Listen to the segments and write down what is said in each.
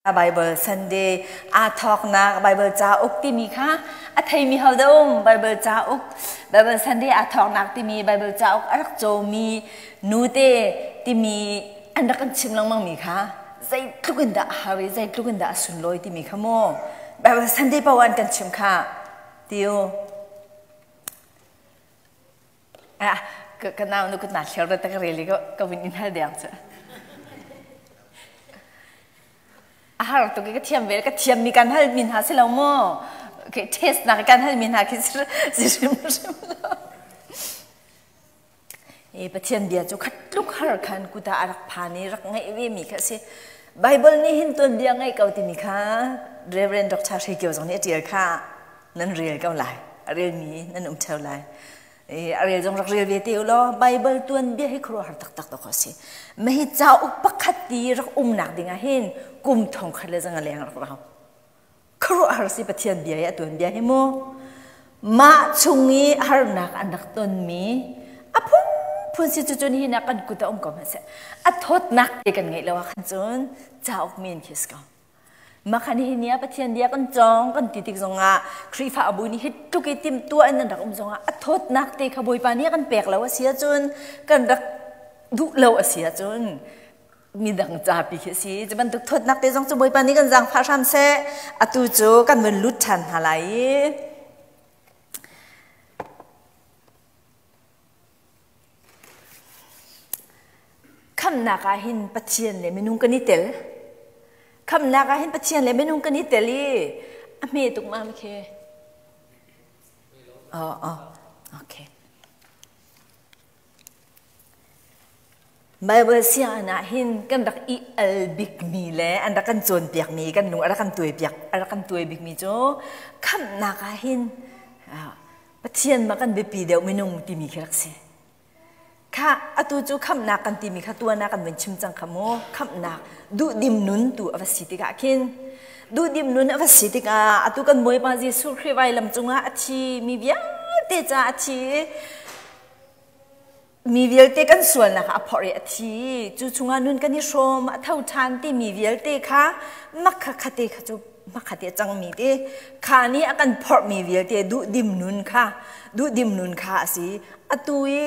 Bible Sunday aa thawknak Bible cauk timi kha a theimi ho dah um? Bible cauk, Bible Sunday aa thawknak timi Bible cauk a rak cawmi nute timi an rak kan chim lengmang mi kha zeitluk in dah a har i zeitluk in dah a sunlawi timi kha mu Bible Sunday paoh an kan chim kha tiu. Ah, ka nau nu ka na thler ta ka rel i ka vun in hal deng cu. A har tuk i ka thiam ve ka thiam mi kan hal mi hna si lo mu. Ke test nak kan hal mi hna khi si hrim hrim lo. E Pathian bia cu khat tluk har khan kuta a rak phan i rak ngaih ve mi kha si. Bible nih hin tuan bia ngaih ko timi kha Reverend Dr. Hre Kio zong nih a tial kha. Nan rel ko lai. A relmi nan um theo lai. A rel zong rak rel ve te u law Bible tuanbia hi khuaruahhar taktak dawk a si. Mahi cauk pakhat ti rak umnak ding ah hin kum thong khat le zanga leng rak rau. Khuaruahhar si Pathian bia i a tuanbia hi mu. Mah chung i harnak an rak tonmi a phunphun si cu cun hi na kan kut a um ko hmanh seh. A thawtnak te kan ngeih lo ah khan cun cauk men khi si ko. Makhan hi ni ah Pathian bia kan cawng kan ti tik zongah Khrihfa abu nih hi tluk i timhtuah in an rak um zongah a thawtnak te kha Bawipa nih a kan pek lo a si ahcun kan rak duh lo a si ahcun midang capi khi a si. Cu bantuk thawtnak te zong cu Bawipa nih kan zaangfah hram seh. Atu cu kan vun lut ṭhan hna lai i Khamhnak ah hin Pathian le minung kan i tel. Khamhnak ah hin Pathian le minung kan i tel i a hme tuk ma khi. Oh, oh, okay. Bible sianginn ah hin kan rak i al bikmi le an rak kan cawnpiakmi kan lung a rak kan tuaipiak a rak kan tuai bikmi cu khamhnak ah hin Pathian ma kan biapi deuh minung timi khi rak si. Kha atu cu khamhnak kan timi kha tuan ah kan vun chim cang kha mu. Khamhnak duhdim nun tu a va si tikah khin duhdim nun a va si tikah atu kan Bawipa Jesuh Khrih vailam cungah a thi mi vialte ca a thi mi vialte kan sualnak a phorh i a thi cu chungah nun kan i hrawm a tho ṭhan timi vialte kha makha khate kha cu makha te a cangmi te kha nih a kan phorhmi vialte duhdim nun kha duhdim nun kha a si atu i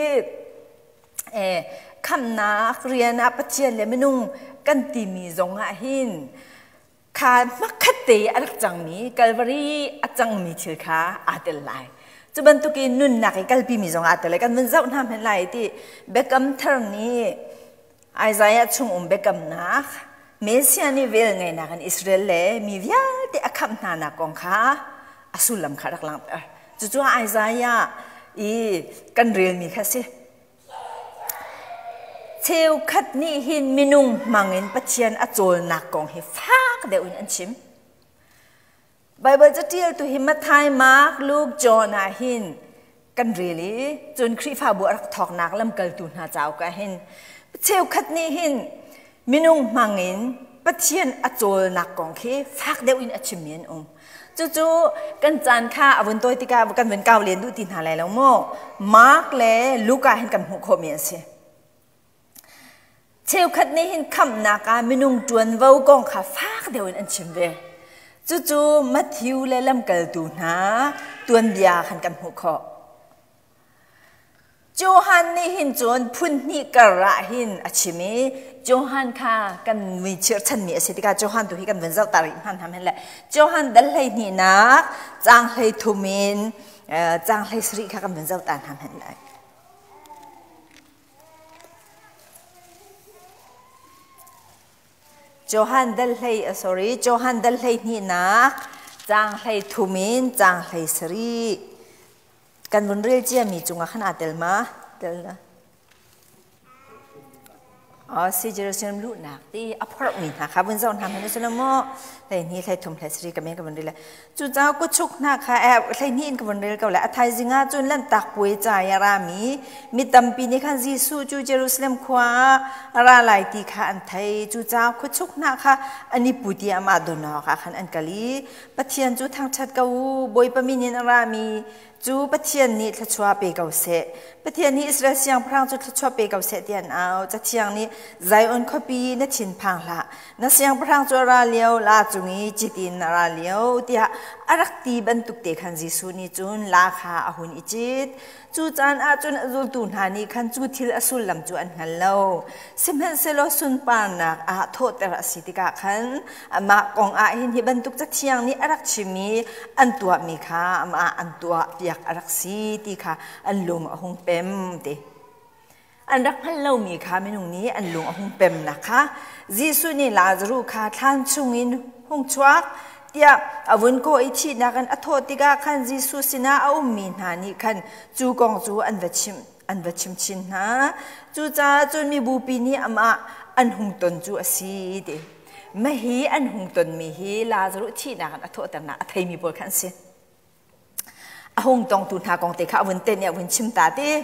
khamnak rian ah Pathian le minung kan timi zong ah hin kha hmakhat te a rak cangmi Calvary a cangmi thil kha aa tel lai. Cu bantukin nunnak i kalpimi zong aa tel lai. Kan vun zoh hna hmanh lai ti Biakam Thar nih Isaiah chung um biakamnak Messiah nih vel ngeinak in Israel le mi vialte a khamh hna nak kong kha a sullam kha rak langhter. Cucu Isaiah i kan relmi kha si. Cheukhat nih hin minung hmangin Pathian a cawlnak kong hi fak deuh in an chim. Baibal caṭialtu hi Matthai, Mark, Luke, John ah hin kan rel i cun Khrihfabu a rak thawknak lamkaltu hna cauk ah hin cheukhat nih hin minung hmangin Pathian a cawlnak kong khi fak deuh in a chimmi an um. Cucu kan caan kha a vun tawi tikah kan vun kau len duh ti hna lai lo maw? Mark le Luka hin kan hmuh khawhmi an si. Cheukhat nih hin khamhnak ah minung ṭuanvo kong kha fak deuh in an chim ve. Cucu Matthew le lamkaltu hna tuanbia khan kan hmuh khawh. Johan nih hin cun phun hnih kar ah hin a chim i Johan kha kan mui chirchanmi a si tikah Johan tu hi kan vun zoh ta rih hman ham hin le Johan dal 12nak caang 13 in caang 17 kha kan vun zoh ta hna hen lai. Johan dal hlei sorry Johan dal 12nak caang 13 in caang 17 Kan vun rel ciami cungah khan aa tel ma? Tel na. Si Jerusalem luhnak ti a phorhmi hna kha vun zoh hna hmanh usih maw 12 13 13 ka men ka vun rel cucaah kuchuk hna kha 12 in ka vun rel ko le a thaizing ah cun Lanhtak Puai ca i a rami mi tampi nih khan Jesuh cu Jerusalem khua ah a ra lai ti kha an thei. Cucaah khuachuk hna kha an i put i amah don awkah khan an kal i Pathian cu thangṭhat ko u, Bawipa min in a rami cu Pathian nih thluachuah pe ko seh. Pathian nih Israel siangpahrang cu thluachuah pe ko seh ti an au. Cathiang nih Zion khuapi na thinphang hlah. Na siangpahrang cu a ra lio, la cung i cit in a ra lio, tiah a rak ti bantuk te khan Jesuh nih cun la kha a hun i cit. Cu caan ah cun a zultu hna nih khan cu thil a sullam cu an hngal lo. Sihmanhsehlaw sunparnak ah thawhter a si tikah khan amah kong ah hin hi bantuk cathiang nih a rak chim i an tuahmi kha amah an tuahpiak a rak si ti kha an lung a hung pem ti. An rak hngalh lomi kha minung nih an lung a hung pemnak kha Jesuh nih Lazaruh kha thlan chungin hung chuak tiah a vun kawh i thihnak in a thawh tikah khan Jesuh sinah a ummi hna nih khan cu kong cu an va chimh an va chim chin hna. Cucaah cun mibupi nih amah an hung ton cu a si ti. Mahi an hung tonmi hi Lazaruh thihnak in a thawhternak a theimi pawl kha an si. A hung tongtu hna kong te kha a vun tenh i a vun chim ta ti.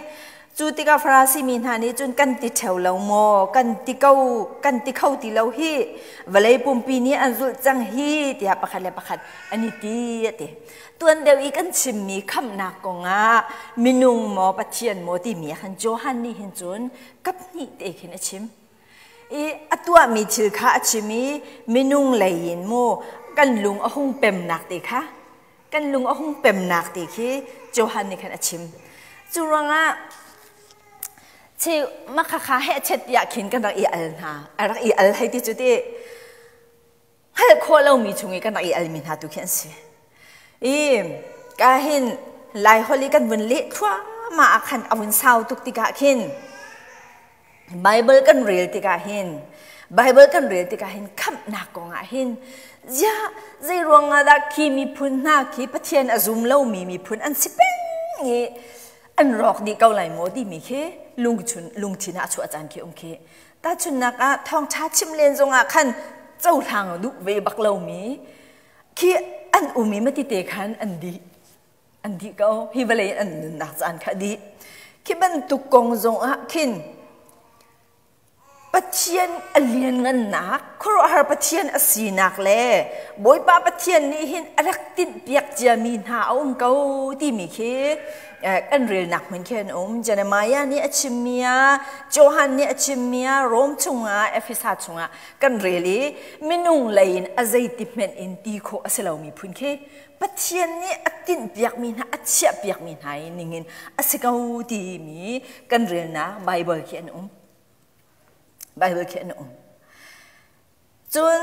Cu tikah Farasi mi hna nih cun kan ti ṭheo lo maw, kan ti ko, kan ti kho ti lo hi, vawlei pumpi nih an zulh cang hi, tiah pakhat le pakhat an i ti a ti. Tuan deuh i kan chimmi khamhnak kongah minung maw Pathian maw timi ah khan Johan nih hin cun kaphnih te khin a chim. I a tuahmi thil kha a chim i minung lei in mu kan lung a hung pemnak te kha kan lung a hung pemnak te khi Johan nih khan a chim. Cu ruangah chi makhakha he chet tiah khin kan rak i al hna. A rak i al hei ti cu ti hngalh khawh lomi chung i kan rak i almi hna tu khi an si. I ka hin Lai holh i kan vun leh thluahmah ah khan a vun sau tuk tikah khin Bible kan rel tikah hin Bible kan rel tikah hin khamhnak kong ah hin ziah zei ruang ah dah khi miphun hna khi Pathian a zum lomi miphun an si peng i an rawk dih ko lai maw timi khi lungchun lungthin ah a chuah caan khi um khi Tahchunhnak ah thawngṭha chim len zongah khan cohlang duh ve bak lomi khi an um i matite khan an dih. An dih ko. Hi vawlei an nunnak caan kha dih. Khi bantuk kong zongah khin Pathian a lianngannak, khuaruahhar Pathian a sinak le Bawipa Pathian nih hin a rak tinhpiak ciami hna a um ko timi khi kan relnak hmun khi an um. Jeremiah nih a chimmi ah, Johan nih a chimmi ah, Rom chungah, Efesa chungah kan rel i minung lei in a zeiti hmenh in ti khawh a si lomi phun khi Pathian nih a tinhpiakmi hna, a chiahpiakmi hna i ningin a si ko timi kan relnak Bible khi an um. Bible khi an um. Cun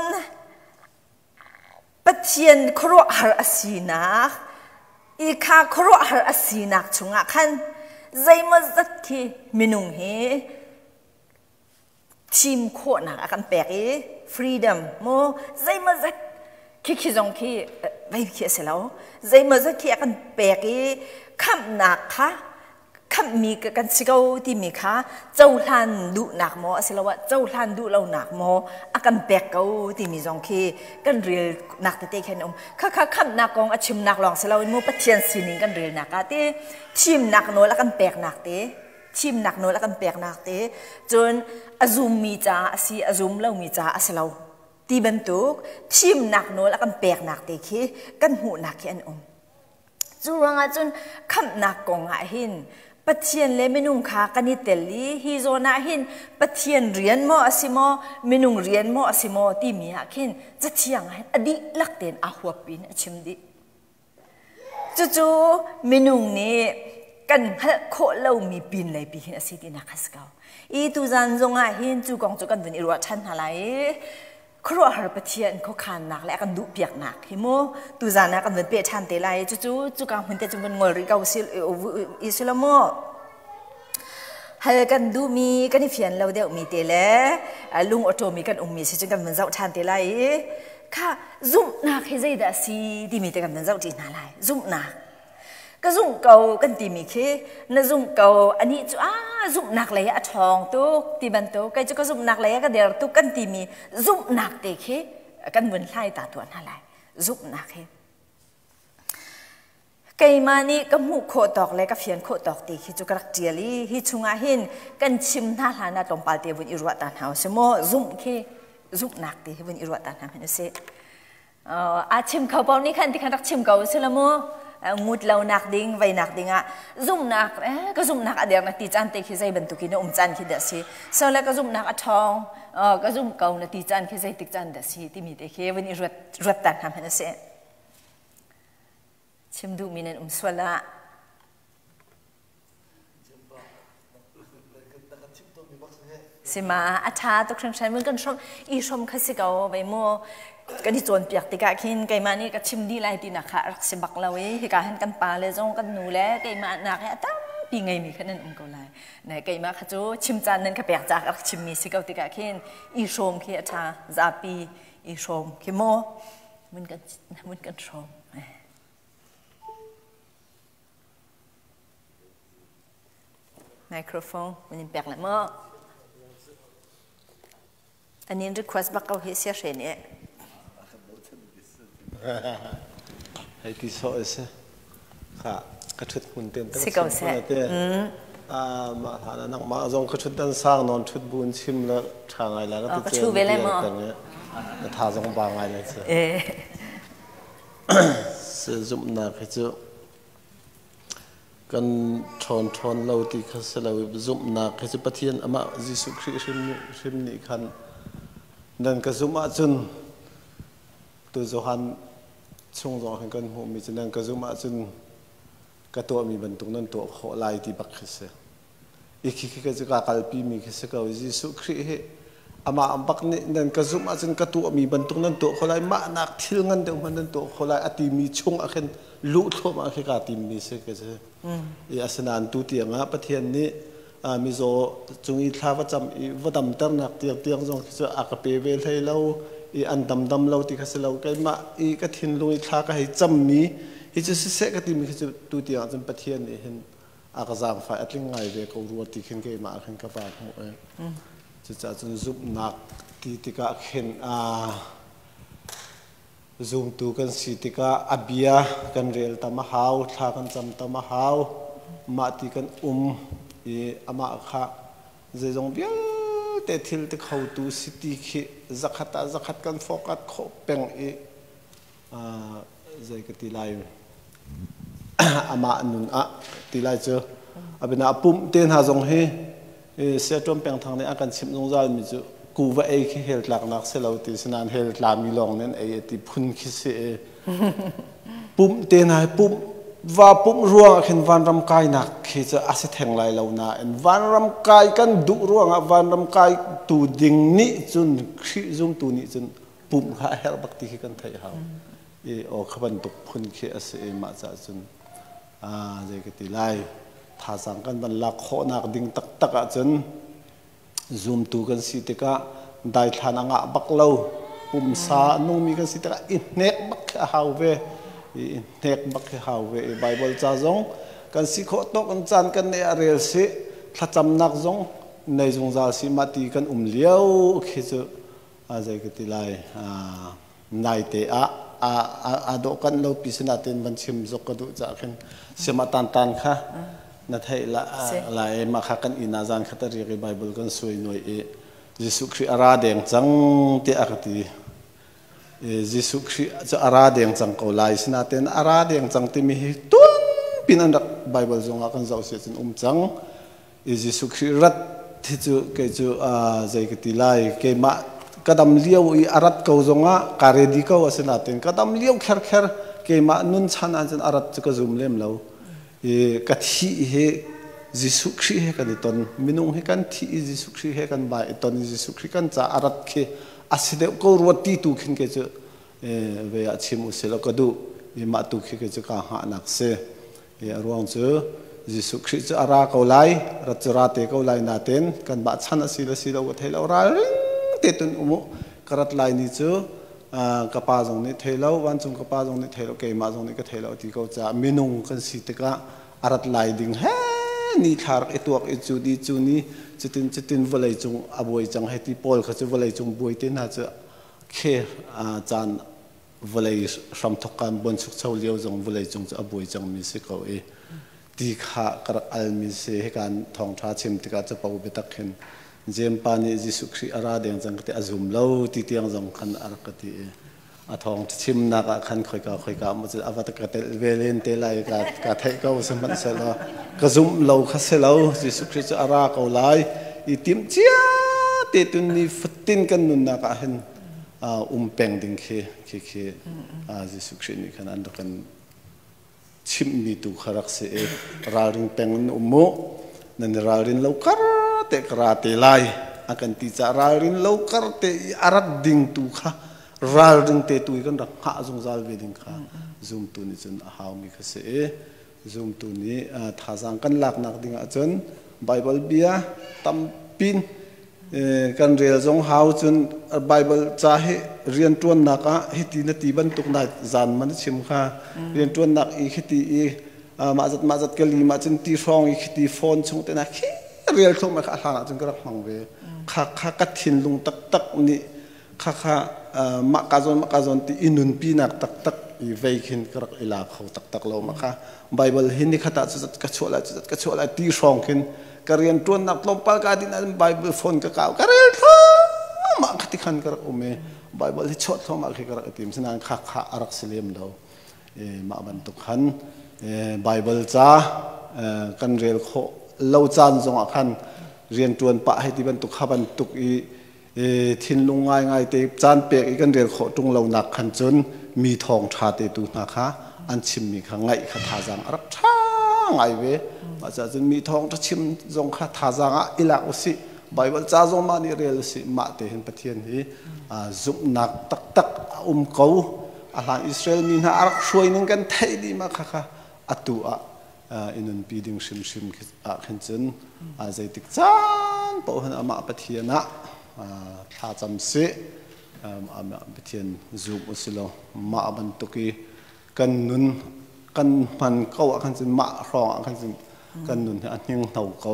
Pathian khuaruahhar a sinak, i kha khuaruahhar a sinak chungah khan zeimawzat khi minung hi thim khawhnak a kan pek i freedom mu zeimawzat khi khi zong khi vei khi a si lo zeimawzat khi a kan pek i khamhnak kha khamhmi kan si ko timi kha cohlan duhnak maw asiloah cohlan duh lonak maw a kan pek ko timi zong khi kan relnak tete khan um khakha khamhnak kong a chimnak lawng si loin mu Pathian sining kan relnak ah te thimnak nawl a kan peknak te thimnak nawl a kan peknak te cun a zummi caah a si a zum lomi caah a si lo ti bantuk thimnak nawl a kan peknak te khi kan hmuhnak khi an um Cu ruangah cun khamhnak kong ah hin Pathian le minung kha kan i tel i hi zawn ah hin Pathian rian maw a si maw minung rian maw a si maw timi ah khin cathiang ah hin a dihlak tein aa huap in a chim dih. Cucu minung nih kan hngalh khawh lomi pin lei pi hin a si tinak a si ko. I tuzan zong ah hin cu kong cu kan vun i ruah ṭhan hna lai i khuaruahhar Pathian khuakhannak le a kan duhpiaknak hi mu tuzan ah kan vun peh ṭhan te lai cucu cuka hmun te cu vun ngol rih ko i si lo mu hal kan duhmi kan i fian lo deuhmi te le lung awṭawmi kan ummi si cun kan vun zoh ṭhan te lai i kha zumhnak hi zeidah a si timi te kan vun zoh ṭi hna lai zumhnak Ka zumh ko kan timi khi na zumh ko anih cu ah zumhnak lei ah a ṭhawng tuk ti bantuk kei cu ka zumhnak lei ah ka der tuk kan timi zumhnak te khi kan vun hlai ta tuah hna lai zumhnak hi keimah nih ka hmuh khawh tawk le ka fian khawh tawk ti khi cu ka rak ṭial i hi chungah hin kan chim hna hlan ah tlawmpal te vun i ruah ta hna usih maw zumh khi zumhnak ti hi vun i ruah ta hna hmanh usih A chim kho paoh nih khan ti khan rak chim ko si la mu. Ngut lo nak ding, vei nak ding ah zumhnak ka zumhnak a der na ti caan te khi zei bantuk in um caan khi dah si. So le ka zumhnak a ṭhawng, ka zumh ko na ti caan khi zeitik caan dah si timi te khi vun i ruat ruat ta hna hmanh a si. Chim duhmi nan um sual ah. Sima a ṭha tuk hringhran mun kan hrom i hrom kha si ko vei mu kan i cawnpiak tikah khin keimah nih ka chim dih lai tinak kha a rak si bak lo i hika hin kan pa le zong kan nu le keimah nak he a tampi ngeimi kha nan um ko lai ne keimah kha cu chim caan nan ka pek caah ka rak chimmi si ko tikah khin i hrawm khi a ṭha zapi i hrawm khi mu mun kan mun kan hrawm. Microphone mun in pek le maw? Anin request bak ko hi sia hre nih. Hei ti so ese. Kha ka thut hmun ten Si ko seh. Ma hana nak ma zong ka thut dan sang non thut bun chim la tha ngai la ka ti chu ve le mo. Na tha zong ba ngai le se. Se zumnak hi cu Kan ṭhawn lo ti kha si lo i zumhnak hi cu Pathian amah Jesuh Khrih hrim nih khan nan ka zumh ahcun tu Johan chung zong hin kan hmuhmi cu nan ka zumh ahcun ka tuahmi bantuk nan tuah khawh lai ti bak khi si. I khi khi cu kaa kalpimi khi si ko. Jesuh Khrih hi amah bak nih nan ka zumh ahcun ka tuahmi bantuk nan tuah kho lai, mah nak thil ngan deuh hmanh nan tuah kho lai a timi chung ah khin luh thluahmah khi kaa timmi si ka si. I asinain tu tiang ah Pathian nih mizaw cung i thla va cam i va damternak tiang tiang zong khi cu a ka pe ve hlei lo i an damdam lo ti kha si lo. Keimah i ka thinlung i thla ka hei cammi hi cu siseh ka timi khi cu tu tiang ah cun Pathian nih hin a ka zaangfai a tling ngai ve ko rua ti khin keimah ah khin ka va hmuh i cucaah cun zumhnak ti tikah khin zumtu kan si tikah a bia kan rel tam a hau, thla kan cam tam a hau, mah ti kan um i amah kha zeizong vialte thil ti khotu si ti khi zakhat ah zakhat kan focus khawh peng i zei ka ti lai amah nun ah ti lai cu abina pumh te hna zong hi siaṭuam pengthang nih a kan chimh zungzal mi cu kuva ei khi hel tlaknak si lo ti sinan hel tlami lawng nih an ei ti phun khi si i pumh te hna hi pumh va pumh ruang ah khin vanram kainak khi cu a si theng lai lo nain vanram kai kan duh ruangah vanram kai tu ding nih cun Khrih zumtu nih cun pumh kha a herh bak ti khi kan theih hau i aw kha bantuk phun khi a si i mah caah cun zei ka ti lai thazaang kan van lak khawhnak ding taktak ahcun zumtu kan si tikah daithlan a ngah bak lo pumsa nungmi kan si tikah i hnek bak khi a hau ve i hnek bak khi hau ve i Bible ca zong kan si khawh tawk in caan kan neih ah rel si thlacamnak zong nei zungzal si mah ti kan um lio khi cu zei ka ti lai naite ah aa dawh kan lo pi sinatin van chim zok ka duh cah khin siama tan tan kha na theih la lai mah kha kan inn ah zan khat a riak i Bible kan suai nuai i Jesuh Khrih a ra deng cang tiah a ka ti. Jesuh Khrih cu a ra deng cang ko lai sinatin a ra deng cang timi hi tun pin an rak Bible zongah kan zoh si cun um cang. I Jesuh Khrih rat hi cu kei cu zei ka ti lai keimah ka dam lio i a rat ko zongah ka ready ko asinain ka dam lio kherkher keimah nun chan ahcun a rat cu ka zum lem lo i ka thih hi Jesuh Khrih he kan i ton minung hi kan thih i Jesuh Khrih he kan vai i ton i Jesuh Khrih kan ca a rat khi a si deuh ko ruat ti tu khin kei cu ve ah chim u sih law ka duh i mah tu khi kei cu kaa hngahnak si. I a ruang cu Jesuh Khrih cu a ra ko lai, rat cu ra te ko lai nain kanmah chan a si le si lo ka thei lo ralring te tun um u. Ka rat lai ni cu ka pa zong nih thei lo, vancung ka pa zong nih thei lo, keimah zong nih ka thei lo ti ko caah minung kan si tikah a rat lai ding he ni thla rak i tuak i cu ni cu ni cutin cutin vawlei cung a buai cang hei ti pawl kha cu vawlei cung buai te hna cu khe caan vawlei hramthok kan buanchukcho lio zong vawlei cung cu a buai cangmi si ko i ti kha ka rak almi si hikan thawngṭha chim tikah capo biatak hin Jeim pa nih Jesuh Khrih a ra deng cang ka ti a zum lo ti tiang zong khan a rak ka ti i A thawng chimnak ah khan khoika khoika maw cu a va ka telh ve len te lai ka ka theih ko sihmanhsehlaw ka zumh lo kha si lo. Jesuh Khrih cu a ra ko lai i timh cia te tun ni fatin kan nunnak ah hin um peng ding khi khi khi Jesuh Khrih nih khan an rak kan chimhmi tu kha rak si i ralring peng in um mu, nan i ralrin lo kar te ka ra te lai a kan ti caah ralrin lo kar te i a rat ding tu kha ralring te tu i kan rak hngah zungzal ve ding kha zumtu nih cun a haumi kha si i zumtu nih thazaang kan laknak ding ahcun Bible bia tampin kan rel zong hau. Cun Bible ca hi rianṭuannak ah hiti na ti bantuk na zan man chim kha, rianṭuannak i khiti i mah zat mah zat ka lim ahcun ti hrawng i khiti phone chung te na khi rel thluahmah kha a hlan ahcun ka rak hmang ve. Kha kha ka thinlung taktak nih kha kha mah ka zawn mah ka zawn ti i nunpinak taktak i vei khin ka rak i la kho taktak lo. Mah kha Bible hi ni khat ah cu zat ka chuah lai, cu zat ka chuah lai ti hrawng khin ka rian ṭuannak tlawmpal ka din ahcun Bible phone ka kau, ka rel thluahmah kha ti khan ka rak um i Bible hi chuah thluahmah khi ka rak i tim. Sinain kha kha a rak si lem lo. Mah bantuk khan Bible ca kan rel khawh lo caan zongah khan rianṭuan pah hei ti bantuk kha bantuk i thinlung ngaingai te caan pek i kan rel khawh ṭung lonak khan cun mi thawng ṭha te tu hna kha an chimmi kha ngaih kha thazaang a rak ṭha ngai ve. Mah caah cun mi thawng ṭha chim zong kha thazaang ah i lak usih, Bible ca zong mah nih rel usih. Mah te hin Pathian hi zumhnak taktak a um ko. A hlan Israel mi hna a rak hruai ning kan theih dih. Mah kha kha atu ah i nunpi ding hrimhrim ah khin cun zeitik caan paoh hin amah Pathian ah thlacam sih, amah Pathian zum usilaw mah bantuk i kan nun kan hman ko ah khan cun, mah hrawng ah khan cun kan nun hi a hninghno ko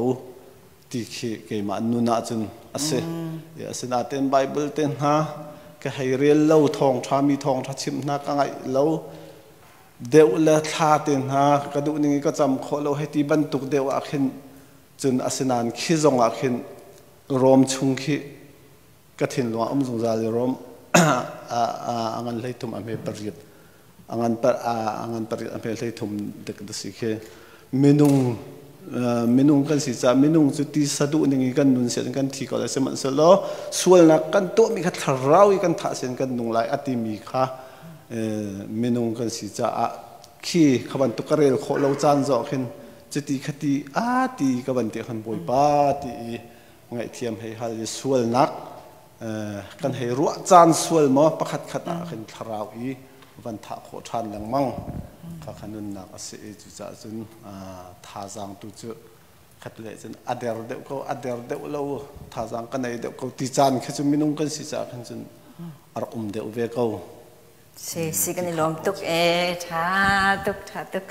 ti khi keimah nun ah cun a si. Asinain Bible te hna ka hei rel lo, thawngṭha mi thawngṭha chimh hna ka ngaih lo deuh le thla te hna ka duh ning i ka cam khawh lo hei ti bantuk deuh ah khin cun, asinain khi zong ah khin Rom chung khi ka thinlung ah um zungzal i Rom a ngan 13 a hme 8, a ngan a ngan 8 a hme 13 dek da si khi. Minung minung kan si caah minung cu ti saduh ning i kan nun sian kan thi ko lai, sihmanhsehlaw sualnak kan tuahmi kha thlarau i kan thah sian kan nung lai a timi kha minung kan si caah khi kha bantuk ka rel khawh lo caan zawh khin cuti khati a ti ka van ti khan Bawipa ti i ngaihthiam hei hal i sualnak kan hei ruah caan sual maw pakhat khat ah khin thlarau i van thah khawh ṭhan lengmang kha kha nunnak a si i cucaah cun thazaang tu cu khat le cun a der deuh ko, a der deuh lo, thazaang ka nei deuh ko ti caan khi cu minung kan si caah khan cun a rak um deuh ve ko. Si si, kan i lawm tuk e, ṭha tuk, ṭha tuk.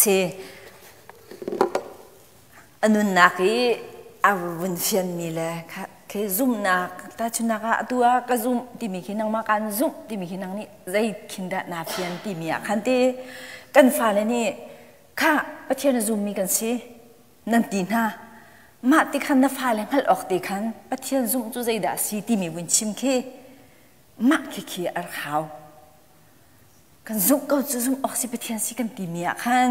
Si a nunnak i a vun fianmi le khi zumhnak tahchunhnak ah atu ah ka zumh timi khi, nangmah kaan zumh timi khi nang nih zei khin dah naa fian timi ah khan ti kan fale nih kha Pathian a zummi kan si nan ti hna. Mah ti khan na fale hngalh awk te khan Pathian zumh cu zeidah a si timi vun chim khi mah khi khi a rak hau. Kan zumh ko cu, zumh awk si Pathian si kan timi ah khan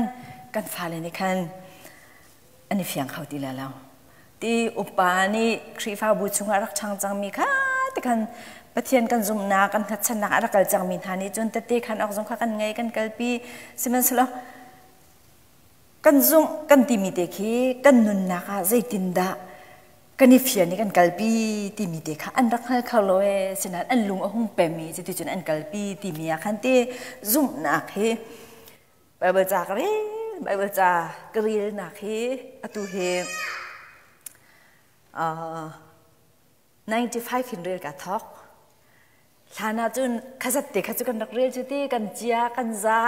kan fale nih khan an i fiang kho ti lai lo. Ti upa nih Khrihfabu chungah rak ṭhang cangmi kha ti khan Pathian kan zumhnak, kan hngatchannak a rak kal cangmi hna nih cun tette khan awk zong kha kan ngei, kan kalpi. Sihmanhsehlaw kan zumh kan timi te khi kan nunnak ah zeitindah kan i fian i kan kalpi timi te kha an rak hngal kho lo ee. Sinain an lung a hung pem i cuticun an kalpi timi ah khan ti zumhnak hi Bible ca ka rel, Bible ca ka relnak hi atu hi 95 hin rel ka thawk. Hlan ah cun khazat te kha cu kan rak rel cu ti, kan cia, kan za,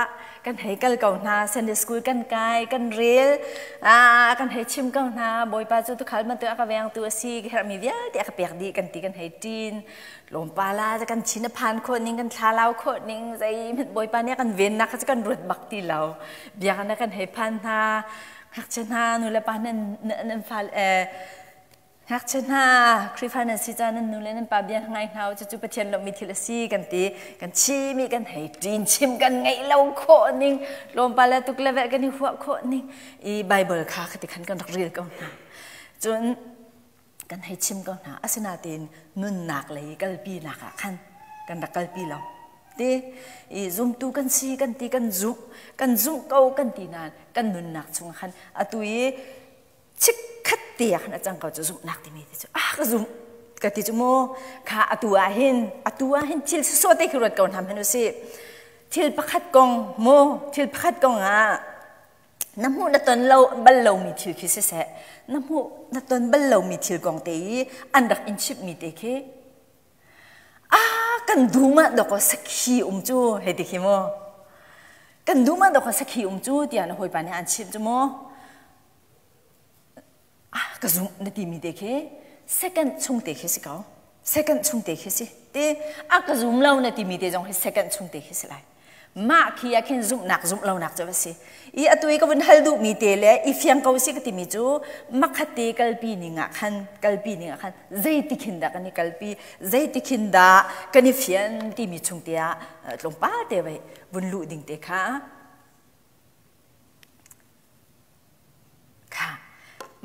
kan hei kal ko hna. Sunday school kan kai, kan rel, kan hei chim ko hna. Bawipa cu tukhal bantuk a ka vengtu a si, ka herhmi vialte a ka pek dih kan ti, kan hei ṭin. Lawmpa la kan thin a phan khawh ning, kan thlalau khawh ning, zeihmanh Bawipa nih a kan vennak kha cu kan ruat bak ti lo. Biakinn ah kan hei phan hna, ngakchia hna nu le pa nan nan fal. Ngakchia hna, Khrihfa nan si caah nan nu le nan pa bia ngai hna u, cucu Pathian lawmhmi thil a si kan ti. Kan chim i kan hei ṭin chim kan ngeih lo khawh ning, tlawmpal le tuk le velh kan i huah khawh ning i Bible kha khati khan kan rak rel ko hna. Cun kan hei chim ko hna. Asinain nunnak lei kalpinak ah khan kan rak kalpi lo. Ti i zumtu kan si kan ti kan zumh kan zumh ko kan ti nain kan nunnak chungah khan atu i chikkhat te ah khan a cang ko cu zumhnak timi ti cu ah ka zumh ka ti cu mu kha atu ah hin atu ah hin thil sawsawh te khi ruat ko hna hmanh usih thil pakhat kong mu thil pakhat kong ah na hmuh na ton lo bal lomi thil khi siseh na hmuh na ton bal lomi thil kong te i an rak in chimhmi te khi ah kan dum ah dawkaw sakhi um cu hei ti khi mu kan dum ah dawkaw sakhi um cu tiah na hawipa nih an chimh cu mu ah ka zumh na timi te khi second chung te khi si ko second chung te khi si te a ka zum lo na timi te zong hi second chung te khi si lai mah khi ah khin zumhnak zumh lonak cu a si i atu i ka vun hal duhmi te le i fiang ko si ka timi cu makhat te kalpi ning ah khan kalpi ning ah khan zeiti khin dah kan i kalpi zeiti khin dah kan i fian timi chung te ah tlawmpal te vai vun luh ding te kha Kha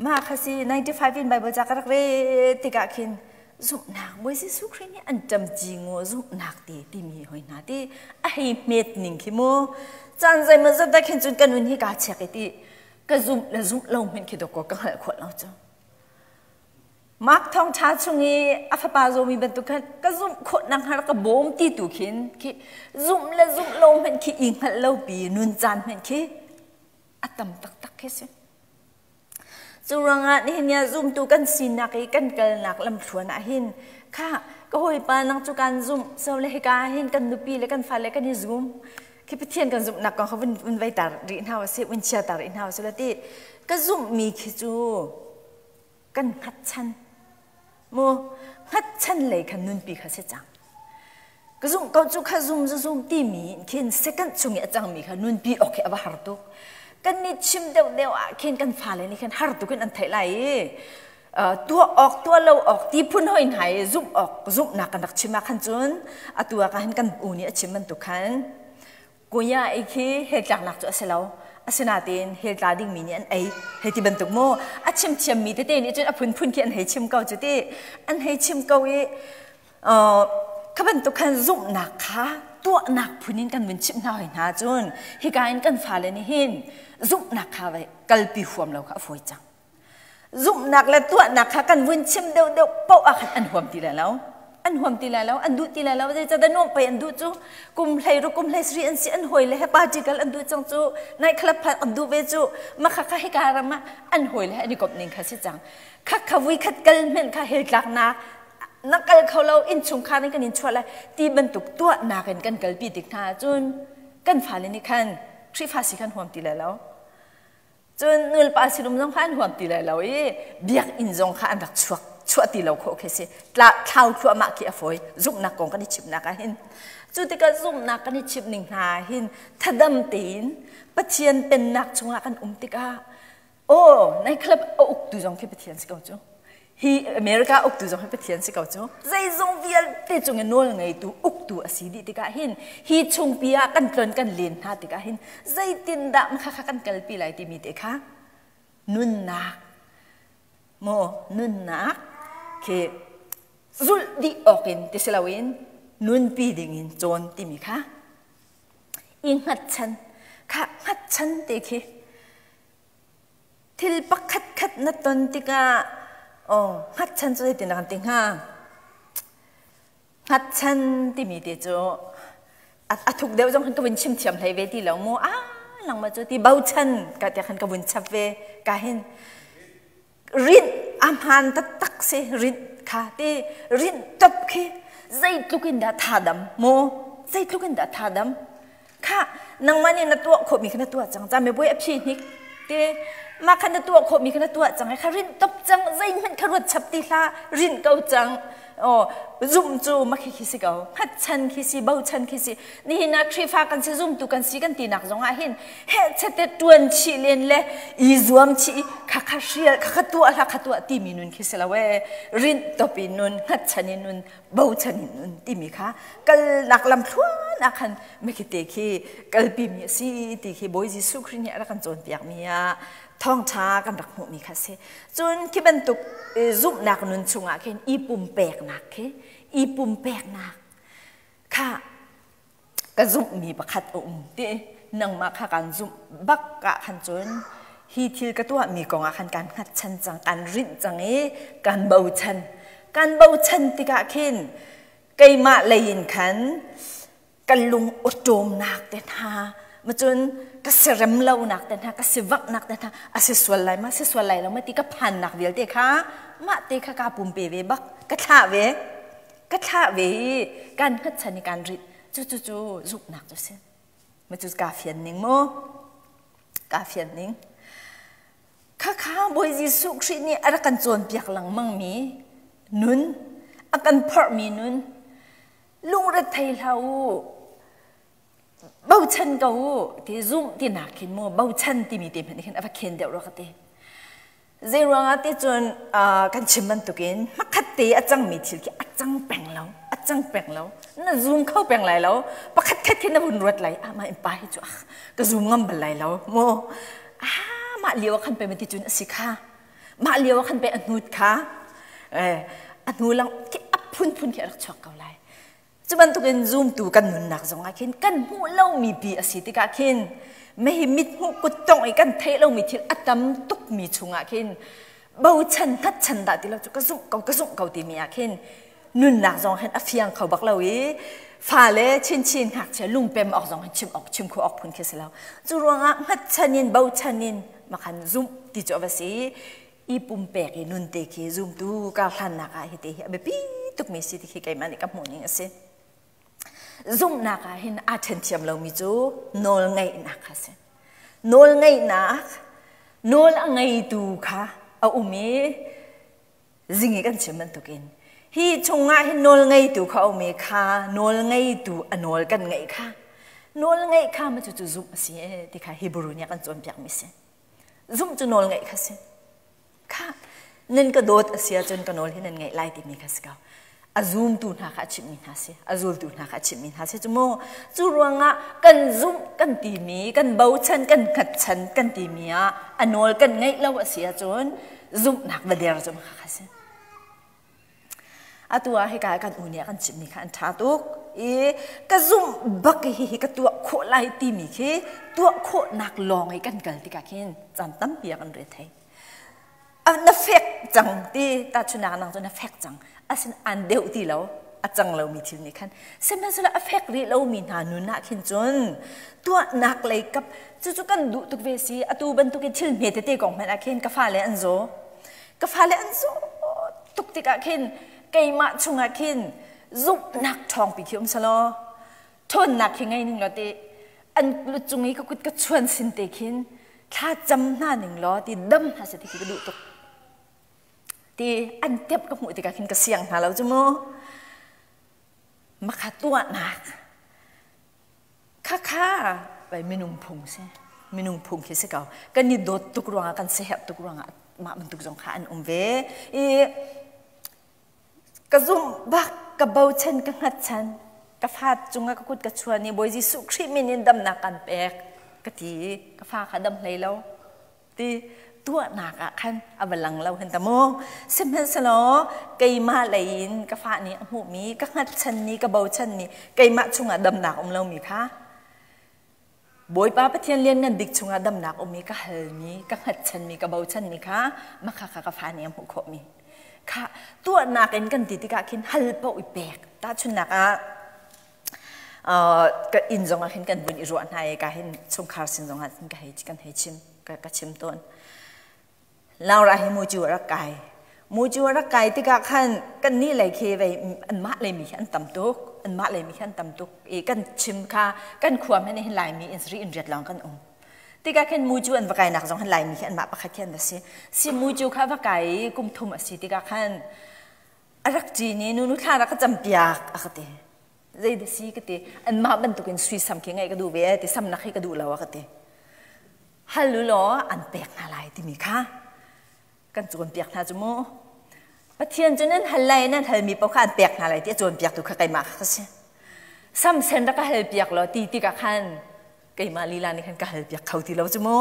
mah kha si 95 in Bible ca ka rak re tikah khin zumhnak Bawi Jesuh Khrih nih an ṭamci ngaw zumhnak te timi hoi hna ti a hei hmet ning khi mu caan zeimaw zat dah khin cun ka nun hi kaa check i ti ka zumh le zumh lo hmanh khi dawkaw ka hngalh khawh lo cu Mark thawngṭha chung i a fapa zawmi bantuk khan ka zumh khawh nakhnga ka bawm ti tu khin khi zumh le zumh lo hmanh khi i hngalh lo pi nun caan hmanh khi a tam taktak khi si. Cu ruangah nihin ni ah zumtu kan sinak i kan kalnak lamthluan ah hin kha ka hawipa nang cu kan zumh so le hika ah hin kan nupi le kan fale kan i zum khi Pathian kan zumhnak kong kha vun vun vei tar rih hna usih vun chia tar rih hna usih la ti ka zumhmi khi cu kan hngatchan mu hngatchan lei khan nunpi kha si cang ka zumh ko cu kha zum zu zum timi khin second chung i a cangmi kha nunpi awk hi a va har tuk kan nih chim deuh deuh ah khin kan fale nih khin har tuk in an theih lai i tuah awk tuah lo awk ti phun hoi hna i zumh awk zumhnak kan rak chim ah khan cun atu ah khan kan u nih a chim bantuk khan Kuya ei khi hell tlaknak cu a si lo. Asinain hell tla dingmi nih an ei. Hei ti bantuk mu. A chim thiammi tete nih cun a phunphun khi an hei chim ko cu ti. An hei chim ko i kha bantuk khan zumhnak kha tuahnak phun in kan vun chimh hna hoi hna cun hika in kan fale nih hin zumhnak kha kalpi huam lo kha a fawi cang. Zumhnak le tuahnak kha kan vun chim deuhdeuh paoh ah khan an huam ti lai lo. An huam ti lai lo, an duh ti lai lo. Zeicahtiah nuamh pei an duh cu. Kum hlei ruk, kum hlei sarih an si, an hawi le he party kal an duh cang cu. Night club phan an duh ve cu. Mah kha kha hika ram ah an hawi le he an i komh ning kha si cang. Kha kha vui khat kal hmenh kha hell tlaknak na kal kho lo innchungkhar in kan in chuah lai ti bantuk tuahnak in kan kalpi tik hna ahcun kan fale nih khan Khrihfa si khan huam ti lai lo. Cun nulepa sinum zong kha an huam ti lai lo i biakinn zong kha an rak chuak chuah ti lo khawh khi si. Tla thlau thluahmah khi a fawi. Zumhnak kong kan i chimnak ah hin. Cu tikah zumhnak kan i chimh ning hna hin thadam tein Pathian pennak chungah kan um tikah aw nai club a uktu zong khi Pathian si ko cu. Hi America uktu zong hi Pathian si ko cu. Zeizong vialte cung i nawl ngeitu uktu a si dih tikah hin hi chungpi ah kan tlon kan len hna tikah hin zeitindah kha kha kan kalpi lai timi te kha nunnak maw nunnak khi zulh dih awk in ti si loin nunpi ding in cawn timi kha i hngatchan kha hngatchan te khi Thil pakhatkhat na ton tikah aw hngatchan cu zeitin dah kan ti hnga? Hngatchan timi te cu a thuk deuh zong khan ka vun chim thiam hlei ve ti lo mu. Ah langma cu ti bochan ka tiah khan ka vun chap ve ka hin rinh a hmaan taktak si rinh kha ti rinh top khi zeitluk in dah tha dam mu zeitluk in dah tha dam Khah, nangmah nih na tuah khawhmi kha na tuah cang. Camibuai a phi hnik te mah kha na tuah khawhmi kha na tuah cang. Kha rinh top cang, zeihmanh kha ruat chap ti hlah, rinh ko cang. Oh, zum cu makhi khi si ko. Hngatchan khi si, bochan khi si. Nihin ah Khrihfa kan si, zumtu kan si kan tinak zong ah hin heh chete tuan chih len le i zuam chih kha kha hrial kha kha tuah hla kha tuah timi nun khi si lo e. Rinh top in nun, hngatchan in nun, bochan in nun timi kha kalnak lam thluan ah khan mikhi te khi kalpi mi a si ti khi Bawi Jesuh Khrih nih a rak kan cawnpiak mi ah thawngṭha kan rak hmuhmi kha si. Cun khi bantuk zumhnak nun chungah khin i pumpeknak khi i pumpeknak kha ka zumhmi pakhat a um ti nangmah kha kan zumh bak ah khan cun hi thil ka tuahmi kong ah khan kan hngatchan cang kan rinh cang i kan bochan kan bochan tikah khin keimah lei in khan ka lung awṭawmnak te hna macun ka serem lonak te hna ka sivaknak te hna a si sual lai ma si sual lai lo ma ti ka phannak vialte kha mah te kha kaa pumpe ve bak ka thlah ve ka thlah ve i kan hngatchan i kan rit cu cu cu zumhnak cu si ma cu kaa fian ning mu kaa fian ning khakha Bawi Jesuh Khrih nih a rak kan cawnpiak lengmang mi nun a kan phorhmi nun Lungrethei hlah u. Bochan ko u ti zumh ti nak khin mu bochan timi te hmanh khin a va khen deuh rua ka ti. Zei ruangah ti cun kan chim bantukin hmakhat te a cangmi thil khi a cang peng lo, a cang peng lo. Na zoom kho peng lai lo. Pakhat khat khi na vun ruat lai. Ah mah in pa hi cu ah ka zoom ngam bal lai lo. Mu ah mah lio ah khan pe ti cun a si kha. Mah lio ah khan pe a hnut kha a hnu lang khi a phunphun khi a rak chuak ko lai. Cu bantukin zumtu kan nunnak zongah khin kan hmuh lomi pi a si tikah khin mei mit hmuh kuttongh i kan theih lomi thil a tam tukmi chungah khin bochan hngatchan dah ti lo cu ka zumh ko ka zumh ko timi ah khin nunnak zong hin a fiang kho bak lo i fale chinchin ngakchia lungpem awk zong hin chim awk chim khawh awk phun khi si lo. Cu ruangah hngatchan in bochan in makhan zumh ti cu a va si i pumpek i nun te khi zumtu karhlannak ah hi te hi a biapi tukmi si ti khi keimah nih ka hmuh ning a si. Zumhnak ah hin aa ṭhen thiam lomi cu nawl ngeihnak kha si. Nawl ngeihnak, nawl a ngeitu kha a um i zing i kan chim bantukin hi chungah hin nawl ngeitu kha a um i kha nawl ngeitu a nawl kan ngeih kha nawl ngeih kha ma cu cu zumh a si ti kha Hebrew nih a kan cawnpiakmi si. Zumh cu nawl ngeih kha si. Kha nan ka dawt a si ahcun ka nawl hi nan ngaih lai timi kha si ko. A zumtu hna kha a chimhmi hna si. A zultu hna kha a chimhmi hna si cu mu. Cu ruangah kan zumh kan timi, kan bochan, kan hngatchan kan timi ah a nawl kan ngeih lo a si ahcun zumhnak va der cu kha kha si. Atu ah hika kan u nih a kan chimhmi kha an ṭha tuk i ka zumh bak hi hi ka tuah khawh lai timi khi tuah khawhnak lawng i kan kal tikah khin caan tampi ah kan re thei. Na fek cang ti tahchunhnak nang cu na fek cang asin an deuh ti lo a cang lomi thil nih khan sihmanhsehlaw a fek rih lomi hna nun ah khin cun tuahnak lei kap cucu kan duh tuk ve si atu bantukin thil hme tete kong hmanh ah khin ka fale an zaw Ka fale an zaw tuk tikah khin keimah chungah khin zumhnak ṭhawngpi khi um selaw ṭhawnnak khi ngei ning law ti an lu cung i ka kut ka chuan sin te khin thla cam hna ning law ti dam hna seh ti khi ka duh tuk. Ti an tep ka hmuh tikah khin ka siang hna lo cu mu. Makha tuahnak Khakha vai minung phung si. Minung phung khi si ko. Kan i dawt tuk ruangah kan siaherh tuk ruangah mah bantuk zong kha an um ve. I ka zumh bak, ka bochan, ka hngatchan, ka fa cungah ka kut ka chuan i Bawi Jesuh Khrih min in damnak kan pek ka ti i ka fa kha dam hlei lo. Ti tuahnak ah khan a va lang lo hen ta mu. Sihmanhsehlaw keimah lei in ka fa nih a hmuhmi, ka hngatchanmi, ka bochanmi, keimah chungah damnak um lomi kha Bawipa Pathian lianngan bik chungah damnak ummi ka halmi, ka hngatchanmi, ka bochanmi kha makha kha ka fa nih a hmuh khawhmi. Kha tuahnak in kan ti tikah khin hal paoh i pek. Tahchunhnak ah ka inn zongah khin kan vun i ruah hna i ka hin chungkhar sin zongah ka hei kan hei chim ka chim tawn. Laura hi mucu a rak kai. Mucu a rak kai tikah khan kan nih lei khi vei anmah lei mi khi an tam tuk. Anmah lei mi khi an tam tuk i kan chim kha kan khua hmanh hin Laimi in ri in riat lawng kan um. Tikah khin mucu an va kainak zong hin Laimi khi anmah pakhat khi an va si. Si mucu kha va kai i kum thum a si tikah khan A rak ṭin i nunu thla rak ka campiak a ka ti. Zei dah si ka ti. Anmah bantukin sui sam khi ngeih ka duh ve ti samnak hi ka duh lo a ka ti. Hal u law an pek hna lai timi kha kan cawnpiak hna cu mu. Pathian cu nan hal lai nan halmi paoh kha an pek hna lai ti a cawnpiaktu kha keimah kha ka si. Samsen rak ka halpiak law ti tikah khan keimah lila nih khan ka halpiak kho ti lo cu mu.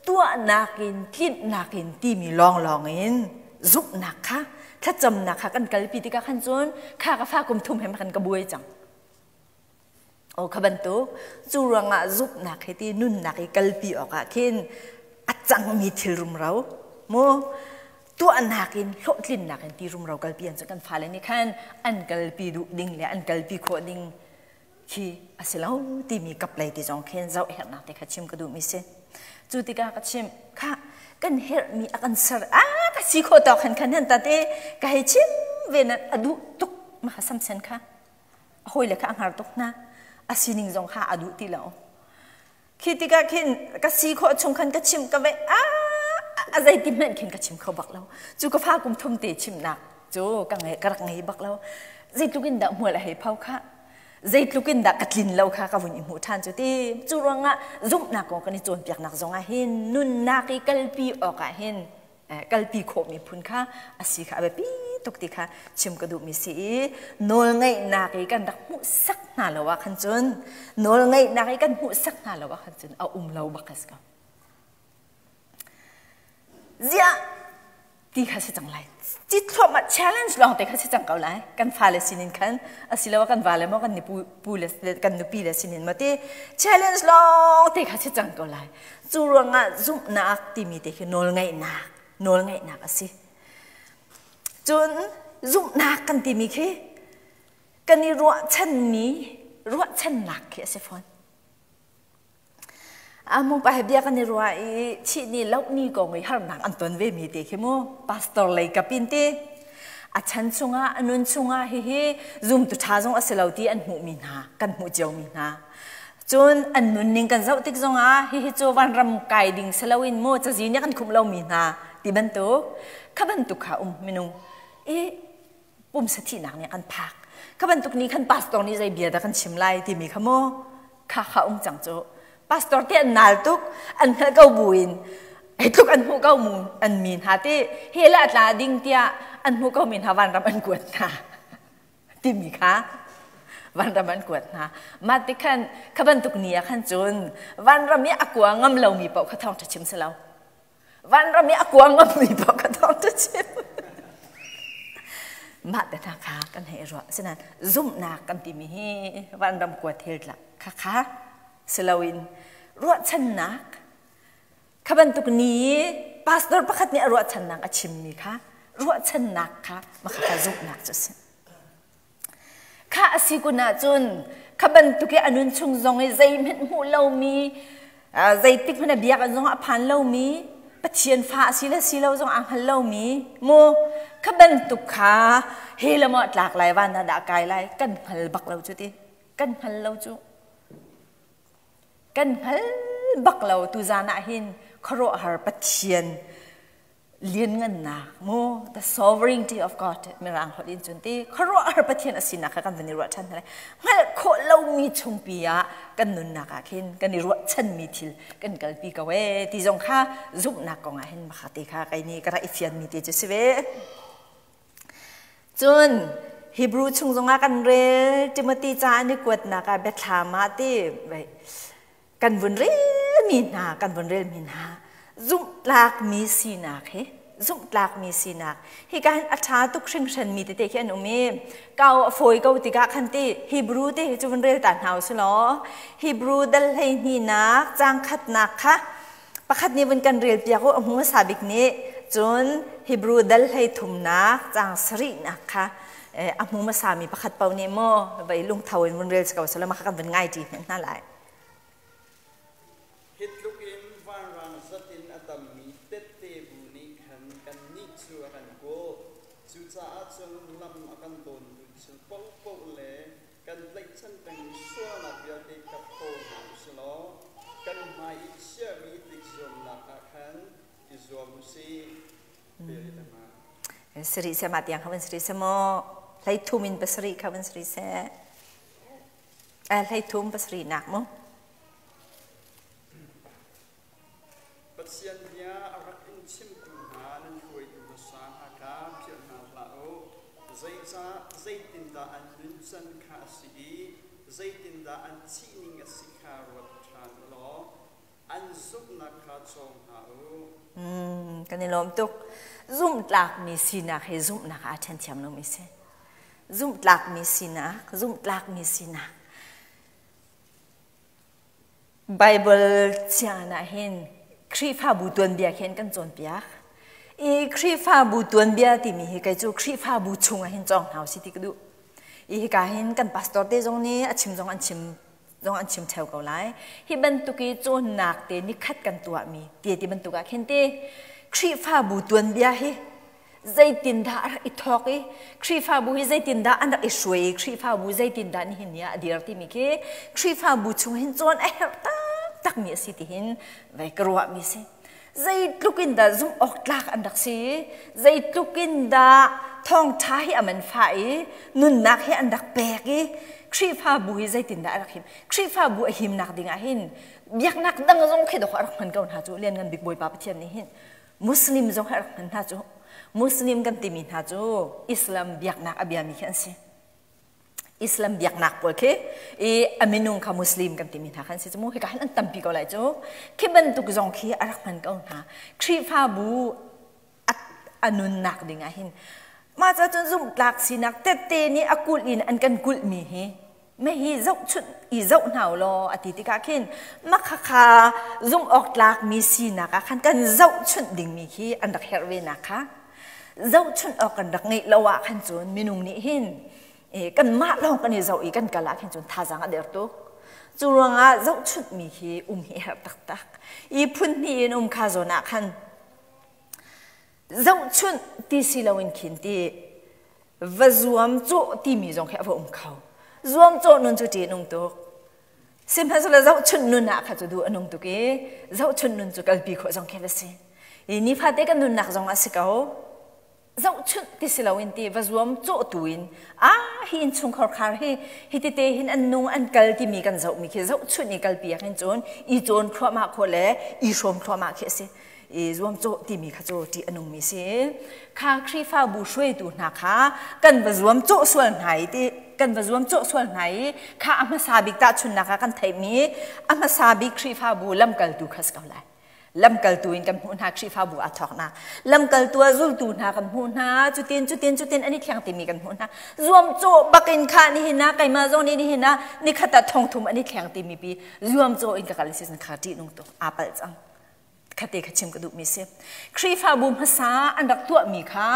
Tuahnak in tlinhnak in timi lawnglawng in zumhnak kha thlacamnak kha kan kalpi tikah khan cun kha ka fa kum thum he khan ka buai cang. O kha bantuk cu ruangah zumhnak he ti nunnak i kalpi awkah khin a cangmi thil rumro mu tuahnak in hlawhtlinnak in ti rumro kalpi an cu kan fale nih khan an kalpi duh ding le an kalpi khawh ding khi a si lo timi kaplei ti zong khin zoh herhnak te kha chim ka duhmi si. Cu tikah ka chim kha kan herhmi a kan ser a ka si khawh tawk khan khan han ta te ka hei chim ve nan a duh tuk ma samsen kha a hawile kha a hngar tuk hna a sining zong kha a duh ti lo khi tikah khin ka si khawh chung khan ka chim ka ve a a zeiti hmanh khin ka chim kho bak lo cu ka fa kum thum te chimnak cu ka ngei ka rak ngei bak lo zeitluk in dah hmual a hei phau kha zeitluk in dah ka tlin lo kha ka vun i hmuh ṭhan cu ti cu ruangah zumhnak kong kan i cawnpiaknak zongah hin nunnak i kalpi awkah hin kalpi khawhmi phun kha a si kha a biapi tuk ti kha chim ka duhmi si i nawlngeihnak i kan rak hmuhsak hna lo ah khan cun nawlngeihnak i kan hmuhsak hna lo ah khan cun a um lo bak a si ko. Ziah ti kha si cang lai. Ci thluahmah challenge lawng te kha si cang ko lai. Kan fale sinin khan asiloah kan vale maw kan pu le kan nupi le sinin maw ti challenge lawng te kha si cang ko lai. Cu ruangah zumhnak timi te khi nawlngeihnak nawlngeihnak a si. Cun zumhnak kan timi khi kan i ruahchanmi ruahchannak khi a si fawn. Amung pa he bia kan i ruah i thih ni loh ni kong i harnak an ton ve mi te khi mu pastor lei kapin ti a chan chungah a nun chungah hihi zumtu ṭha zong a si lo ti an hmuhmi hna kan hmuh ciomi hna Cun an nunning kan zoh tik zongah hihi cu vanram kai ding si loin mu cazi nih kan khumh lomi hna ti bantuk kha bantuk kha um minung i pumsa thihnak nih kan phak kha bantuk nih khan pastor nih zei bia dah kan chim lai timi kha mu kha kha um cang cu pastor te an nal tuk an hngalh ko buin ai tluk an hmuh ko mu an mi hna ti he la tla ding tiah an hmuh ko mi hna vanram an kuat hna timi kha vanram an kuat hna. Mah ti khan kha bantuk ni ah khan cun vanram i a kua ngam lomi paoh kha thawngṭha chim si lo. Vanram i a kua ngammi paoh kha thawngṭha chim. Mah te hna kha kan hei ruah. Asinain zumhnak kan timi hi vanram kua thil kha kha si loin ruahchannak Kha bantuk ni i pastor pakhat nih a ruahchannak a chimmi kha ruahchannak kha makha kha zumhnak cu a si. Kha a si kun ahcun kha bantuk i a nun chung zong i zeihmanh hmuh lomi zeitik hmanh a biakinn zong a phan lomi Pathian fa a si le si lo zong aa hngal lomi mu kha bantuk kha he le maw tlak lai van ah dah kai lai kan hngal bak lo cu ti kan hngal lo cu Kan hngal bak lo tuzan ah hin khuaruahhar Pathian lianngannak mu the sovereignty of God mirang holh in cun ti khuaruahhar Pathian a sinak kha kan van i ruah ṭhan hna lai hngalh khawh lomi chungpi ah kan nunnak ah khin kan i ruahchanmi thil kan kalpi ko ee ti zong kha zumhnak kong ah hin maka te kha kei nih ka rak i fianmi te cu si ve. Cun Hebrew chung zongah kan rel Timothy ca an i kuatnak ah biathlam ah ti kan vun relmi hna kan vun relmi hna zumhtlakmi sinak hi zumhtlakmi sinak hika hin a ṭha tuk hringhranmi tete khi an um i kau a fawi ko tikah khan ti Hebrew te hi cu vun rel ta hna u law Hebrew dal hleihnihnak caang khatnak kha Pakhat nih vun kan rel piak u a hmu hmasa bik nih cun Hebrew dal hlei thumnak caang sarihnak kha a hmu hmasami pakhat paoh nih maw vei lungtho in vun rel si ko selaw mah kha kan vun ngai ṭi hna lai. Hi tluk in vanrang zat in a tammi tette bu nih khan kannih cu a kan kawh. Cucaah cun lam a kan dawntu thil paohpaoh le kan tlaihchan pengmi sualnak vialte kha thawl hna u sih law kan hmai i chiahmi tlikzuamnak ah khan i zuam u sih. Sari seh ma tiang kha van sari seh maw hlei thum in pasarih kha van sari seh hlei thum pasarih nak mu. Pathian bia a rak in chimtu hna nan hruaitu hmasa hna kha philh hna hlah u. Zeicah zeitindah an nuncan kha a si i zeitindah an thihning a si kha ruat ṭhan u law an zumhnak kha cawng hna u. Kan i lawm tuk. Zumhtlakmi sinak he zumhnak aa ṭhen thiam lomi si. Zumhtlakmi sinak, zumhtlakmi sinak. Baibal cian ah hin Khrihfabu tuanbia khin kan cawnpiak. I Khrihfabu tuanbia timi hi kei cu Khrihfabu chung ah hin cawng hna usih ti ka duh. I hika hin kan pastor te zong nih a chim zong an chim zong an chim theo ko lai. Hi bantuk i cawnnak te nikhat kan tuahmi ti ti bantuk ah khin te Khrihfabu tuanbia hi zeitindah a rak i thawk i Khrihfabu hi zeitindah an rak i hruai i Khrihfabu zeitindah nihin ni ah a dir timi khi Khrihfabu chung hin cawn a herh taktakmi a si ti hin vei ka ruahmi si. Zeitluk in dah zumh awk tlak an rak si i zeitluk in dah thawngṭha hi a man fah i nunnak hi an rak pek i Khrihfabu hi zeitindah a rak him. Khrihfabu a himnak ding ah hin biaknak dang zong khi dawh a rak hman ko hna cu Lianngan Bik Bawipa Pathian nih hin Muslim zong hi a rak hman hna cu Muslim kan timi hna cu Islam biaknak a biami khi an si. Islam biaknak pawl khi i a minung kha Muslim kan timi hna khan si cu mu hika hin an tampi ko lai cu khi bantuk zong khi a rak hman ko hna Khrihfabu a nunnak ding ah hin mah ca cun zumhtlak sinak tette nih a kulh in an kan kulhmi hi Mei zohchunh i zoh hna u law a ti tikah khin makhakha zumh awk tlakmi sinak ah khan kan zohchunh dingmi khi an rak herh ve nak kha zohchunh awk kan rak ngeih lo ah khan cun minung nih hin kanmah lawng kan i zoh i kan kal ah khin cun thazaang a der tuk. Cu ruangah zohchunhmi hi um hi herh taktak. I phun hnih in um kha zawn ah khan zohchunh ti si loin khin ti va zuam cawh timi zong khi a va um kho. Zuam cawh nun cu ṭih nung tuk. Sihmanhsehlaw zohchunh nun ah kha cu duh a nung tuk i zohchunh nun cu kalpi khawh zong khi va si. I nifate kan nunnak zong a si ko. Zohchunh ti si loin ti va zuam cawh tu in a hi innchungkhar khar hi hi tete hin an nung an kal timi kan zohmi khi zohchunh i kalpi ah khin cun i cawn thluahmah khawh le i hrawm thluahmah khi a si. I zuamcawh timi kha cu ṭih a nungmi si. Kha Khrihfabu hruaitu hna kha kan va zuamcawh sual hna i ti kan va zuamcawh sual hna i kha a hmasa bik tahchunhnak ah kan theihmi a hmasa bik Khrihfabu lamkaltu kha si ko lai. Lamkaltu in kan hmuh hna Khrihfabu aa thawknak. Lamkaltu a zultu hna kan hmuh hna cutin cutin cutin an i thleng timi kan hmuh hna. Zuamcawh bakin kha nihin ah keimah zong nih nihin ah nikhat ah thongthum an i thleng timi pi zuamcawh in ka kal si kha ṭih nung tuk aa palh cang. Khate kha chim ka duhmi si. Khrihfabu hmasa an rak tuahmi kha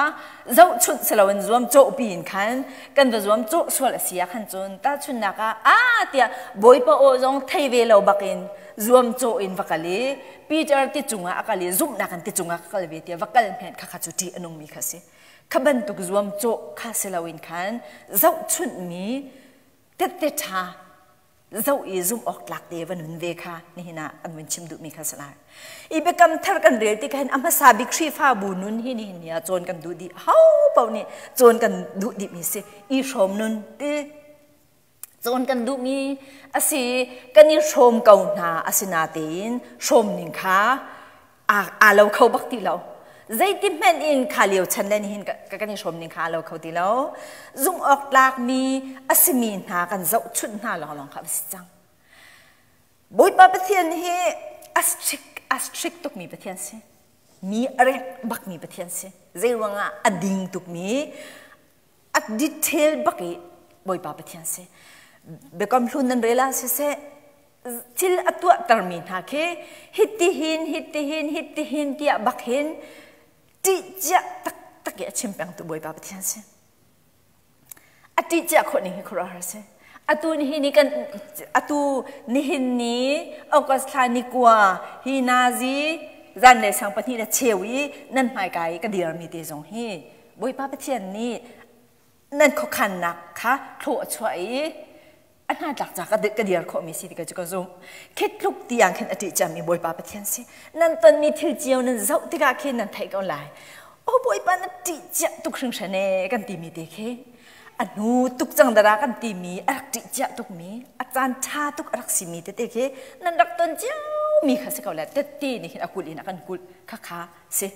zohchunh si loin zuamcawh pi in khan kan va zuamcawh sual a si ah khan cun tahchunhnak ah a tiah Bawipa aw zong thei ve lo bakin zuamcawh in va kal i Peter ti cungah a kal i zumhnak in ti cungah ka kal ve tiah va kal hmenh kha kha cu ṭih a nungmi kha si. Kha bantuk zuamcawh kha si loin khan zohchunhmi tette ṭha zoh i zumh awk tlak te va nun ve kha nihin ah an vun chim duhmi kha si lai. I biakam thar kan rel tik hin a hmasa bik Khrihfabu nun hi nihin ni ah cawn kan duh dih ho paoh nih cawn kan duh dihmi si i hrawm nun ti cawn kan duhmi a si kan i hrawm ko hna asinatein hrawm ning kha aa lo kho bak ti lo. Zeiti hmanh in kha lio chan le nihin kan i hrawm ning kha aa lo kho ti lo. Zumh awk tlakmi a simi hna kan zohchunh hna lawnglawng kha a si cang. Bawipa Pathian hi a strict, a strict tukmi Pathian si. Mi a rengh bakmi Pathian si. Zei ruangah a ding tukmi, a detail bak i Bawipa Pathian si. Biakam hlun nan rel ah siseh, thil a tuahtermi hna khi hitihin hitihin hitihin tiah bak hin ṭih cia taktak i a chim pengtu Bawipa Pathian si. A ṭih cia khawh ning hi khuaruahhar si. Atu nihin ni kan atu nihin ni August thla ni kua hi nazi zanlei sang pahnih le cheu i nan hmaika i ka dirmi te zong hi Bawipa Pathian nih nan khuakhannak kha thlawh a chuah i a hnatlak ca ka dir khawhmi si ti ka cu ka zumh. Khi tluk tiang khin a ṭih ciami Bawipa Pathian si. Nan tonmi thil cio nan zoh tikah khin nan theih ko lai. Aw Bawipa na ṭih cia tuk hringhran ee kan timi te khi a hnu tuk cang dara kan timi a rak ṭih cia tukmi a caan ṭha tuk a rak simi tete khi nan rak ton ciomi kha si ko le tette nih hin a kulh in a kan kulh kha kha si.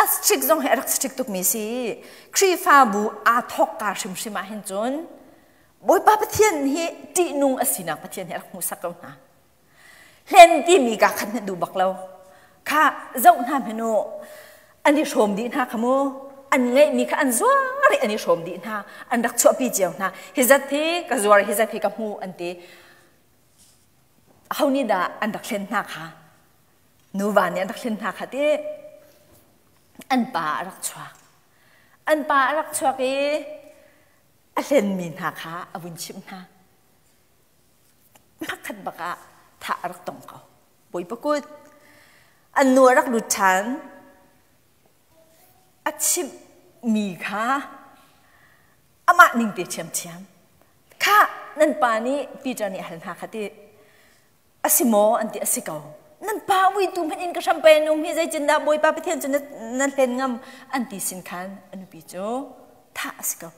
A strict zong hi a rak strict tukmi si. Khrihfabu aa thawkka hrimhrim ah hin cun Bawipa Pathian hi ṭihnung a sinak Pathian hi a rak hmuhsak ko hna. Hlen timi ka khat na duh bak lo. Kha zoh hna hmanh u. An i hrawm dih hna kha mu. An ngeihmi kha an zuar i an i hrawm dih hna. An rak chuahpi cio hna. Hi zat hi ka zuar, hi zat hi ka hmu an ti. Ho nih dah an rak hlen hna kha? Nuva nih an rak hlen hna kha ti. An pa a rak chuak. An pa a rak chuak i a hlenmi hna kha a vun chimh hna. Pakhat bak ah thah a rak tong ko. Bawipa kut. An nu a rak lut ṭhan. A chimhmi kha amah ning te ṭhiamṭhiam. Kha nan pa nih Peter nih a hal hna kha ti. A si maw an ti a si ko. Nan pa uitu hmanh in ka hram pei an um hi zeitindah Bawipa Pathian cu na hlen ngam an ti sin khan a nupi cu thah a si ko.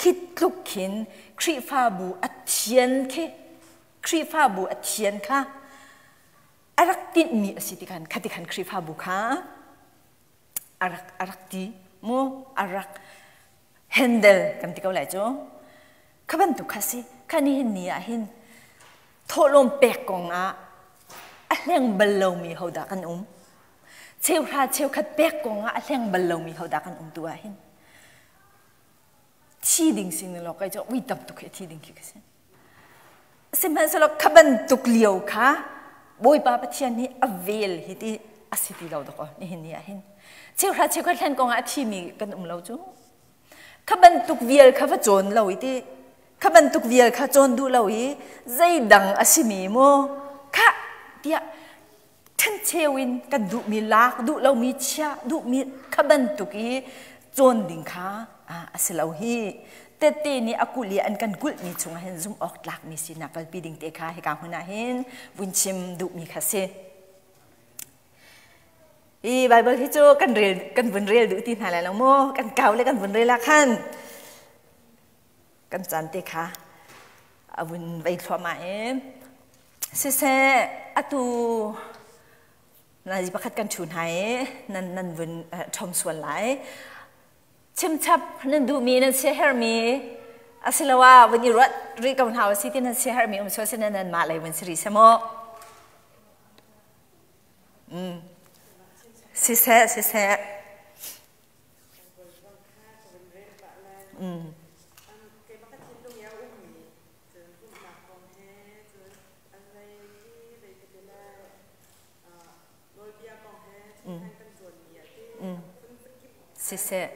Khi tluk khin Khrihfabu a thian khi Khrihfabu a thian kha a rak tinhmi a si ti khan khati khan Khrihfabu kha a rak a rak ti mu a rak handle kan ti ko lai cu kha bantuk kha si kha nihin ni ah hin thawhlawm pek kong ah a hleng bal lomi hodah kan um cheuhra cheukhat pek kong ah a hleng bal lomi hodah kan um tu ah hin thi ding sing lo kai cu ui tam tuk he thi ding khi ka si sihmanhsehlaw kha bantuk lio kha Bawipa Pathian nih a vel hi ti a si ti lo dok nihin ni ah hin cheuhra cheukhat hlen kong ah a thimi kan um lo cu kha bantuk vial kha va cawn lo i ti kha bantuk vial kha cawn duh lo i zeidang a simi mu kha tiah ṭhencheu in kan duhmi lak duh lomi chiah duhmi kha bantuk i cawn ding kha a si lo hi tette nih a kulh i an kan kulhmi chungah hin zumh awk tlakmi sinak kalpi ding te kha hika hmun ah hin vun chim duhmi kha si. Hi Bible hi cu kan rel kan vun rel duh ti hna lai lo mu kan kau le kan vun rel ah khan kan caan te kha a vun vei thluahmah i siseh atu nazi pakhat kan ṭhu hna i nan nan vun ṭhom sual lai chimchap nan duhmi nan siaherhmi asiloah vun i ruat rih ko hna usih ti nan siaherhmi um sual si nan nanmah lei vun si rih seh mu siseh siseh Siseh.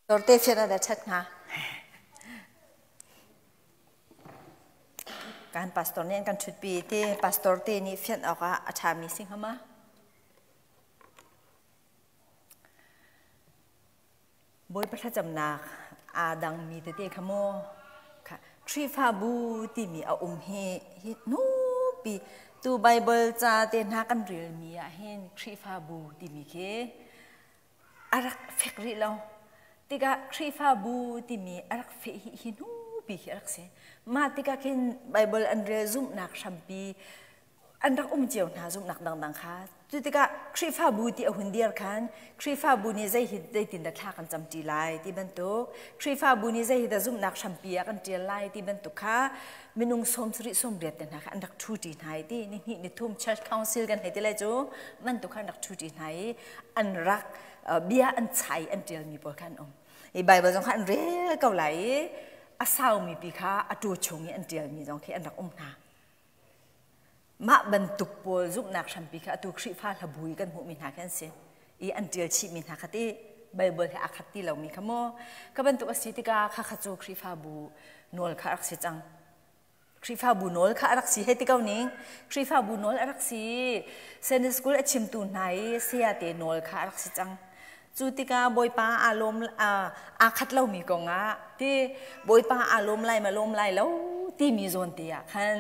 Dorte fian a da ṭhat hnga. Kan pastor nih an kan ṭhutpi ti pastor te nih fianh awkah a ṭhami si hnga ma? Bawipa thlacamnak aa dangmi tete kha mu. Khrihfabu timi a um hi hi nupi tu Bible ca te hna kan relmi ah hin Khrihfabu timi khi a rak fek rih lo. Tikah Khrihfabu timi a rak feh hi hi nupi khi a rak si. Mah tikah khin Bible an rel zumhnak hrampi an rak um cio hna zumhnak dangdang kha. Cu tikah Khrihfabu ti a hun dir khan Khrihfabu nih zei hi zeitin dah thla kan camṭi lai ti bantuk, Khrihfabu nih zei hi dah zumhnak hrampi ah kan ṭial lai ti bantuk kha minung 70 80 te hna kha an rak ṭhuṭi hna i ti ni hnih ni thum church council kan hei ti lai cu bantuk kha an rak ṭhuṭi hna i an rak bia an chai an ṭialmi pawl kha an um. I Bible zong kha an rel ko lai i a saumi pi kha a tu chung i an ṭialmi zong khi an rak um hna. Mah bantuk pawl zumhnak hrampi kha atu Khrihfa hlabui kan hmuhmi hna khi an si i an ṭial chihmi hna kha ti Baibal he aa khat ti lomi kha maw ka bantuk a si tikah khakha cu Khrihfabu nawl kha a rak si cang. Khrihfabu nawl kha a rak si hei ti ko ning. Khrihfabu nawl a rak si. Sunday school a chimtu hna i sayate nawl kha a rak si cang. Cu tikah Bawipa aa lawm aa khat lomi kongah ti Bawipa aa lawm lai ma lawm lai lo timi zawn te ah khan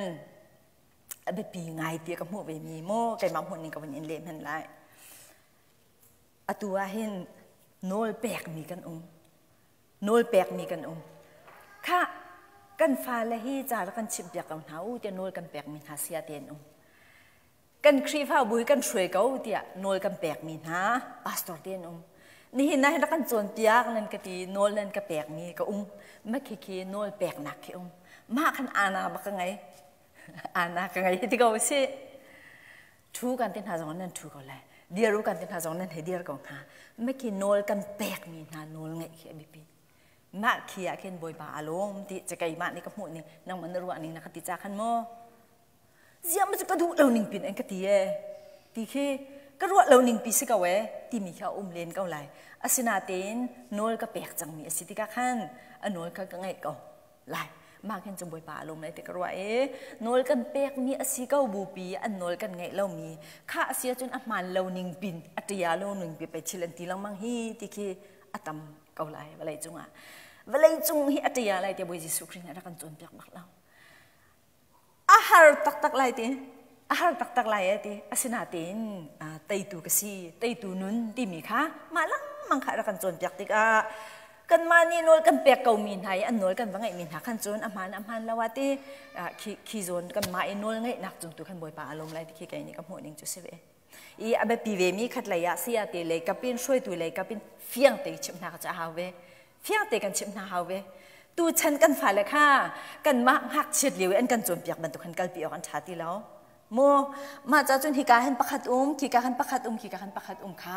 a biapi ngai ti ka hmuh ve mi maw keimah hmuh ning ka vun in leh hman lai. Atu ah hin nawl pekmi kan um. Nawl pekmi kan um. Kha kan fale hi ca rak kan chimhpiak ko hna u tiah nawl kan pekmi hna sia te an um. Kan Khrihfabu hi kan hruai ko tiah nawl kan pekmi hna pastor te an um. Nihin ah hin rak kan cawnpiak nan ka ti nawl nan ka pekmi ka um. Ma khi khi nawl peknak khi um. Mah khan ana bak ka ngei. Ana ka ngei ti ko si. Thu kan ti hna zong nan thu ko lai. Dir u kan ti hna zong nan hei dir ko hna. Ma khi nawl kan pekmi hna nawl ngeih khi a biapi. Mah khi ah khin Bawipa a lawm ti ca keimah nih ka hmuh ning nangmah na ruah ning na ka ti ca khan maw ziah ma cu ka duh lo ning pin an ka ti ee ti khi ka ruah lo ning pi si ko ee timi khi a um len ko lai. Asinain nawl ka pek cangmi a si tikah khan a nawl kha ka ngaih ko lai. Mah khin cu Bawipa a lawm lai ti ka ruah i nawl kan pekmi a si ko bupi an nawl kan ngaih lomi kha a si ahcun a hmaan lo ning pin a ṭia lo ning pi pei thil an ti lengmang hi ti khi a tam ko lai vawlei cungah. Vawlei cung hi a ṭia lai tiah Bawi Jesuh Khrih nih a rak kan cawnpiak bak lo. A har taktak lai ti, a har taktak lai e ti. Asinain teitu ka si, teitu nun timi kha mah lengmang kha a rak kan cawnpiak tikah kanmah nih nawl kan pek komi hna i an nawl kan va ngeihmi hna khan cun a hmaan a hmaan lo ah ti khi khi zawn kanmah i nawl ngeihnak cung tu khan Bawipa a lawm lai ti khi kei nih ka hmuh ning cu si ve. I a biapi vemi khat lei ah sayate lei kapin hruaitu lei kapin fiang te chimh hna kha cu a hau ve. Fiang te kan chimh hna hau ve. Tuchan kan fale kha kanmah ngakchiat lio i an kan cawnpiak bantuk khan kalpi awk an ṭha ti lo. Mu mah ca cun hika hin pakhat um, khika khan pakhat um, khika khan pakhat um kha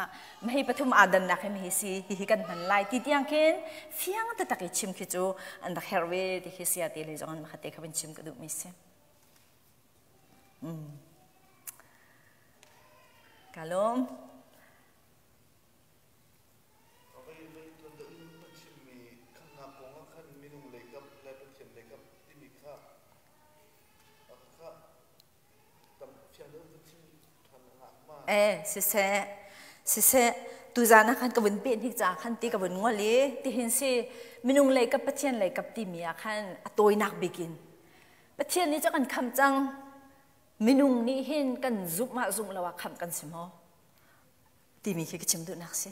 hei pathum aa dannak hi hi si, hihi kan hman lai ti tiang khin fiang taktak i chim khi cu an rak herh ve ti khi sayate lei zong an makhat te kha van chim ka duhmi si. Ka lawm. Eh, siseh, siseh, tuzaan ah khan ka vun peh hnik caah khan ti ka vun ngol i tihin si minung lei kap Pathian lei kap timi ah khan a tawinak bik in Pathian nih cu kan khamh cang. Minung nih hin kan zumh ah zumh lo ah khamh kan si maw? Timi khi ka chim duhnak si.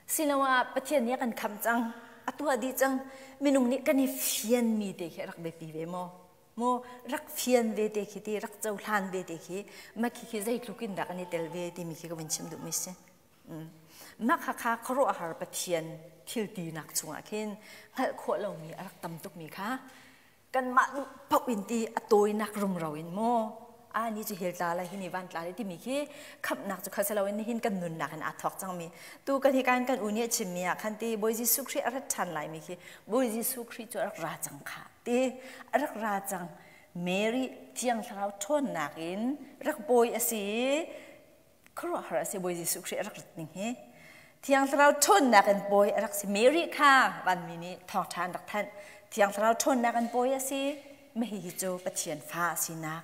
Siloah Pathian nih a kan khamh cang, a tuah dih cang. Minung nih kan i fianmi te khi a rak biapi ve maw? Maw rak fian ve te khi ti, rak cohlan ve te khi, mah khi khi zeitluk in dah kan i tel ve timi khi ka vun chim duhmi si. Mah khakha khuaruahhar Pathian thil tinak chungah khin hngalh khawh lomi a rak tam tukmi kha kanmah duh paoh in ti a tawinak rumro in maw a ni cu hil tla lai hi ni van tla lai timi khi khamhnak cu kha si loin nihin kan nunnak in aa thawk cangmi tu kan hi kan kan u nih a chimmi ah khan ti Bawi Jesuh Khrih a rat ṭhan lai mi khi Bawi Jesuh Khrih cu a rak ra cang kha ti a rak ra cang Mary Thiang Thlarau ṭhawnnak in rak bawi a si i khuaruahhar a si Bawi Jesuh Khrih a rak rat ning hi Thiang Thlarau ṭhawnnak in pawi a rak si. Mary kha vanmi nih thawngṭha an rak thanh. Thiang Thlarau ṭhawnnak in pawi a si. Mah hihi cu Pathian fa a sinak.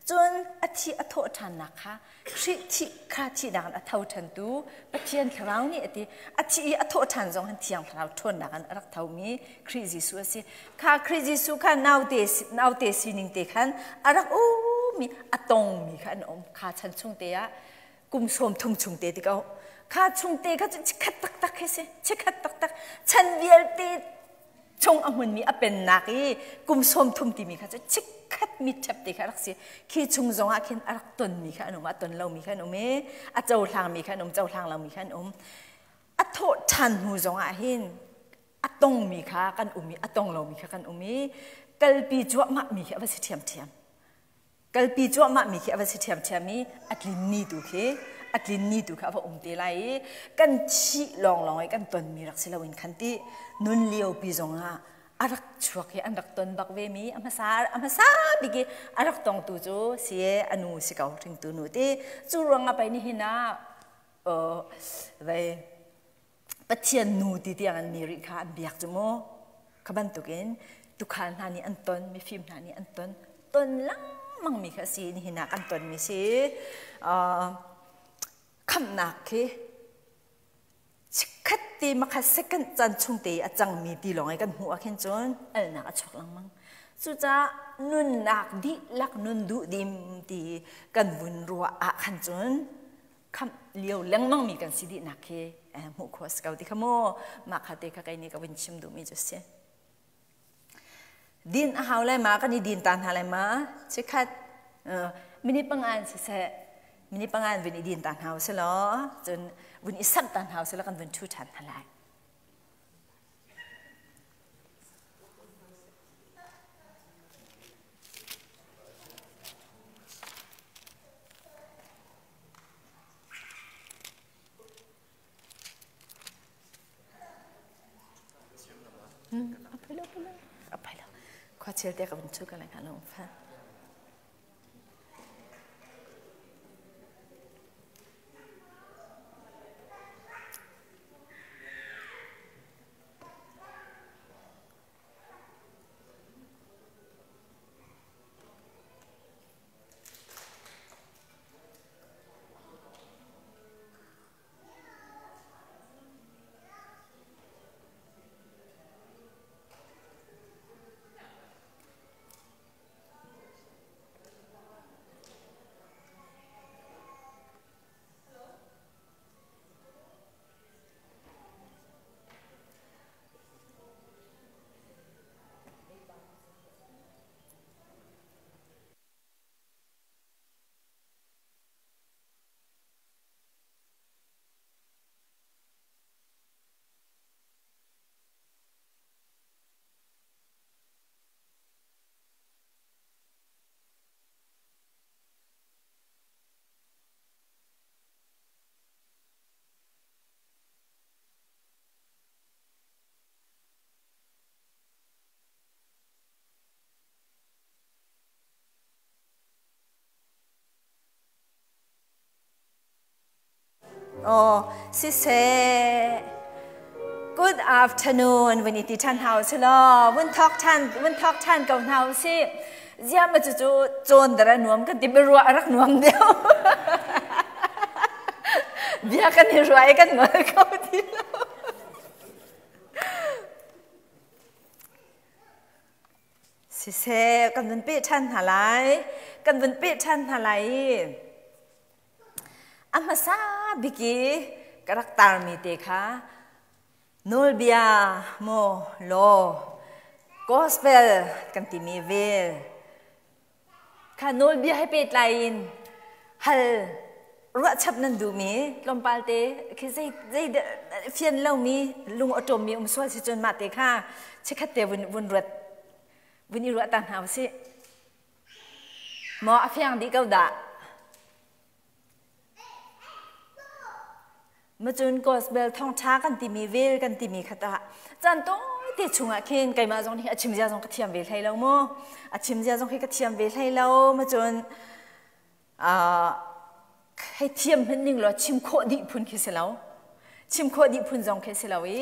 Cun a thi a thawh ṭhannak kha Khrih thih kha thihnak in a tho ṭhantu Pathian Thlarau nih a ti. A thi i a thawh ṭhan zong hin Thiang Thlarau ṭhawnnak in a rak thomi Khrih Jesuh a si. Kha Khrih Jesuh kha naute naute sining te khan a rak ummi a tongmi kha an um. Kha chan chung te ah kum 30 chung te ti ko. Kha chung te kha cu chikhat taktak khi si. Chikhat taktak. Chan vialte chung a hmunmi a pennak i kum 30 timi kha cu chikkhat mi ṭhep te kha a rak si. Khi chung zong ah khin a rak tonmi kha an um, a ton lomi kha an um i a cohlangmi kha an um, cohlang lomi kha an um. A thawh ṭhan hnu zong ah hin a tongmi kha kan um i a tong lomi kha kan um i kalpi cuahmahmi khi a va si ṭhiamṭhiam. Kalpi cuahmahmi khi a va si ṭhiamṭhiam i a tlin ni tu khi a tlin ni tu kha a va um te lai i kan thih lawnglawng i kan tonmi rak si loin khan ti nun liopi zongah a rak chuak i an rak ton bak ve mi a hmasa a hmasa bik i a rak tongtu cu si a nu si ko hringtu nu ti cu ruangah pei nihin ah vei Pathian nu ti tiang an Mary kha an biak cu mu kha bantukin tukhal hna nih an ton mifim hna nih an ton ton lengmang mi kha si nihin ah kan ton mi si khamhnak khi chikkhat te makhat second caan chung te a cangmi ti lawng i kan hmuh ah khin cun alnak a chuak lengmang cucaah nunnak dihlak nun duh dim ti kan vun ruah ah khan cun khamh lio lengmang mi kan si dihnak khi hmuh khawh a si ko ti kha mu mah kha te kha kei nih ka vun chim duhmi cu si din a hau lai ma kan i din ta hna lai ma chikhat minute pangan siseh minute pangan vun i din ta hna usih law cun vun i samh ta hna usih law kan vun ṭhu ṭhan hna lai. Khua chel te ka vun chu ka lai hna lo fa. Oh, siseh. Good afternoon. Vun i ti ṭhan hna usih law, vun thawk ṭhan, vun thawk ṭhan ko hna usih. Ziah ma cucu cawn dara nuam kan ti biaruah a rak nuam deuh. Bia kan i ruah i kan ngol ko ti lo. Siseh, kan vun peh ṭhan hna lai. Kan vun peh ṭhan hna lai i a hmasa bik i ka rak tarmi te kha nawlbia maw law gospel kan timi vel Kha nawlbia he pehtlai in hal ruahchap nan duhmi tlawmpal te khi zei zei fian lomi lung a ṭawmmi um sual si cun mah te kha chikkhat te vun vun ruat vun i ruah ta hna usih. Maw a fiang dih ko dah? Macun gospel thawngṭha kan timi vel kan timi kha tah caan tawite chungah khin keimah zong nih a chim zia zong ka thiam ve hlei lo mu a chim zia zong khi ka thiam ve hlei lo macun hei thiam hmanh ning law chim khawh dih phun khi si lo chim khawh dih phun zong khi si lo i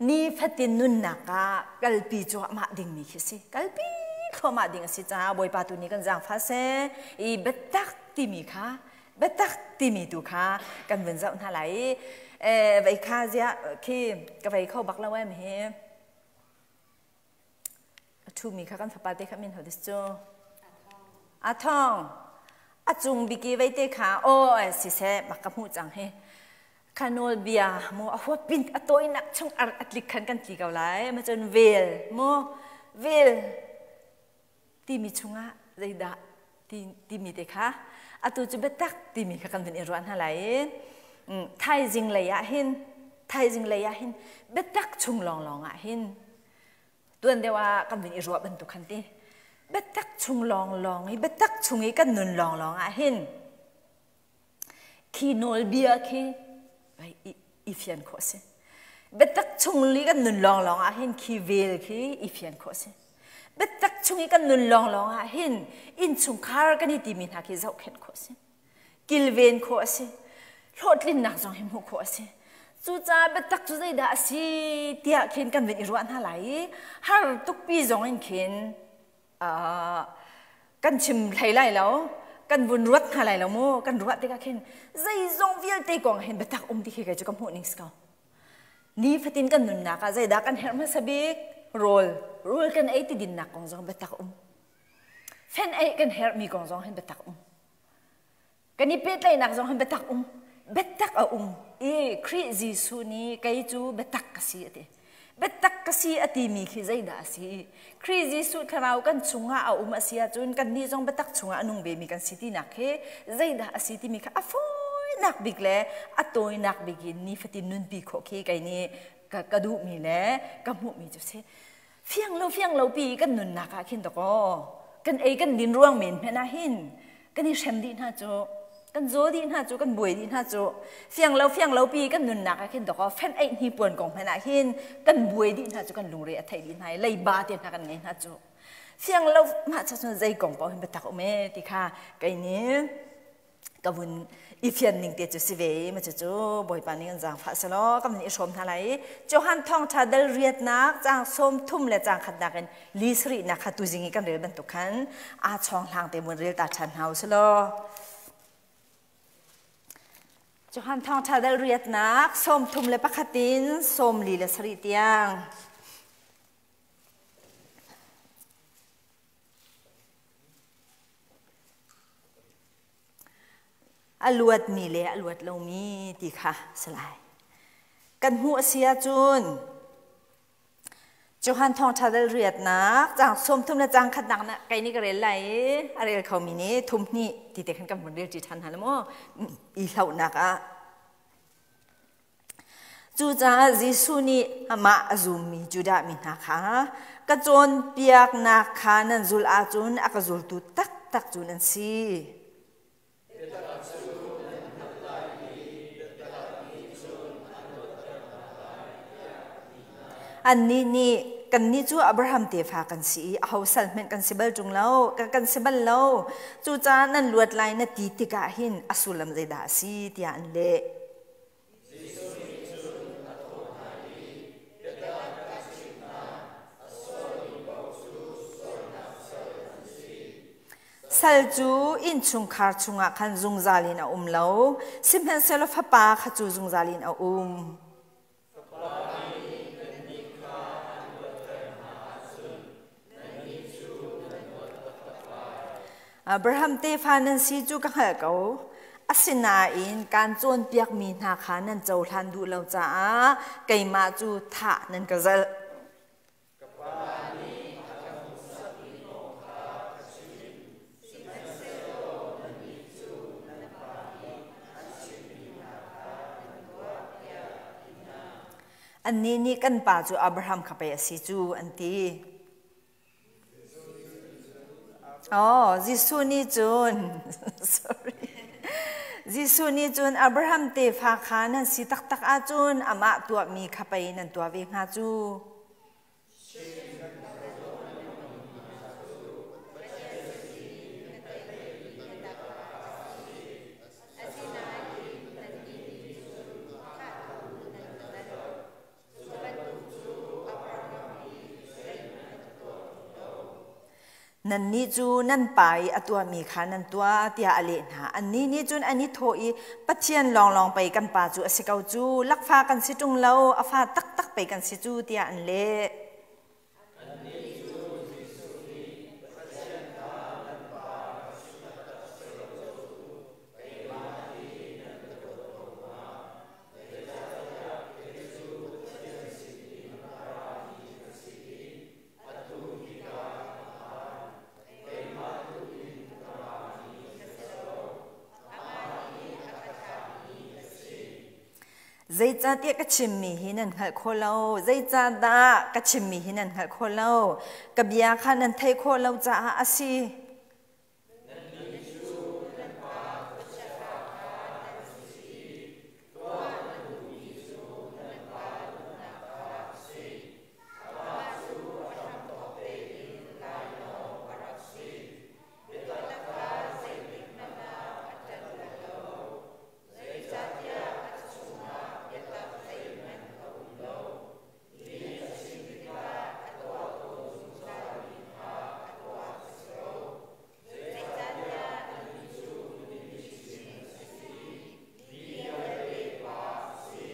ni fatin nunnak ah kalpi cuahmah dingmi khi si kalpi. thluahmah ding a si caah Bawipa tu nih kan zaangfah seh. I biatak timi kha biatak timi tu kha kan vun zoh hna lai i vei kha ziah khi ka vei kho bak lo em hi a ṭhumi kha kan fapa te kha min ho dis cu a thong a cung biki vei te kha aw siseh mak ka hmuh cang hi kha nawlbia mu a huat pin a tawinak chung ar a tlik khan kan tli ko lai ma cun vel mu vel timi chungah zeidah timi te kha atu cu biatak timi kha kan vun i ruah hna lai i thaizing lei ah hin thaizing lei ah hin biatak chung lawnglawng ah hin tuan deuh ah kan vun i ruah bantuk khan ti biatak chung lawnglawng i biatak chung i kan nun lawnglawng ah hin Khi nawlbia khi i fian khawh a si. Biatak chung li kan nun lawnglawng ah hin khi vel khi i fian khawh a si. Biatak chung i kan nun lawnglawng ah hin innchungkhar kan i timi hna khi zohkhenh khawh a si. Kilven khawh a si. Hlawhtlinnak zong hi hmuh khawh a si. Cucaah biatak cu zeidah a si tiah khin kan vun i ruah hna lai i har tukpi zong in khin kan chim hlei lai lo kan vun ruat hna lai lo mu kan ruah tikah khin zeizong vialte kong hin biatak um ti khi kei cu ka hmuh ning si ko ni fatin kan nunnak ah zeidah kan herh hmasa bik rawl rawl kan ei ti dinnak kong zong biatak um fen ei kan herh mi kong zong hin biatak um Kan i pehtlaihnak zong hin biatak um biatak a um i Khrih Jesuh nih kei cu biatak ka si a ti. Biatak ka si a timi khi zeidah a si? Khrih Jesuh thlarau kan chungah a um a si ahcun kannih zong biatak chungah a nung vemi kan si tinak khi zeidah a si timi kha a fawinak bik le a tawinak bik in nifatin nunpi khawh khi kei nih ka duhmi le ka hmuhmi cu si. Fiang lo fiang lo pi kan nunnak ah khin dakaw kan ei kan din ruang men hmanh ah hin kan i hrem dih hna cu kan zaw dih hna cu kan buai dih hna cu fiang lo fiang lo pi kan nunnak ah khin dakaw fen eih hni puan kong hmanh ah hin kan buai dih hna cu kan lungre a theih dih hna i leiba te hna kan ngei hna cu fiang lo mah cha cun zei kong paoh hin biatak um e ti kha kei nih ka vun i fian ning te cu si ve i ma cucu Bawipa nih kan zaangfah selaw kan i hrawm hna lai i Johan thawngṭha dal riatnak caang 30 le caang khatnak in li sarihnak kha tuzing i kan rel bantuk khan aa chawng hlang te mun rel ta ṭhan hna u selaw Johan thawngṭha dal riatnak 31 in 47 tiang. A luatmi le a luat lomi ti kha si lai. Kan hmuh a si ahcun Johan Thawngṭha dal riatnak caang 30 le caang khatnak na kei nih ka rel lai i a rel khomi nih thum hnih ti te khan kan vun rel ṭi ṭhan hna la maw i hlauhnak ah. Cucaah Jesuh nih amah a zummi Judah mi hna kha ka cawnpiaknak kha nan zulh ahcun a ka zultu taktak cu nan si. Annih nih kannih cu Abraham tefa kan si i aho sal hmanh kan si bal ṭung lo, kan si bal lo. Cucaah nan luat lai na ti tikah hin a sullam zeidah a si tiah an leh. Jesuh nih cun a thawh hna i, Biatak ka chimh hna, a sualmi paoh cu sualnak sal an si. Sal cu innchungkhar chungah khan zungzal in a um lo, sihmanhsehlaw fapa kha cu zungzal in a um. Fapa nih nannih kha an luatter hna ahcun nannih cu nan luat taktak lai. Abraham tefa nan si cu ka hngalh ko. Asinain kaan cawnpiakmi hna kha nan cohlan duh lo caah keimah cu thah nan ka zalh. Ka Pa nih a ka hmuhsakmi kong kha ka chim. Sihmanhsehlaw nannih cu nan pa nih an chimmi hna kha nan tuah, tiah a ti hna. Annih nih kan pa cu Abraham kha pei a si cu an ti. Oh, Jesuh nih cun sorry. Jesuh nih cun Abraham tefa kha nan si taktak ahcun amah tuahmi kha pei nan tuah ve hnga cu. Nannih cu nan pa i a tuahmi kha nan tuah, tiah a leh hna. Annih nih cun an i thawh i, Pathian lawnglawng pei kan pa cu a si ko cu, lakfa kan si ṭung lo, a fa taktak pei kan si cu, tiah an leh. Annih cu Jesuh nih Pathian kha nan Pa ka si taktak si lo cu, keimah hi nan ka dawt ko hnga. Zeicahtiah kei cu Pathian sinin a rami ka si i atu hika ka phan. Keimah tu in a rami ka si lo, amah nih a ka thlahmi a si. Zeicahtiah ka chimmi hi nan hngalh khawh lo? Zeicahdah ka chimmi hi nan hngalh khawh lo? Ka bia kha nan theih khawh lo caah a si. Nannih cu nan pa khuachia kha nan si i tuah nan duhmi cu nan pa duhnak kha a si. Amah cu a hramthawk tein lainawng a rak si. Biatak kha zeitikhmanh ah a ṭan bal lo. Zeicahtiah a chungah biatak zeihmanh a um lo. Lih a chim tikah a tuah tawn zungzalmi kha a tuah a si ko. Zeicahtiah anih cu lihchim a si i mi vialte pa a si.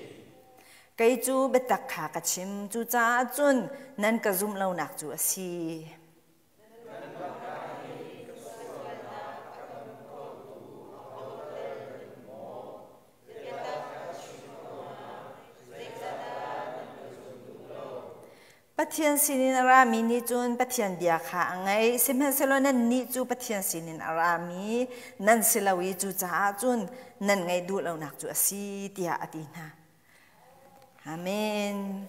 Kei cu biatak kha ka chim, cucaah cun nan ka zumh lonak cu a si. Pathian sinin a rami nih cun Pathian bia kha a ngaih. Sihmanhsehlaw nannih cu Pathian sinin a rami nan si lo i cucaah cun nan ngaih duh lonak cu a si, tiah a ti hna. Amen.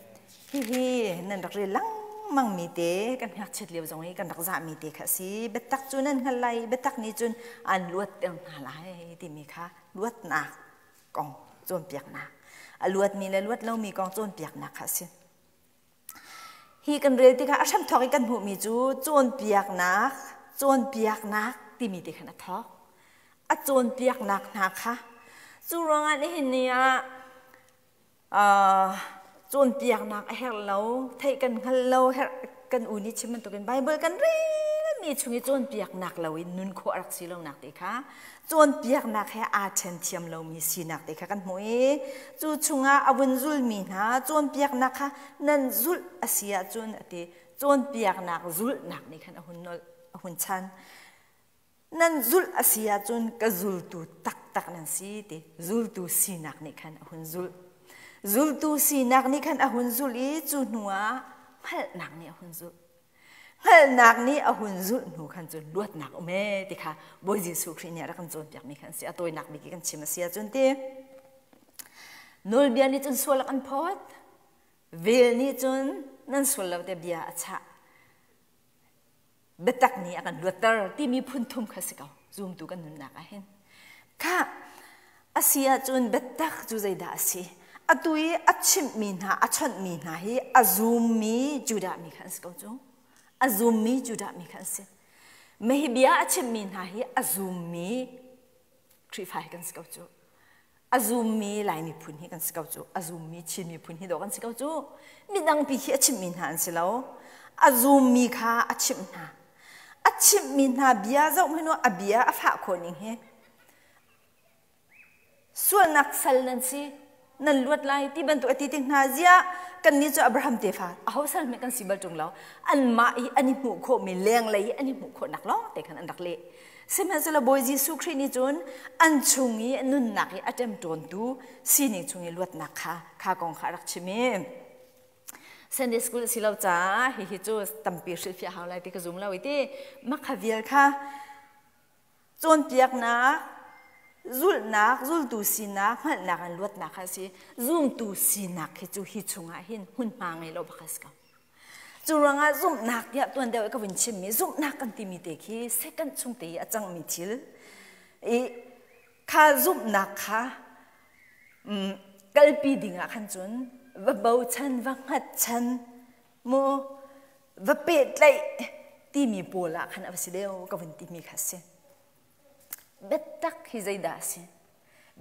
Hihi nan rak rel lengmang mi te kan ngakchiat lio zong i kan rak zahmi te kha a si. Biatak cu nan hngalh lai i biatak nih cun an luatter hna lai timi kha luatnak kong cawnpiaknak. A luatmi le luat lomi kong cawnpiaknak kha a si. Hi kan rel tikah a hramthawk i kan hmuhmi cu cawnpiaknak, cawnpiaknak timi te khan a thawk. A cawnpiaknak hna kha cu ruangah nihin ni ah cawnpiaknak a herh lo, theih kan hngal lo, herh kan u nih chim bantukin Bible kan relmi chung i cawnpiaknak lo in nun khawh a rak si lonak te kha cawnpiaknak he aa ṭhen thiam lomi sinak te kha kan hmuh i cu chungah a vun zulmi hna cawnpiaknak kha nan zulh a si ahcun a ti. Cawnpiaknak zulhnak nih khan a hun nolh, a hun chan. Nan zulh a si ahcun ka zultu taktak nan si ti. Zultu sinak nih khan a hun zulh. Zultu sinak nih khan a hun zulh i cu hnuah hngalhnak nih a hun zulh. Hngalhnak nih a hun zulh hnu khan cun luatnak um ee ti kha Bawi Jesuh Khrih nih a rak kan cawnpiakmi khan si. A tawinak bik i kan chim a si ahcun ti. Nawlbia nih cun sual a kan phawt. Vel nih cun nan sual lo te bia a chah. Biatak nih a kan luatter timi phun thum kha si ko. Zumtu kan nunnak ah hin. Kha a si ahcun biatak cu zeidah a si? Atu i a chimhmi hna, a chawnhmi hna hi a zummi Judah mi kha an si ko cu. A zummi Judah mi kha an si. Hi bia a chimhmi hna hi a zummi Khrihfa hi kan si ko cu. A zummi Lai miphun hi kan si ko cu. A zummi Chin miphun hi dawh kan si ko cu. Midang pi khi a chimhmi hna an si lo. A zummi kha a chimh hna. A chimhmi hna bia zoh hmanh a bia a fah khawh ning hi Sualnak sal nan si, nan luat lai ti bantuk a ti tik hna. Ziah kannih cu Abraham tefa aho sal hmanh kan si bal ṭung lo. Anmah i an i hmuh khawhmi lenglei i an i hmuh khawhnak lawng te khan an rak leh. Sihmanhsehlaw Bawi Jesuh Khrih nih cun an chung i nunnak i a ṭemṭawntu sining chung i luatnak kha kha kong kha a rak chim i Sunday school a si lo caah hihi cu tampi hrilhfiah hau lai ti ka zum lo i ti makha vial kha Cawnpiaknak, zulhnak, zultu sinak, hngalhnak in luatnak kha a si. Zumtu sinak hi cu hi chungah hin hmunhma ngei lo bak a si ko. Cu ruangah zumhnak tiah tuan deuh i ka vun chimmi zumhnak kan timi te khi second chung te i a cangmi thil i kha zumhnak kha kalpi dingah khan cun va bochan, va hngatchan mu va pehtlaih timi pawl ah khan a va si deuh ka vun timi kha a si. Biatak hi zeidah a si?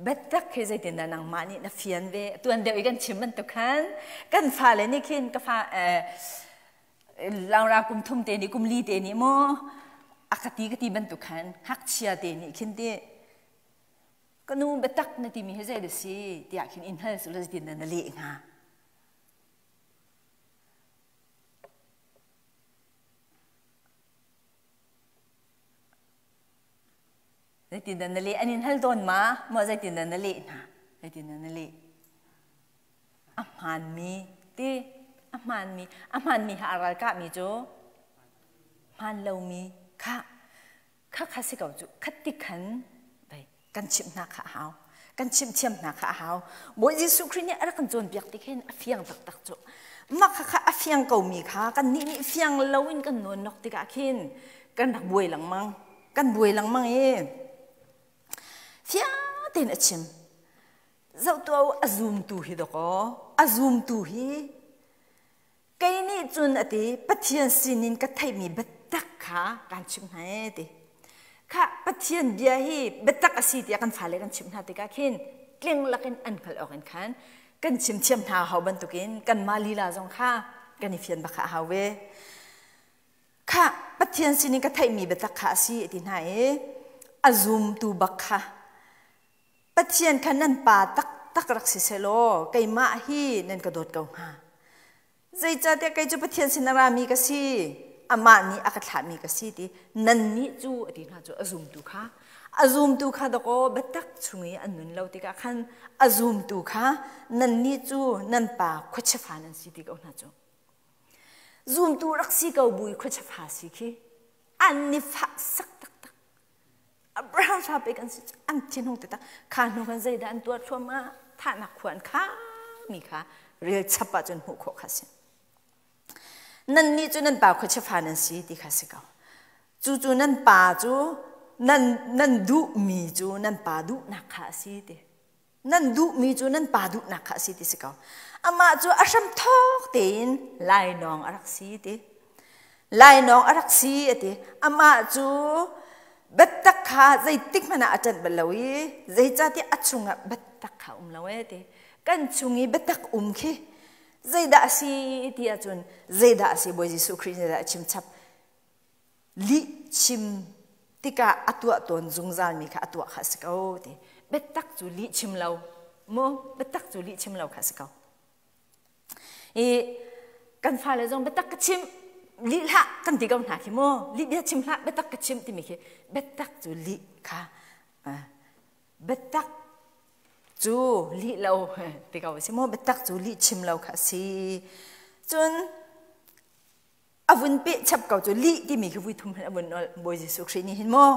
Biatak hi zeitindah nangmah nih na fian ve? Tuan deuh i kan chim bantuk khan kan fale nih khin ka fa laura kum thum te nih kum li te nih maw A ka ti ka ti bantuk khan ngakchia te nih khin ti ka nu biatak na timi hi zei dah si tiah khin in hal su la zeitin dah na leh hnga? Zeitindah na leh? An in hal tawn ma? Maw zeitindah na leh hna? Zeitindah na leh? A hmaanmi ti a hmaanmi a hmaanmi ha a ralkahmi cu hmaan lomi kha kha kha si ko cu khat ti khan kan chimh hna kha a hau kan chimh thiam hna kha a hau Bawi Jesuh Khrih nih a rak kan cawnpiak ti khin a fiang taktak cu mah kha kha a fiang komi kha kan nih nih fiang loin kan nawn nok tikah khin kan rak buai lengmang kan buai lengmang i fiang tein a chim zoh tuah u a zumtu hi dawkaw a zumtu hi Kei nih cun a ti, Pathian sinin ka theihmi biatak kha kaan chimh hna ee ti. Kha Pathian bia hi biatak a si tiah kan fale kan chimh hna tikah khin tling lakin an hngalh awk in khan kan chim thiam hna hau bantukin kanmah lila zong kha kan i fian bak kha a hau ve. Kha Pathian sinin ka theihmi biatak kha a si a ti hna i a zumtu bak kha Pathian kha nan pa taktak rak si sehlaw keimah hi nan ka dawt ko hnga. Zeicahtiah kei cu Pathian sin a rami ka si, amah nih a ka thlahmi ka si ti nannih cu a ti hna cu a zumtu kha. A zumtu kha dawkaw biatak chung i an nun lo tikah khan a zumtu kha nannih cu nan pa khuachiafa nan si ti ko hna cu. Zumtu rak si ko bu i khuachiafa si khi an ni fah sak taktak. Abraham fa pek an si cu an thinhung taktak kha hnu khan zeidah an tuah thluahmah thahnak khua an kha mi kha rel chap ahcun hmuh khawh kha si nannih cu nan pa khuachia fa nan si ti kha si ko cu cu nan pa cu nan nan duhmi cu nan pa duhnak kha a si ti nan duhmi cu nan pa duhnak kha a si ti si ko amah cu a hram thawk tein lainawng a rak si ti lainawng a rak si a ti amah cu biatak kha zeitik hmanh ah a ṭanh bal lo i zeicahtiah a chungah biatak kha um lo e ti kan chung i biatak um khi zeidah a si ti ahcun zeidah a si Bawi Jesuh Khrih nih dah a chim chap lih chim tikah a tuah tawn zungzalmi kha a tuah kha a si ko ti biatak cu lih chim lo mu biatak cu lih chim lo kha a si ko i kan fale zong biatak ka chim lih hlah kan ti ko hna khi mu lih bia chim hlah biatak ka chim timi khi biatak cu lih kha biatak cu lih lo ti ko si mu biatak cu lih chim lo kha a si cun a vun peh chap ko cu lih timi khi vui thum hin a vun nolh Bawi Jesuh Khrih nih hin maw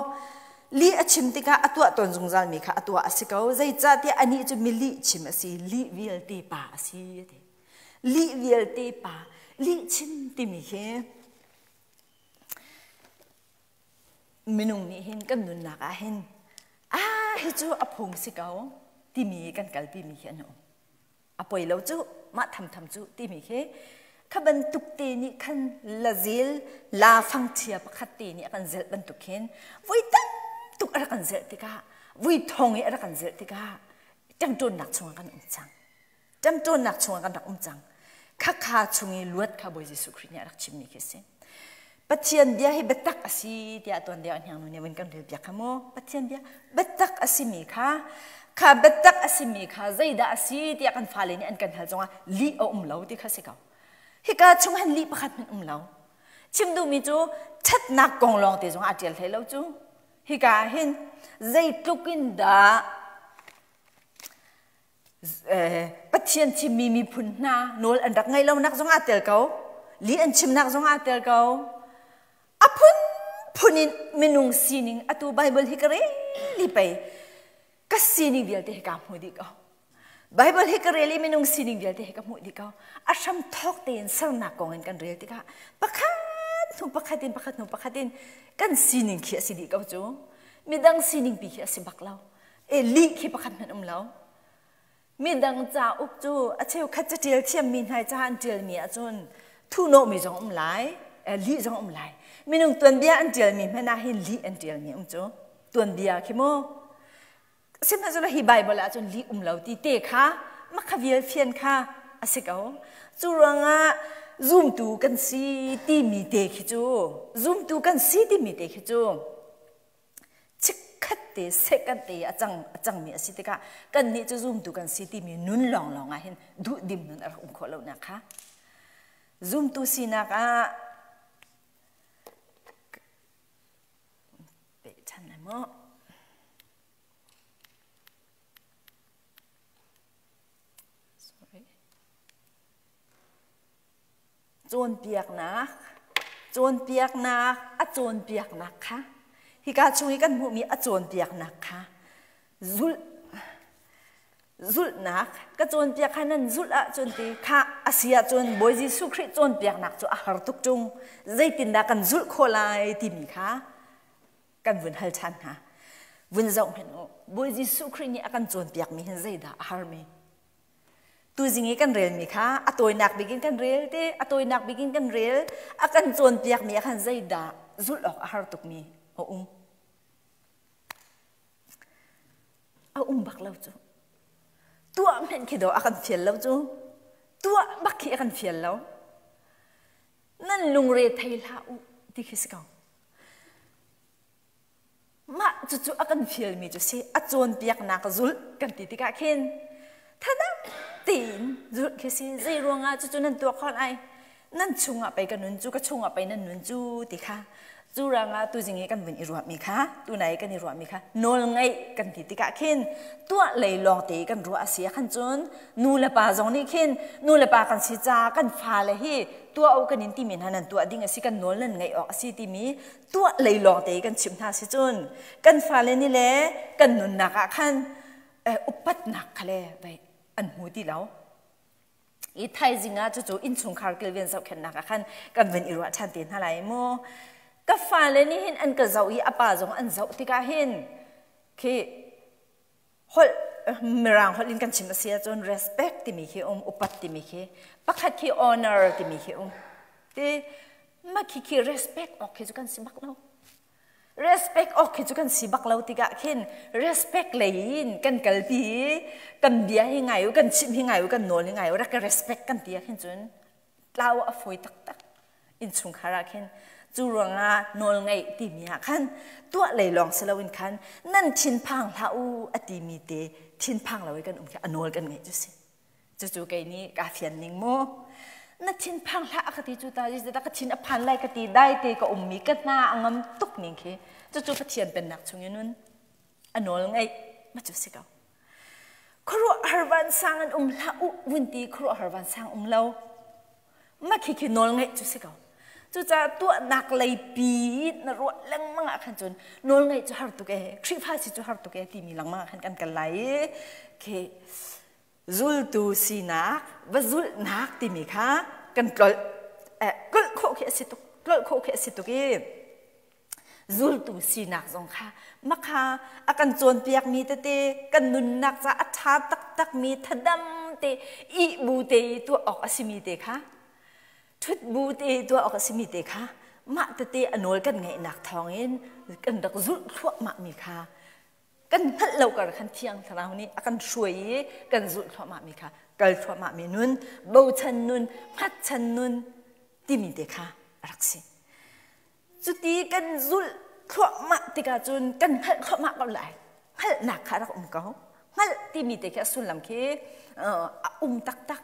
lih a chim tikah a tuah tawn zungzal mi kha a tuah a si ko zeicahtiah anih cu mi lih chim a si lih vialte pa a si a ti lih vialte pa lih chim timi khi minung nih hin kan nunnak ah hin ah hi cu a phung si ko timi kan kalpi mi khi an um a poi lo cu mah thamtham cu timi khi kha bantuk te nih khan lazel la fangthia pakhat te nih a kan zelh bantuk khin voi tam tuk a rak kan zelh tikah vui thong i a rak kan zelh tikah ṭemṭawnnak chungah kan um cang ṭemṭawnnak chungah kan rak um cang khakha chung i luat kha Bawi Jesuh Khrih nih a rak chimmi khi a si Pathian bia hi biatak a si tiah tuan deuh hniang nu nih vun kan rel piak kha mu. Pathian bia biatak a simi kha kha biatak a simi kha zeidah a si tiah kan fale nih an kan hal zongah lih a um lo ti kha si ko. Hika chung han lih pakhat hmanh um lo. Chim duhmi cu ṭhatnak kong lawng te zong a ṭial hlei lo cu. Hika ah hin zeitluk in dah Pathian thimmi miphun hna nawl an rak ngaih lonak zong aa tel ko li an chimnak zong aa tel ko a phunphun in minung sining atu Bible hi ka rel i pei ka sining vialte hi ka hmu dih ko Bible hi ka rel i minung sining vialte hi ka hmuh dih ko a hram thawk tein sernak kong in kan rel tikah pakhat hnu pakhat in pakhat hnu pakhat in kan sining khi a si dih ko cu midang sining pi khi a si bak lo e lih khi pakhat hmanh um lo midang cauk cu a cheukhat catial thiammi hna ca an tialmi ahcun thuhnawhmi zong um lai lih zong um lai minung tuanbia an tialmi hmanh ah hin lih an tialmi um cu tuanbia khi mu sihmanhsehlaw hi Bible ahcun lih um lo ti te kha makha vial fian kha a si ko cu ruangah Zumtu kan si timi te khi cu, zumtu kan si timi te khi cu chikkhat te second te a cang a cangmi a si tikah kannih cu zumtu kan si timi nun lawnglawng ah hin duhdim nun a rak um khawh lonak kha. Zumtu sinak ah peh ṭhan lai maw? Sorry. Cawnpiaknak, cawnpiaknak, a cawnpiaknak kha hika chung i kan hmuhmi a cawnpiaknak kha zulh zulhnak ka cawnpiak kha nan zulh ahcun ti kha a si ahcun Bawi Jesuh Khrih cawnpiaknak cu a har tuk ṭung zeitindah kan zulh khawh lai timi kha kan vun hal ṭhan hna. Vun zoh hmanh u, Bawi Jesuh Khrih nih a kan cawnpiakmi hin zeidah a harmi? Tuzing i kan relmi kha a tawinak bik in kan rel te, a tawinak bik in kan rel, a kan cawnpiakmi ah khan zeidah zulh awk a har tukmi a um? A um bak lo cu. Tuah hmenh khi dawh a kan fial lo cu. Tuah bak khi a kan fial lo. Nan lungre thei hlah u ti khi si ko. Mah cucu a kan fialmi cu si a cawnpiaknak zulh kan ti tikah khin thadam tein zulh khi si zei ruangah cucu nan tuah khawh lai nan chungah pei ka nun cu ka chungah pei nan nun cu ti kha cu rangah tuzing i kan vun i ruahmi kha tunai kan i ruahmi kha nawl ngeih kan ti tikah khin tuah lei lawng te kan ruah a si ah khan cun nu le pa zong nih khin nu le pa kan si ca kan fale hi tuah u kan in timi hna nan tuah ding a si kan nawl nan ngeih awk a si timi tuah lei lawng te kan chimh hna si cun kan fale nih le kan nunnak ah khan upatnak kha le vei an hmu ti lo i thaizing ah cucu innchungkhar kilven zohkhenhnak ah khan kan vun i ruah ṭhan te hna lai mu ka fale nih hin an ka zoh i a pa zong an zoh tikah hin khi holh mirang holh in kan chim a si ahcun respect timi khi um upat timi khi pakhat khi honor timi khi um ti ma khi khi respect awk khi cu kan si bak lo respect awk khi cu kan si bak lo tikah khin respect lei in kan kalpi kan bia hi ngai u kan chim hi ngai u kan nawl hi ngai u rak ka respect kan ti ah khin cun tlau a fawi taktak innchungkhar ah khin cu ruangah nawl ngeih timi ah khan tuah lei lawng si loin khan nan thinphang hlah u a timi te thinphang lo i kan um khi a nawl kan ngeih cu si cucu kei nih kaa fian ning mu na thinphang hlah a ka ti cu ta zeidah ka thin a phan lai ka ti dai te ka ummi ka hna a ngam tuk ning khi cucu Pathian pennak chung in nun a nawl ngeih ma cu si ko khuaruahhar vansang an um hlah u vun ti khuaruahhar vansang um lo ma khi khi nawl ngeih cu si ko cucaah tuahnak lei pi na ruah lengmang ah khan cun nawl ngeih cu har tuk e Khrihfa si cu har tuk e timi lengmang ah khan kan kal lai i khi zultu sinak va zulhnak timi kha kan tlolh tlolh khawh khi a si tuk tlolh khawh khi a si tuk i zultu sinak zong kha makha a kan cawnpiakmi tete kan nunnak ca a ṭha taktakmi thadam te ih bu te i tuah awk a simi te kha ṭhut bu te i tuah awk a simi te kha mah tete a nawl kan ngeihnak thawngin kan rak zulh thluahmahmi kha kan hngalh lo kar khan thiang thlarau nih a kan hruai i kan zulh thluahmahmi kha kal thluahmahmi nun bochan nun hngatchan nun timi te kha a rak si Cuti kan zulh thluahmah tikah cun kan hngalh thluahmah ko lai. Hngalhnak kha rak um ko. Hngalh timi te khi a sullam khi a um taktak.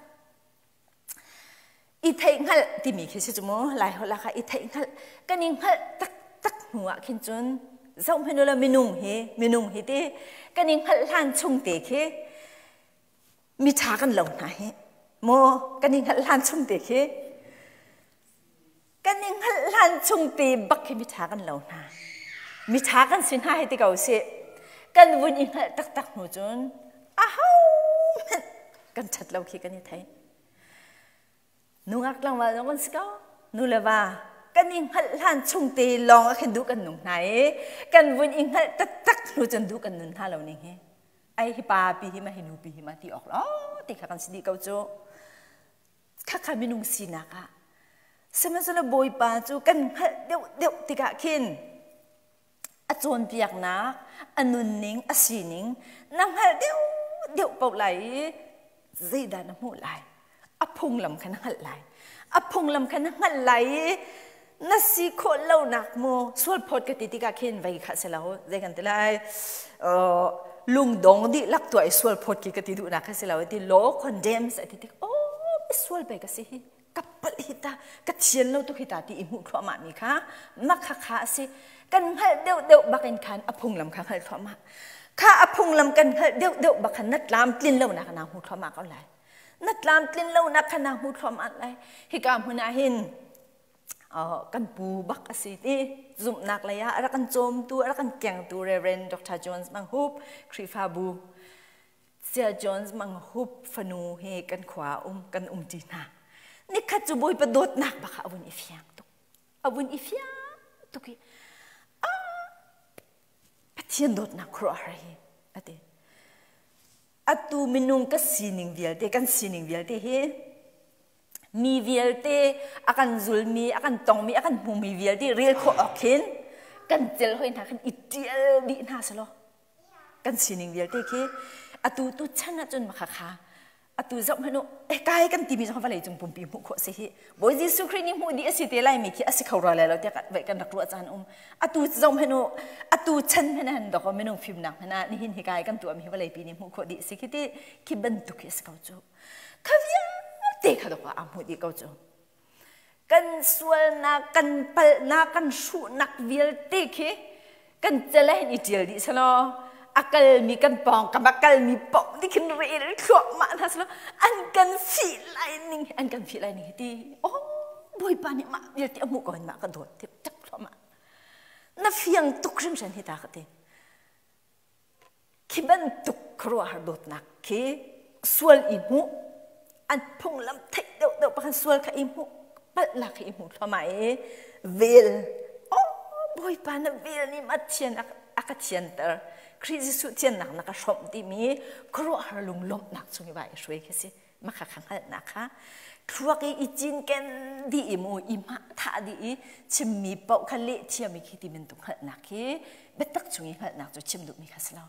I theih hngalh timi khi si cu mu Lai holh ah kha i theih hngalh kan i hngalh taktak hnu ah khin cun zoh hmanh ulaw minung hi minung hi ti kan i hngalh hlan chung te khi miṭha kan lo hna hi maw kan i hngalh hlan chung te khi kan i hngalh hlan chung te bak khi miṭha kan lo hna miṭha kan si hna hei ti ko sih kan vun i hngalh taktak hnu cun aho hmanh kan ṭhat lo khi kan i thei nungak tlangval zong kan si ko nu le va kan i hngalh hlan chung te lawng ah khin duh kan nung hna i kan vun i hngalh taktak hnu cun duh kan nun hna lo ning hi ai hi pa pi hi ma hi nu pi hi ma ti awk lo ti kha kan si dih ko cu Khakha minung sinak ah sihmanhsehlaw Bawipa cu kan hngalh deuhdeuh tikah khin a cawnpiaknak, a nunning, a sining na hngalh deuhdeuh paoh lai i zeidah na hmuh lai? A phunglam kha na hngalh lai. A phunglam kha na hngalh lai i na si khawh lonak mu sual phawt ka ti tikah khin vei kha si lo zei kan ti lai lungdong dihlak tuah i sual phawt khi ka ti duhnak kha si lo ti law condemns a ti tik oh sual pe ka si hi ka palh hi ta ka thian lo tuk hi ta ti i hmuh thluahmah mi kha makha kha a si. Kan hngalh deuh deuh bakin khan a phunglam kha hngalh thluahmah kha. A phunglam kan hngalh deuh deuh bak khan na tlam tlin lonak na hmu thluahmah ko lai, na tlam tlin lonak kha na hmu thluahmah lai. Hika hmun ah hin kan pu bak a si ti zumhnak lei ah a rak kan cawmtu, a rak kan kengtu Reverend Dr. Jones Mang Hup, Khrihfabu Sia Jones Mang Hup fanu he kan khua um kan um ti hna. Nikhat cu Bawipa dawtnak bak a vun i fiang tuk, a vun i fiang tuk i Pathian dawtnak khuaruahhar hi ati. Atu minung ka sining vialte, kan sining vialte hi mi vialte a kan zulmi, a kan tongmi, a kan hmumi vialte rel khawh awk khin kan cel hoi hna khan i ṭial dih hna selaw kan sining vialte khi atu tu chan ahcun makha kha atu zoh hmanh u eh kai kan timi zong vawlei cung pumpi hmuh khawh si hi. Bawi Jesuh Khrih nih hmuh dih a si te lai mi khi a si kho rua lai lo tiah kan rak ruah caan um. Atu zoh hmanh u, atu chan hmanh han dok minung fimnak hmanh ah nihin hi kai kan tuah mi hi vawlei pi nih hmuh khawh dih si khi ti khi bantuk hi a si ko cu. Kha vialte kha dok ah hmuh dih ko cu. Kan sualnak, kan palhnak, kan hruhnak vialte khi kan cel hin i ṭial dih selaw a kalmi kan pawngkam a kalmi paoh nih khin rel thluahmah hna selaw an kan fih lai ning, an kan fih lai ning hi ti. Oh, Bawipa nih mah vialte a hmuh ko in mah ka dawt ti ṭap thluahmah na fiang tuk hrimhran hi ta ka ti. Khi bantuk khuaruahhar dawtnak khi sual i hmuh, an phunglam theih deuh deuh pakhan sual kha i hmuh, palhnak kha i hmuh thluahmah i vel, oh Bawipa, na vel nih ma thian a ka thianter, Khrih Jesuh thiannak na ka hrawmh timi khuaruahhar lunglawmhnak chung i va i hruai khi si. Makha kha hngalhnak kha thluak i i cinken dih i mu i hmah thah dih i chimmi paoh kha leh thiam i khi ti bantuk hngalhnak khi biatak chung i hngalhnak cu chim duhmi kha si lo.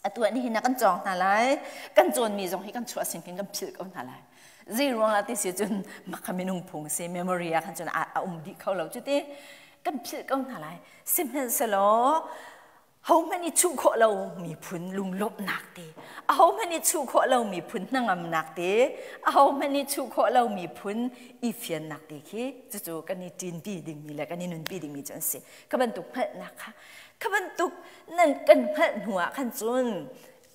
Atu ah nihin ah kan cawng hna lai. Kan cawnmi zong hi kan chuah sin khin kan philh ko hna lai. Zei ruangah ti si cun makha minung phung si, memory ah khan cun a um dih kho lo cu ti. Kan philh ko hna lai. Sihmanhsehlaw hohmanh i chuh khawh lo miphun lunglawmhnak te, ahohmanh i chuh khawh lo miphun hnangamnak te, ahohmanh i chuh khawh lo miphun i fiannak te khi cucu kan i ṭinpi dingmi le kan i nunpi dingmi cu an si. Kha bantuk hngalhnak kha, kha bantuk nan kan hngalh hnu ah khan cun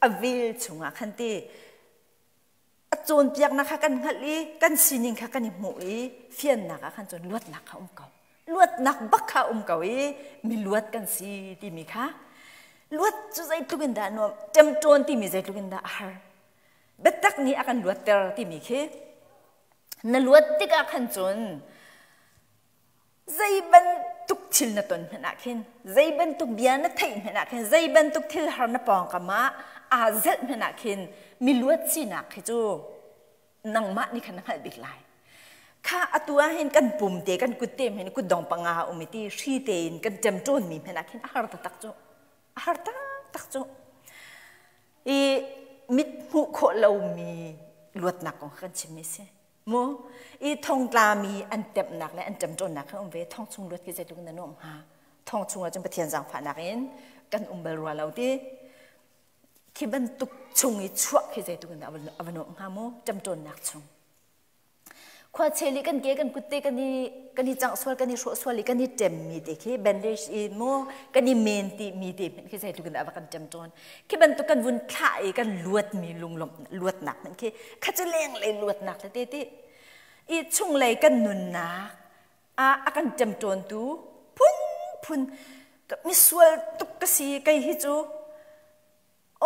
a vel chungah khan ti a cawnpiaknak kha kan hngalh i kan sining kha kan i hmuh i fiannak ah khan cun luatnak kha um ko, luatnak bak kha um ko i mi luat kan si timi kha. Luat cu zeitluk in dah nuam, ṭemṭawn timi zeitluk in dah a har, biatak nih a kan luatter timi khi. Na luat tikah khan cun zei bantuk thil na ton hmanh ah khin, zei bantuk bia na theih hmanh ah khin, zei bantuk thil har na pawngkam ah aa zelh hmanh ah khin mi luat sinak khi cu nangmah nih khan na hngalh bik lai. Kha atu ah hin kan pum te, kan kut te hin kut dong panga um i ti hri tein kan ṭemṭawn mi hmanh ah khin a har taktak cu, a har taktak cu. I mit hmuh khawh lomi luatnak kong kha kan chimmi si mu. I thongtlami an temhnak le an ṭemṭawnnak kha um ve. Thong chung luat khi zeitluk in na nuamh hnga? Thong chung ah cun Pathian zaangfahnak in kan um bal rua lo ti. Khi bantuk chung i chuah khi zeitluk in a va nuamh hnga mu, ṭemṭawnnak chung. Khua chel i kan ke kan kut te kan i cangh sual, kan i hrawh sual i kan i ṭem mi te khi bandage i mu kan i men ti mi te hmanh khi zeitluk in dah a va kan ṭem ṭawn. Khi bantuk kan vun thlah i kan luat mi lunglawmh luatnak hmanh khi kha cu lenglei luatnak tete ti i chunglei kan nunnak ah a kan ṭemṭawntu phunphun. Misual tuk ka si kei hi cu,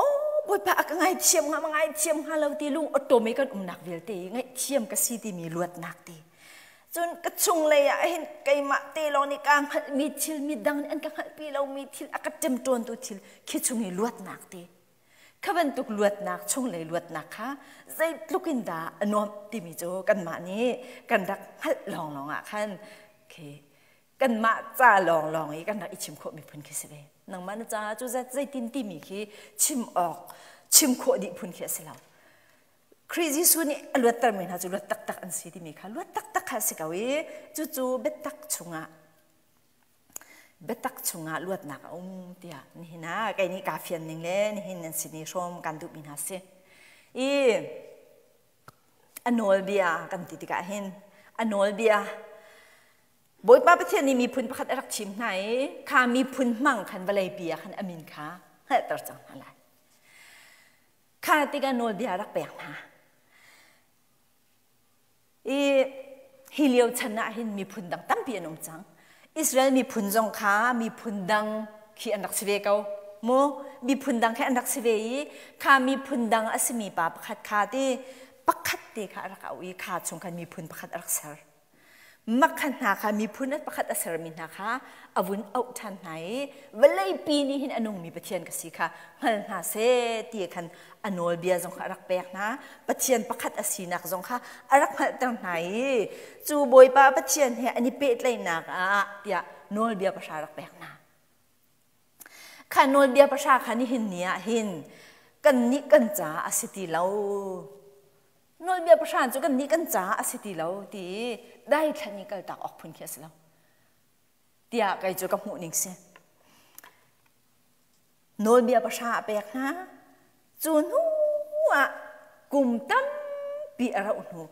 oh Bawipa a ka ngaithiam hnga ma ngaithiam hnga lo ti lung awṭawm i kan umnak vialte i ngaihthiam ka si timi luatnak ti. Cun ka chunglei ah hin keimah te lawng nih kaa hngalhmi thil, midang nih an ka hngalhpi lomi thil, a ka ṭemṭawntu thil khi chung i luatnak ti. Kha bantuk luatnak, chunglei luatnak kha zeitluk in dah a nuamh timi cu kanmah nih kan rak hngalh lawnglawng ah khan khi kanmah ca lawnglawng i kan rak i chim khawh miphun khi si ve. Nangmah na caah cu zat zeitin timi khi chim awk, chim khawh dih phun khi a si lo. Khrih Jesuh nih a luattermi hna cu luat taktak an si timi kha luat taktak kha a si ko i cucu biatak chungah biatak chungah luatnak a um tiah nihin ah kei nih kaa fian ning le nihin nan sin i hrawm kan duhmi hna si. I a nawlbia kan ti tikah hin a nawlbia Bawipa Pathian nih miphun pakhat a rak thim hna i kha miphun hmang khan vawleipi ah khan a min kha hngalhter cang hna lai. Kha tikah nawlbia rak pek hna. I hi lio chan ah hin miphun dang tampi an um cang. Israel miphun zong kha miphun dang khi an rak si ve ko. Mu miphun dang khi an rak si ve i kha miphun dang a simi pa pakhat kha ti pakhat te kha a rak auh i kha chung khan miphun pakhat a rak ser. Makha hna kha miphun pakhat a sermi hna kha a vun auh ṭhan hna i vawleipi nih hin a nungmi Pathian ka si kha hngal hna seh ti khan a nawlbia zong kha a rak pek hna. Pathian pakhat a sinak zong kha a rak hngalhter hna i cu Bawipa Pathian he an i pehtlaihnak ah tiah nawlbia pahra rak pek hna. Kha nawlbia pahra kha nihin ni ah hin kannih kan caah a si ti lo. Nawlbia pahra cu kannih kan caah a si ti lo ti i daithlan i kaltak awk phun khi a si lo tiah kei cu ka hmuh ning si. Nawlbia pahra a pek hna. Cu hnu ah kum tampi a rauh hnu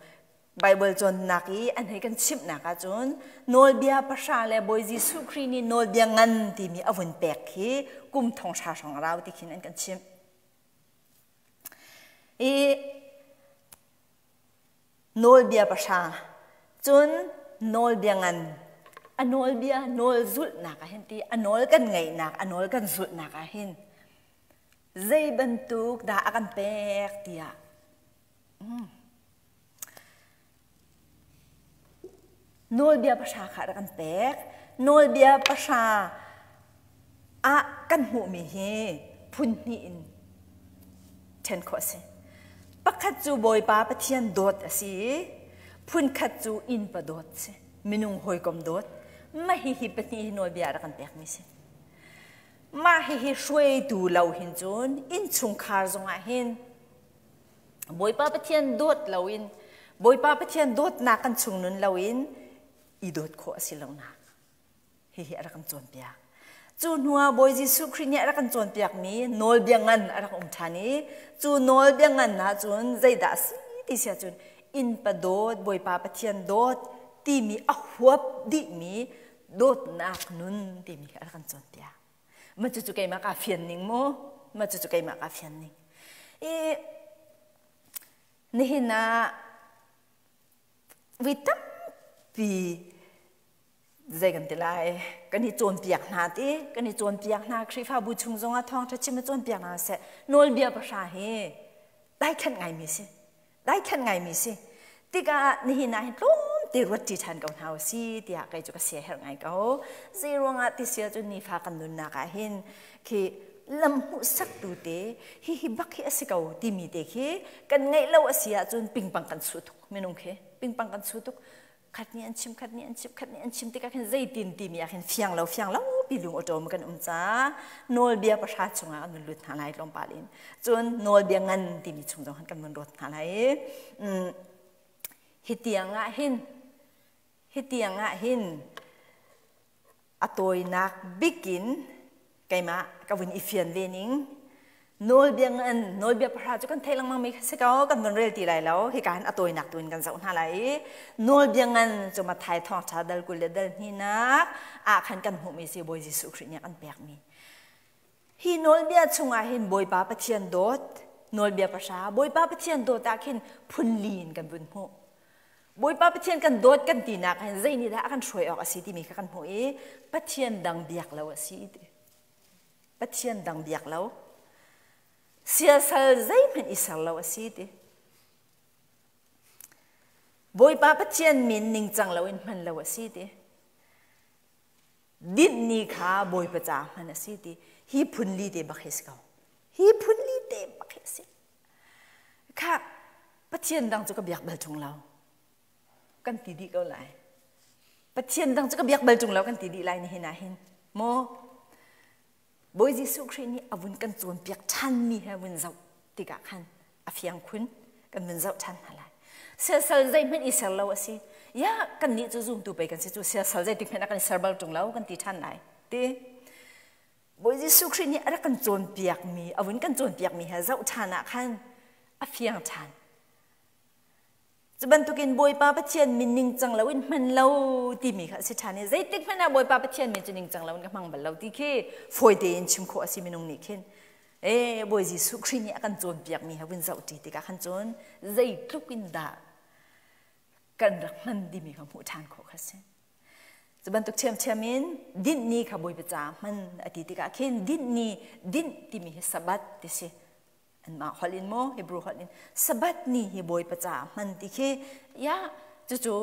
Baibal cawnnak i an hei kan chimhnak ahcun nawlbia pahra le Bawi Jesuh Khrih nih nawlbia ngan timi a vun pek khi kum thong hra hrawng a rau ti khin an kan chimh. I nawlbia pahra cun nawlbia ngan a nawlbia nawl zulhnak ah hin ti a nawl kan ngaihnak a nawl kan zulhnak ah hin zei bantuk dah a kan pek tiah Nawlbia pahra kha rak kan pek. Nawlbia pahra ah kan hmuhmi hi phun hnih in ṭhen khawh a si. Pakhat cu Bawipa Pathian dawt a si i phunkhat cu innpa dawt a si. Minung hawikom dawt. Mah hihi pahnih hi nawlbia rak kan pekmi si. Mah hihi hruaitu lo hin cun innchungkhar zongah hin Bawipa Pathian dawt loin Bawipa Pathian dawtnak kan chung nun loin i dawt khawh a si lonak hihi a rak kan cawnpiak. Cu hnuah Bawi Jesuh Khrih nih a rak kan cawnpiakmi nawlbia ngan a rak um ṭhan i cu nawlbia ngan ah cun zeidah a si ti si ahcun innpa dawt Bawipa Pathian dawt timi a huap dihmi dawtnak nun timi kha a rak kan cawnpiak. Ma cucu keimah kaa fian ning mu ma cucu keimah kaa fian ning i nihin ah vi tampi zei kan ti lai kan i cawnpiak hna ti kan i cawnpiak hna Khrihfabu chung zongah thawngṭha chim i cawnpiak hna seh nawlbia pahra hi daikhenh ngaimi si daikhenh ngaimi si tikah nihin ah hin tlawmte ruat ṭi ṭhan ko hna u si tiah kei cu ka sia herh ngai ko zei ruangah ti sia cu nifa kan nunnak ah hin khi lam hmuhsaktu te hi hi bak hi a si ko timi te khi kan ngeih lo a si ahcun pingpang kan su tuk minung khi pingpang kan su tuk khat nih an chim khat nih an chim khat nih an chim tikah khin zeitin timi ah khin fiang lo fiang lo pi lung awṭawm kan um ca nawlbia pahra chungah kan vun lut hna lai tlawmpal in cun nawlbia ngan timi chung zong kan vun ruat hna lai hi tiang ah hin hi tiang ah hin a tawinak bikin keimah ka vun i fian ve ning nawlbia ngan nawlbia pahra cu kan theih lengmang mi si ko kan vun rel ti lai lo hika hin a tawinak tu in kan zoh hna lai i nawlbia ngan cu Matthai thawngṭha dal 20 le dal hnihnak ah khan kan hmuhmi si Bawi Jesuh Khrih nih a kan pekmi hi nawlbia chungah hin Bawipa Pathian dawt nawlbia pahra Bawipa Pathian dawt ah khin phun li in kan vun hmuh Bawipa Pathian kan dawt kan tinak hin zei nih dah a kan hruai awk a si timi kha kan hmuh i Pathian dang biak lo a si ti Pathian dang biak lo siasal zeihmanh i ser lo a si ti Bawipa Pathian min ningcang loin hman lo a si ti dinh ni kha Bawipa ca hman a si ti hi phun li te bak hi si ko hi phun li te bak hi a si kha Pathian dang cu ka biak bal ṭung lo kan ti dih ko lai Pathian dang cu ka biak bal ṭung lo kan ti dih lai nihin ah hin maw Bawi Jesuh Khrih nih a vun kan cawnpiak ṭhanmi he vun zoh tikah khan a fiang khun. Kan vun zoh ṭhan hna lai. Siasal zeihmanh i ser lo a si. Ya, kannih cu zumtu pei kan si cu siasal zeitik hmanh ah kan i ser bal ṭung lo kan ti ṭhan lai. Ti. Bawi Jesuh Khrih nih a rak kan cawnpiakmi, a vun kan cawnpiakmi he zoh ṭhan ah khan a fiang ṭhan. Cu bantukin Bawipa Pathian min ningcang loin hman lo timi kha a si ṭhan i zeitik hmanh ah Bawipa Pathian min cu ningcang loin ka hmang bal lo ti khi fawi tein chim khawh a si minung nih khin. Ee Bawi Jesuh Khrih nih a kan cawnpiakmi he vun zoh ṭi tikah khan cun zeitluk in dah kan rak hman timi kha hmuh ṭhan khawh kha si. Cu bantuk ṭhiamṭhiam in dinh ni kha Bawipa ca hman a ti tikah khin dinh ni dinh timi hi Sabbath ti si. Anmah holh in maw Hebrew holh in Sabbath ni hi Bawipa ca hman ti khi ya cucu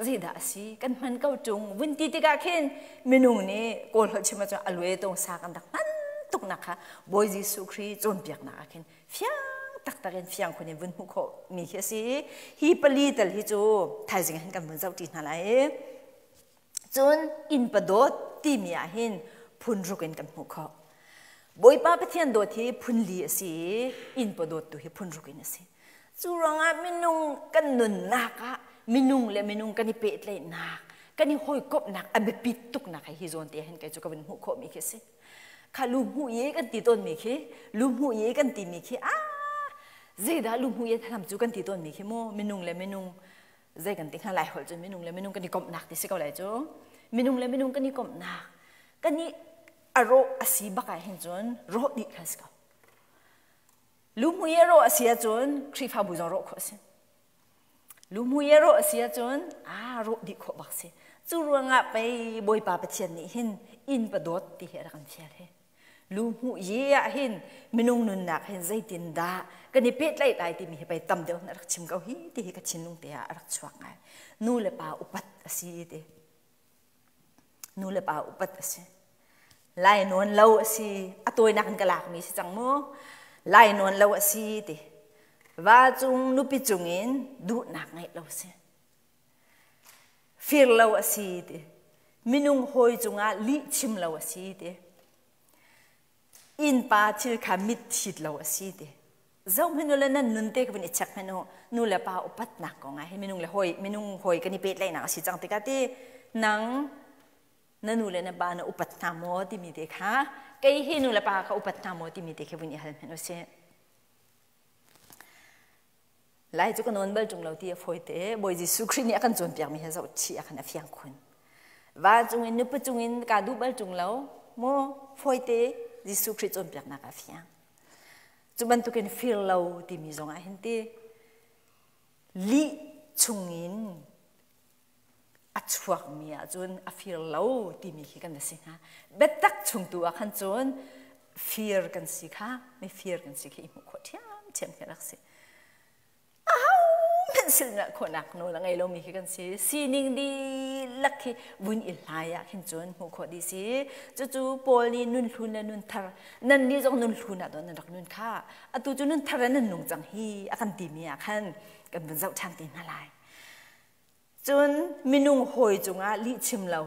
zeidah a si kan hman ko ṭung vun ti tikah khin minung nih Kawl holh chim ahcun a lue tong sa kan rak hman tuknak kha Bawi Jesuh Khrih cawnpiaknak ah khin fiang taktak in fiang khun in vun hmuh khawh mi khi a si i hi pali tal hi cu thaizing hin kan vun zoh ṭi hna lai i cun inn padawt timi ah hin phun ruk in kan hmuh khawh. Bawipa Pathian dawt hi phun li a si i inn padawt tu hi phun ruk in a si. Cu ruangah minung kan nunnak ah minung le minung kan i pehtlaihnak, kan i hawikomhnak a biapit tuknak hi hi zawn te hin kei cu ka vun hmuh khawhmi khi a si. Kha lu hmuh i kan ti tawnmi khi, lu hmuh i kan timi khi ah zeidah lu hmuh i thalam cu kan ti tawnmi khi mu minung le minung zei kan ti hnga lai holh cun minung le minung kan i komhnak ti si ko lai cu minung le minung kan i komhnak kan i a rawh a si bak ah hin cun rawh dih kha si ko lumui a rawh a si ahcun Khrihfabu zong rawh khawh a si lumui a rawh a si ahcun aa rawh dih khawh bak si cu ruangah pei Bawipa Pathian nih hin inn padawt ti hi a rak kan fial hi Lu hmuh ye ah hin minung nunnak hin zeitindah kan i pehtlaih lai timi hi pei tam deuh in a rak chim ko hi ti hi ka thinlung te ah a rak chuak ngai. Nu le pa upat a si ti. Nu le pa upat a si. Lai nawn lo a si. A tawinak in ka lakmi si cang mu. Lai nawn lo a si ti. Va cung nupi cung in duhnak ngeih lo si. Fir lo a si ti. Minung hawi cungah lih chim lo a si ti. Innpa thil kha mit thit lo a si ti. Zohhmanh u le nan nun te ka vun i check hmanh u. Nu le pa upatnak kong ah hi minung le hawi minung hawi kan i pehtlaihnak a si cang tikah ti nang na nu le na pa na upat hna maw timi te kha kei hi nu le pa ka upat hna maw timi te khi vun i hal hmanh u sih. Lai cu ka nawn bal ṭung lo ti a fawi te. Bawi Jesuh Khrih nih a kan cawnpiakmi he zoh chih ah khan a fiang khun. Va cungin nupi cungin kaa duh bal ṭung lo maw fawi te Jesuh Khrih cawnpiaknak a fiang. Cu bantukin fir lo timi zong ah hin ti lih chungin a chuakmi ahcun a fir lo timi khi kan va si hnga. Biatak chung tu ah khan cun fir kan si kha mifir kan si khi i hmuh khawh ṭhiamṭhiam khi rak si. Ahohmanh silnak khawhnak nawl a ngei lomi khi kan si. Sining dihlak khi vun i hlai ah khin cun hmuh khawh dih si. Cucu Paul nih nun hlun le nun thar nan nih zong nun hlun ah dawn nan rak nun kha atu cu nun thar in nan nung cang hi a kan timi ah khan kan vun zoh ṭhan te hna lai. Cun minung hawi cungah lih chim lo.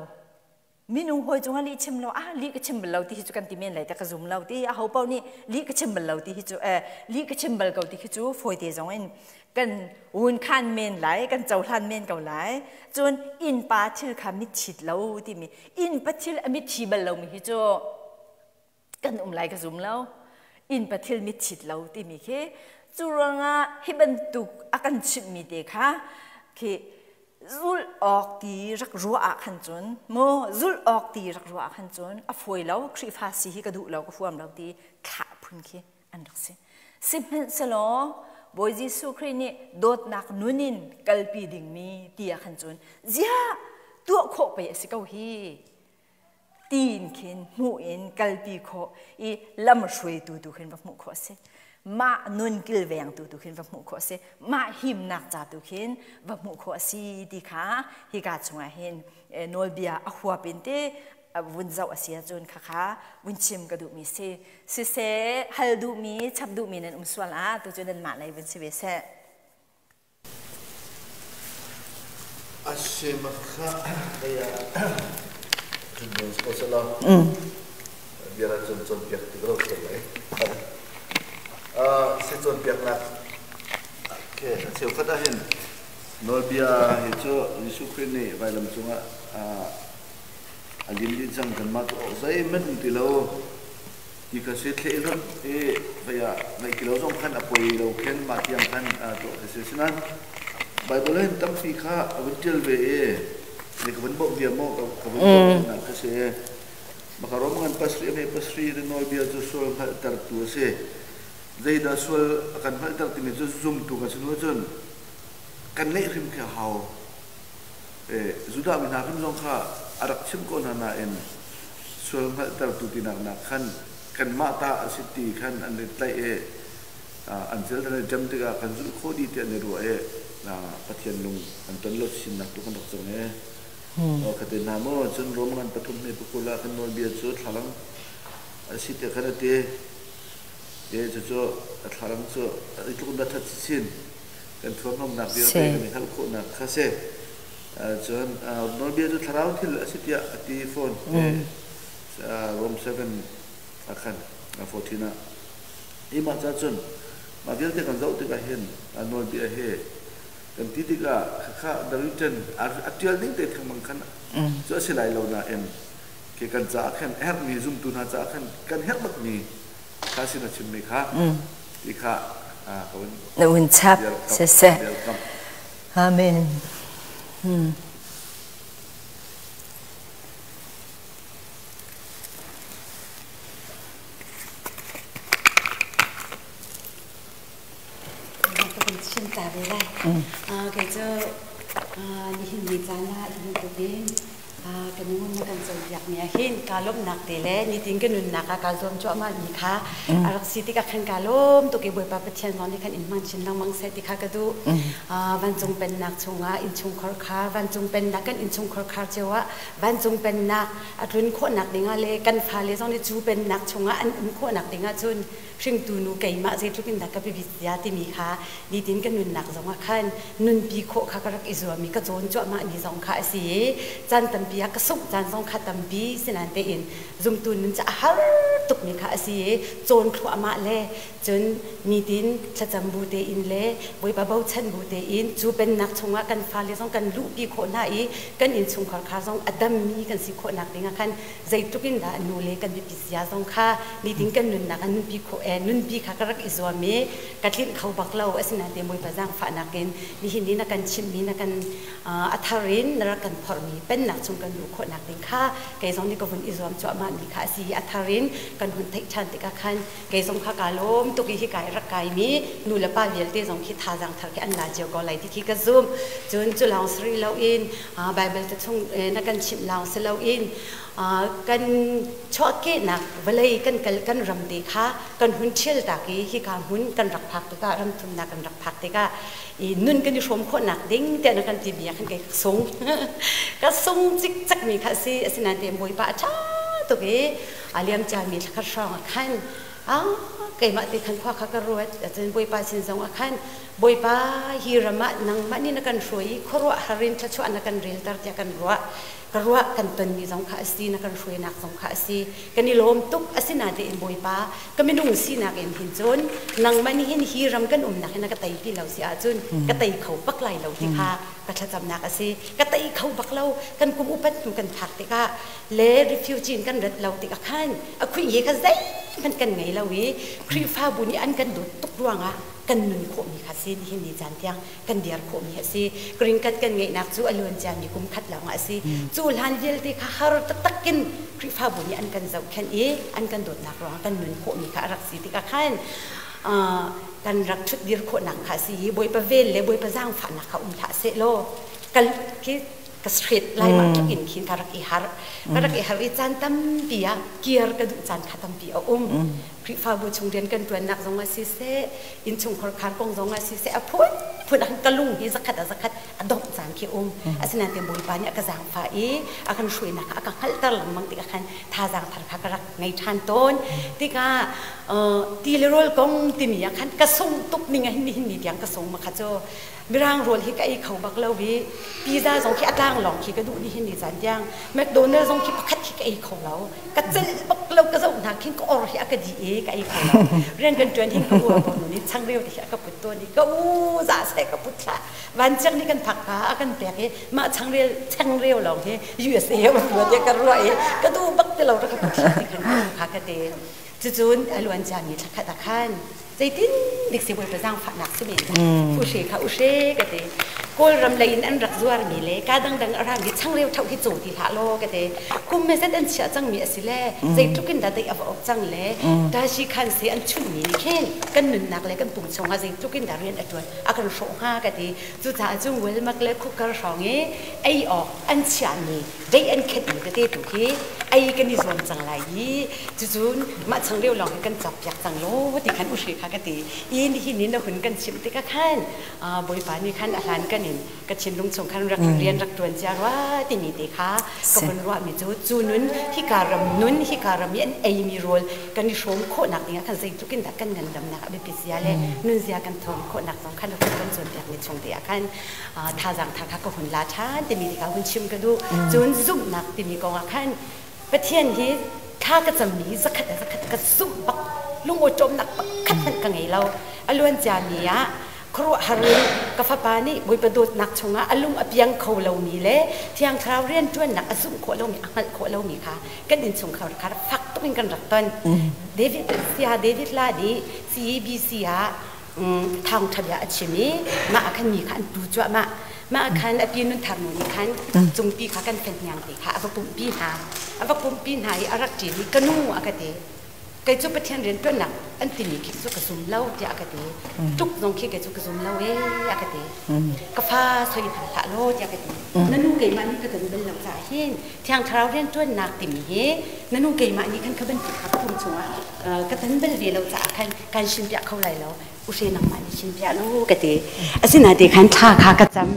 Minung hawi cungah lih chim lo, ah lih ka chim bal lo ti hi cu kan ti men lai te ka zum lo ti aho paoh nih lih ka chim bal lo ti hi cu eh lih ka chim bal ko ti khi cu fawi te zong in kan wun khan men lai, kan cohlan men ko lai. Cun innpa thil kha mitthit lo timi innpa thil a mitthi bal lomi hi cu kan um lai ka zum lo innpa thil mitthit lo timi khi cu ruangah hi bantuk a kan chimhmi te kha khi zulh awk ti rak ruah ah khan cun mu zulh awk ti rak ruah ah khan cun a fawi lo Khrihfa si hi ka duh lo ka huam lo ti thlah phun khi an rak si sihmanhsehlaw Bawi Jesuh Khrih nih dawtnak nun in kalpi dingmi ti ah khan cun ziah tuah khawh pei a si ko hi tiin khin hmuh in kalpi khawh i lam hruaitu tu khin va hmuh khawh a si mah nun kilvengtu tu khin va hmuh khawh a si mah himnak ca tu khin va hmuh khawh a si ti kha hika chungah hin nawlbia a huap in te vun zoh a si ahcun khakha vun chim ka duhmi si siseh hal duhmi chap duhmi nan um sual ah tu cu nanmah lei vun si ve seh. Okay, a cheukhat ah hin nawlbia hi cu Jesuh Khrih nih vailam cungah a lim dih cang kanmah cu awk zeihmanh um ti lo ti kha si thleh in i vei ah ngaih ti lo zong khan a poi lo khin mah tiang khan tuah khi si. Asinain Baibal hin tampi kha a vun ṭial ve i ni ka vun bawmh via maw ka vun bawmh nak kha si. Maka Rom ngan pasarih a hme pasarih in nawlbia cu sual hngalhtertu a si. Zeidah sual a kan hngalhter timi cu zumtu kan si hnu cun kan ngeih hrim khi a hau. Judah mi hna hrim zong kha a rak chim ko hna nain sual hngalhtertu tinak nak khan kanmah ta a si ti khan an i tlaih i an cil an i ṭem tikah kan zulh khawh dih ti an i ruah i Pathian lung an ton lo chinnak tu kan rak cang i Khatin hna maw cun Rom ngan pathum hme pakul ah kan nawlbia cu thlalang a si tiah khan a ti. E cucu a thlalang cu i tluk in dah ṭhat chin kan thuamhnawmnak vialte kan i hngalh khawhnak kha si. Cun nawlbia cu thlarau thil a si tiah a ti fawn. Rom 7 ah khan 14 ah. Hi mah ca cun mah vialte kan zoh tikah hin nawlbia hi kan ti tikah khakha the written a ṭial ning te thengmang khan cu a si lai lo nain ke kan caah khan herhmi zumtu hna caah khan kan herh bakmi kha sin a chimmi kha ti kha ka vun na vun chap siseh amen. Ka kan chim ta ve lai. Kei cu nihin ni caan ah hi bantukin kan ngun na kan cawnpiak mi ah hin kaa lawmhnak te le nitin ka nunnak ah kaa zuam cuahmah mi kha a rak si tikah khan kaa lawm tuk i Bawipa Pathian zong nih khan in hmang chin lengmang seh ti kha ka duh. Vancung pennak chungah innchungkhar kha vancung pennak kan innchungkhar khar cio ah vancung pennak a tlun khawhnak dingah le kan fale zong nih cu pennak chungah an um khawhnak dingah cun hringtu nu keimah zeitluk in dah ka biapit zia timi kha nitin ka nunnak zongah khan nunpi khawh kha ka rak i zuam i ka cawn cuahmah mi zong kha a si i caan tampi ah ka sungh caan zong kha tampi sinan tein zumtu nun cu a har tukmi kha a si i cawn thluahmah le cun nitin thlacam bu tein le Bawipa bochan bu tein cu pennak chungah kan fale zong kan luhpi khawh hna i kan innchungkhar kha zong a dammi kan si khawhnak dingah khan zeitluk in dah nu le kan biapit zia zong kha nitin kan nunnak ah nunpi khawh e nunpi kha ka rak i zuam i ka tlinh kho bak lo. Asinain te Bawipa zaangfahnak in nihin ni na kan chimhmi na kan a thar in na rak kan phorhmi pennak chung kan luh khawhnak ding kha kei zong nih ka vun i zuam cuahmah mi kha a si i a thar in kan hun theih ṭhan tikah khan kei zong kha kaa lawm tuk i hika i rak kaimi nu le pa vialte zong khi thazaang thar khi an la cio ko lai ti khi ka zumh. Cun cu lawng si rih loin Baibal te chung na kan chimh lawng si loin kan chuahkehnak vawlei kan kal kan ram te kha kan hun ṭhial tak i hika hmun kan rak phak tikah ram thumnak kan rak phak tikah i nun kan i hrawm khawhnak ding tiah na kan timi ah khan kei ka sung ka sung cikcek mi kha a si. Asinain te Bawipa a ṭha tuk i a liam ciami thlakhat hrawng ah khan keimah te khan khua kha ka ruat. Cun Bawipa sin zong ah khan, Bawipa, hi ram ah nangmah nih na kan hruai i khuaruahhar in thluachuah na kan relter tiah kan ruah ka ruah kan tonmi zong kha a si, na kan hruainak zong kha a si, kan i lawm tuk. Asinain Bawipa, ka minung sinak in hin cun nangmah nih hin hi ram kan umnak hin na ka teipi lo si ahcun ka tei kho bak lai lo ti kha ka thlacamnak a si. Ka tei kho bak lo. Kan kum upat hnu kan phak tikah le refugee in kan rat lo tikah khan a khuih he kha zeihmanh kan ngei lo i Khrihfabu nih an kan dawt tuk ruangah kan nun khawhmi kha si. Nihin ni caan tiang kan dir khawhmi a si. Green card kan ngeihnak cu a luan ciami kum khat lawngah a si. Cu hlan vialte kha har taktak in Khrihfabu nih an kan zohkhenh i an kan dawtnak ruangah kan nun khawhmi kha a rak si tikah khan kan rak ṭhutdir khawhnak kha a si i Bawipa vel le Bawipa zaangfahnak kha um hlah seh law kal khi ka straight lai mah tluk in khin ka rak i har ka rak i har i caan tampi ah kir ka duh caan kha tampi a um. Khrihfabu chung rian kan ṭuannak zong ah siseh, innchungkhar khar kong zong ah siseh, a phunphun ah ka lung hi zakhat ah zakhat a dongh caan khi um. Asinain te Bawipa nih a ka zaangfah i a kan hruainak kha a ka hngalhter lengmang tikah khan thazaang thar kha ka rak ngei ṭhan tawn. Tikah ti le rawl kong timi ah khan ka sung tuk ning ah hin nihin ni tiang ka sung ma kha cu Mirang rawl hi ka ei kho bak lo i pizza zong khi a tlang lawng khi ka duh nihin ni caan tiang. McDonald zong khi pakhat khi ka ei kho lo. Ka celh bak lo ka zoh hna khin ka or hi a ka di i ka ei kho lo. Rian kan ṭuan hin ka u a nu nih changreu te hi a ka put tawn i ka u za seh ka put hlah. Vancung nih kan phak ka a kan pek i mah changreu changreu lawng hi USA a ruat i ka ruah i ka duh bak ti lo rak ka put hlah ti khan ka u kha ka ti. Cucun a luan ciami thla khat ah khan zeitin dik si Bawipa zaangfahnak si men u hre kha u hre ka ti. Kawlram lei in an rak zuarmi le ka dangdang a rami changreu tho hi caw ti hlah law ka ti. Kum me zet an chiah cangmi a si le zeitluk in dah dei a va awk cang le tashi khan se an chunhmi nih khin kan nunnak le kan pum chungah zeitluk in dah rian a ṭuan a kan hrawh hnga ka ti. Cucaah cun welmak le khukar hrawng i ei awk an chiahmi dei an khenhmi tete tu khi ei kan i zuam cang lai i cucun mah changreu lawng hi kan cawkpiak cang law ti khan uhri kha ka ti i nihin ni na hun kan chimh tikah khan Bawipa nih khan a hlan kan in ka thinlung chung khan rak rian rak ṭuan cia rua timi te kha ka hun ruahmi cu cu nun hika ram nun hika ram i an eimi rawl kan i hrawm khawhnak dingah khan zeitluk in dah kan ngandamnak a biapit zia le nunzia kan thuam khawhnak zong khan hun kan cawnpiakmi chung te ah khan thazaang tha kha ka hun la ṭhan timi te kha hun chim ka duh. Cun zumhnak timi kong ah khan Pathian hi thla ka cammi zakhat le zakhat ka zumh bak lungawṭawmnak pakhat hmanh ka ngei lo. A luan ciami ah khuaruahhar in ka fapa nih Bawipa dawtnak chungah a lung a piang kho lomi le Thiang Thlarau rianṭuannak a zumh khawh lomi a hngalh khawh lomi kha kan innchungkhar kha fak tuk in kan rak ton. David sia David La nih CEBC ah thawngṭha bia a chim i mah ah khan mi kha an tu cuahmah. Mah ah khan a pi Nunthar nu nih khan cungpi kha kan fenhniang te kha a va pumhpi hna. A va pumhpi hna i a rak ṭin i ka nu a ka ti. Kei cu Pathian rianṭuannak an timi khi cu ka zum lo tiah a ka ti. Tuk zong khi kei cu ka zum lo ee a ka ti. Ka fa soi hna hlah law tiah ka ti. Na nu keimah nih ka ton bal lo caah hin Thiang Thlarau rianṭuannak timi hi na nu keimah nih khan kha bantuk kha ka pum chungah ka ton bal ve lo caah khan kan hrinpiah kho lai lo. U hre nangmah nih hrinpiah lu ka ti. Asinain te khan thla kha ka cam.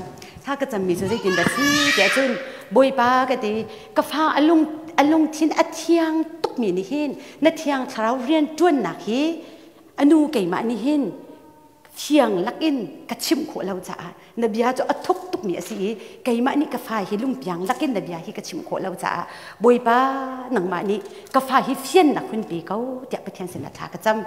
Thla ka cammi cu zeitindah si tiah cun Bawipa ka ti ka fa a lung a lungthin a thiang tukmi nih hin na Thiang Thlarau rianṭuannak hi a nu keimah nih hin fiang lakin ka chimh khawh lo caah na bia cu a thuk tukmi a si i keimah nih ka fa hi lungpiang lakin na bia hi ka chimh khawh lo caah Bawipa nangmah nih ka fa hi fiannak hun pe ko tiah Pathian sinah thla ka cam.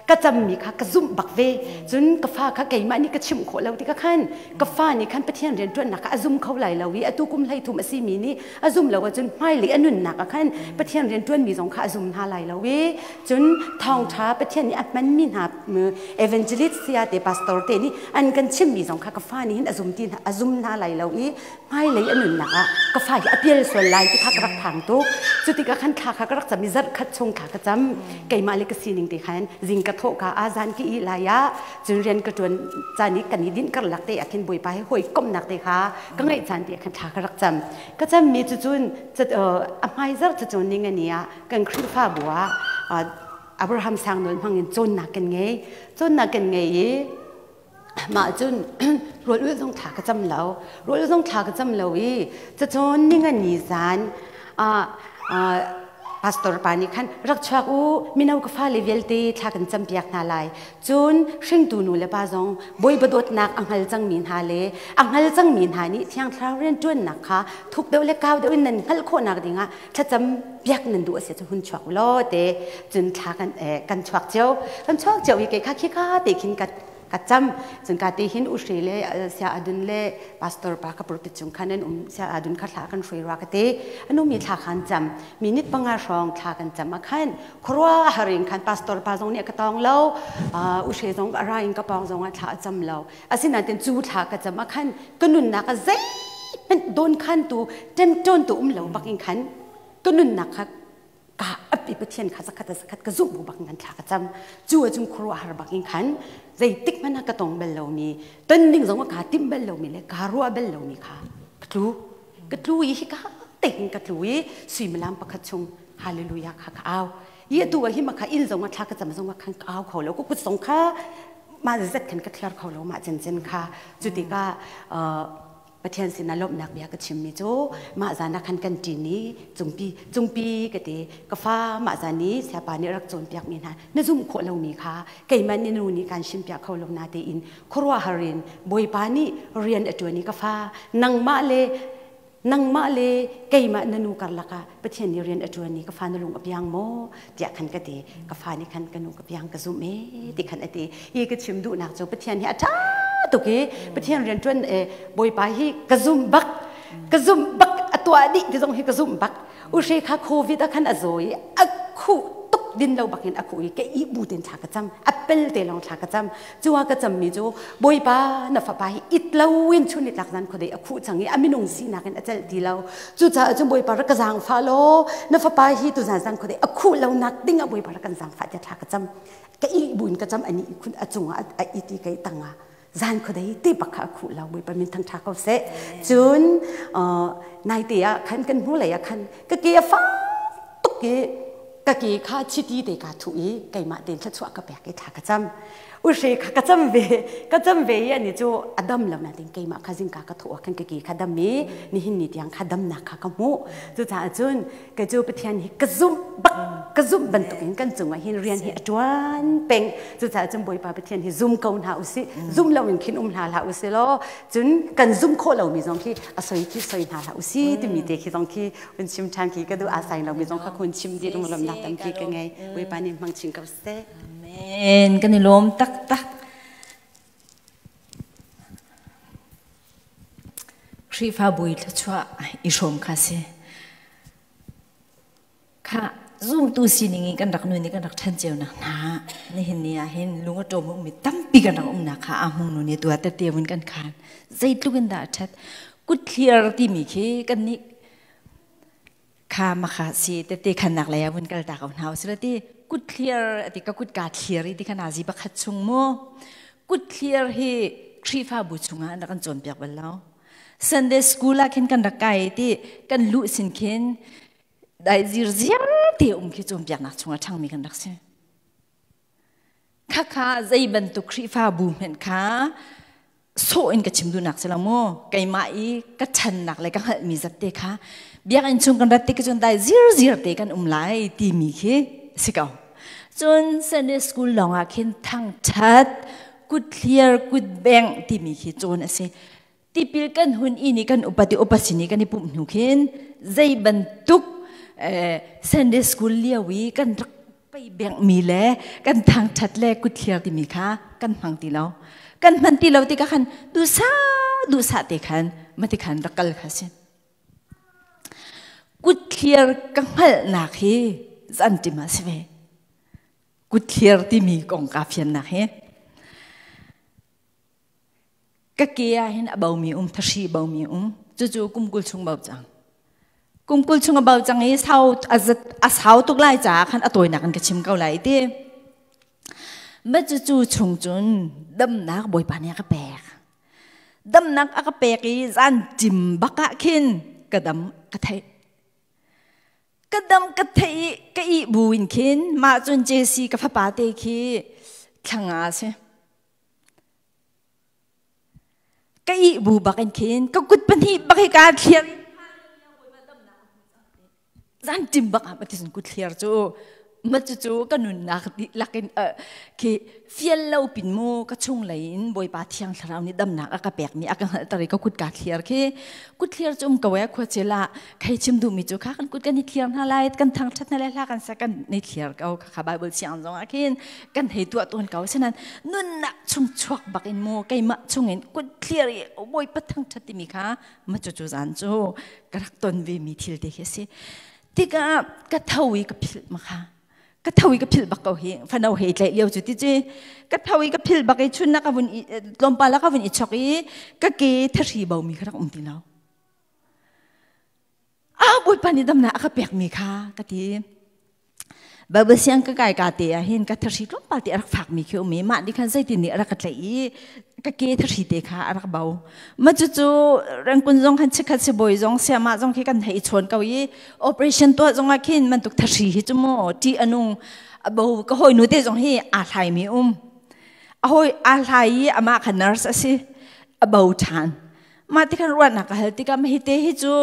Ka cammi kha ka zumh bak ve. Cun ka fa kha keimah nih ka chimh khawh lo tikah khan ka fa nih khan Pathian rianṭuannak kha a zum kho lai lo i atu kum 13 a simi nih a zum lo ahcun hmailei a nunnak ah khan Pathian rianṭuanmi zong kha a zum hna lai lo i cun thawngṭha Pathian nih a hmanmi hna evangelist saya te pastor te nih an kan chimmi zong kha ka fa nih hin a zum ti a zum hna lai lo i hmailei a nunnak ah ka fa hi a pial sual lai ti kha ka rak phang tuk. Cu tikah khan thla kha ka rak cam i zarh khat chung thla ka cam. Keimah le ka sining te khan zing ka thawh ka ah zan ki i lai ah cun rian ka ṭuan caan i kan i dinh karlak te ah khin Bawipa he hawikomhnak te kha ka ngeih caan te ah khan thla ka rak cam. Ka cammi cu cun a hmai zarh cu cun ningani ah kan Khrihfabu ah Abraham Sang Nawl hmang in cawnnak kan ngei. Cawnnak kan ngei i mah cun rawl ulh zong thla ka cam lo. Rawl ulh zong thla ka cam lo i cacawn ningani zan pastor pa nih khan rak chuak u, mino ka fale vialte thla kan campiak hna lai. Cun hringtu nu le pa zong Bawipa dawtnak a hngal cangmi hna le a hngal cangmi hna nih Thiang Thlarau rianṭuannak kha thuk deuh le kau deuh in nan hngalh khawhnak dingah thlacam piak nan duh a si cun hun chuak u law te cun thla kan kan chuak cio. Kan chuak cio i kei kha khika te khin ka ka cam. Cun ka te hin uhre le sia adun le pastor pa ka pulpit cung khan an um sia adun kha thla kan hrui rua ka te anu mi thla khan cam minute 5 hrawng thla kan cam a khan khuarua haring khan pastor pa zong nih ka tong lo, uhre zong a ra in ka pawng zong ah thla a cam lo. Asinain cu thla ka cam a khan ka nunnak a zeihmanh don khan tu ṭemṭawn tu um lo bak in khan ka nunnak kha ka ap i Pathian kha zakhat zakhat ka zumh bu bak in khan thla ka cam. Cu ahcun khuaruahhar bak in khan zeitik hmanh ah ka tong bal lomi, ton ding zong ah kaa timh bal lomi le kaa ruah bal lomi kha ka tlu. Ka tlu i hika tein ka tlu i suimilam pakhat chung hallelujah kha ka au. I atu ah hi ma kha inn zong ah thla ka cam zong ah khan ka au kho lo, ka kut zong kha mah zet khan ka thliar kho lo mah cencen kha. Cu tikah Pathian sinah lawmhnak bia ka chimmi cu mah zan ah khan kan ṭin i cungpi cungpi ka ti, ka fa mah zan i siapa nih rak cawnpiakmi hna na zumh khawh lomi kha keimah nih nu nih kaan hrimpiak kho lo na tein khuaruahhar in Bawipa nih rian a ṭuan i ka fa nangmah le Nangmah le keimah na nu karlak ah Pathian nih rian a ṭuan i ka fa na lung a piang maw tiah khan ka ti. Ka fa nih khan ka nu ka piang ka zumh e ti khan a ti. Hi ka chim duhnak cu Pathian hi a ṭha tuk i Pathian rian ṭuan Bawipa hi ka zumh bak ka zumh bak a tuah dih ti zong hi ka zumh bak. Uhre kha COVID ah khan a zaw i a khuh tuk din lo bakin a khuh i ka ih bu tein thla ka cam a pel te lawng thla ka cam cu a ka cammi cu Bawipa na fapa hi it lo in chun nitlak zan khuadei a khuh cang i a minung sinak in a celh ti lo cucaah cun Bawipa rak ka zaangfah law na fapa hi tuzan zan khuadei a khuh lo nak ding ah Bawipa rak kan zaangfah tiah thla ka cam ka ih bu in ka cam ani khun a cungah a it i kei tangah zan khuadei te bak kha a khuh lo Bawipa min thangṭha ko seh cun naite ah khan kan hnulei ah khan ka ke a fak tuk i ka ke kha chiti te ka thuh i keimah tein thluachuah ka pek i thla ka cam uhre kha ka cam ve ka cam ve i ani cu a dam lo nain keimah kha zingka ka thawh ah khan ka ke kha dam i nihin ni tiang kha damnak kha ka hmuh cucaah cun kei cu Pathian hi ka zumh bak ka zumh bantukin kan cungah hin rian hi a ṭuan peng cucaah cun Bawipa Pathian hi zum ko hna usih zum loin khin um hna hlah usih law cun kan zum khawh lomi zong khi a soi khi soi hna hlah usih timi te khi zong khi hun chim ṭhan khi ka duh aa sai lomi zong kha hun chim dih lunglamnak tampi ka ngei Bawipa nih hmang chin ko seh Amen kan i lawm taktak Khrihfabu i thluachuah i hrawm kha si. Kha zumtu sining in kan rak nun i kan rak ṭhan cio nak hna nihin ni ah hin lung a ṭawm ummi tampi kan rak umnak kha aa hmung nu nih tu ah tete vun kan khan zeitluk in dah a ṭhat kutthliar timi khi kan nih kha makha si tete khannak lei ah vun kal ta ko hna usila ti kutthliar ati ka kut ka thliar i ti khan azi pakhat chung mu kutthliar hi Khrihfabu chungah an rak kan cawnpiak bal lo Sunday school ah khin kan rak kai ti kan luh sin khin dai zir ziar te um khi cawnpiaknak chungah ṭhangmi kan rak si Khakha zei bantuk Khrihfabu hmenh kha sawh in ka chim duhnak si lo mu keimah i ka ṭhannak le ka hngalhmi zat te kha biakinn chung kan rat tik cun dai zirziar te kan um lai timi khi si ko cun Sunday school lawngah khin thangṭhat kut thliar kut bengh timi khi cawn a si tipil kan hun i ni kan upat i upa sin i kan i pumh hnu khin zei bantuk Sunday school lio i kan rak pei bengh mi le kan thangṭhat le kutthliar timi kha kan hmang ti lo kan hman ti lo tikah khan duhsah duhsah te khan mati khan rak kal kha si kutthliar ka hngalhnak hi zan ṭim ah si ve kutthliar timi kong ka fiannak hi Ka ke ah hin a bomi um, thahri bomi um. Cucu kum 20 chung bo cang. Kum 20 chung a bo cang i sau a sau tuk lai caah khan a tawinak in ka chim ko lai ti. Ma cucu chung cun damnak Bawipa nih a ka pek. Damnak a ka pek i zan ṭim bak ah khin ka dam ka theih. Ka dam ka theih i ka ih bu in khin mah cun JC ka fapa te khi thlanga a si. Ka ih bu bak in khin ka kut pahnih bak hi kaa thliar zan tim bak ah mati kut thliar cu ma cucu ka nunnak dihlak in khi fial lo pin mu ka chung lei in Bawipa Thiang Thlarau nih damnak a ka pek mi a ka hngalhter i ka kut kaa thliar khi kut thliar cu um ko e khua chel ah khei chim duhmi cu kha kan kut kan i thliar hna lai kan thangṭhat hna lai hla kan sa kan i thliar ko kha Bible siang zong ah khin kan hei tuah tawn ko sinan nunnak chung chuak bak in mu keimah chung in kut thliar i Bawipa thangṭhat timi kha ma cu cu zan cu ka rak ton ve mi thil te khi a si tikah ka tho i ka philh ma kha ka tho i ka philh bak ko hi fano he tlaih lio cu ti ci ka tho i ka philh bak i chun na ka vun tlawmpal ka vun i chok i ka ke thahri bo mi kha rak um ti lo ah Bawipa nih damnak a ka pekmi kha ka ti Bible siang ka kai ka te ah hin ka thahri tlawmpal te a rak fakmi khi um i mah nih khan zeitin nih a rak ka tlaih i ka ke thahri te kha a rak bo ma cucu rengkun zong khan chikkhat sibawi zong siamah zong khi kan hei chawn ko i operation tuah zong ah khin bantuk thahri hi cu mu ṭih a nung a bo ka hawi nu te zong hi aa hlai mi um a hawi aa hlai i amah kha nurse a si a bo ṭhan mah ti khan ruahnak ka hal tikah hi te hi cu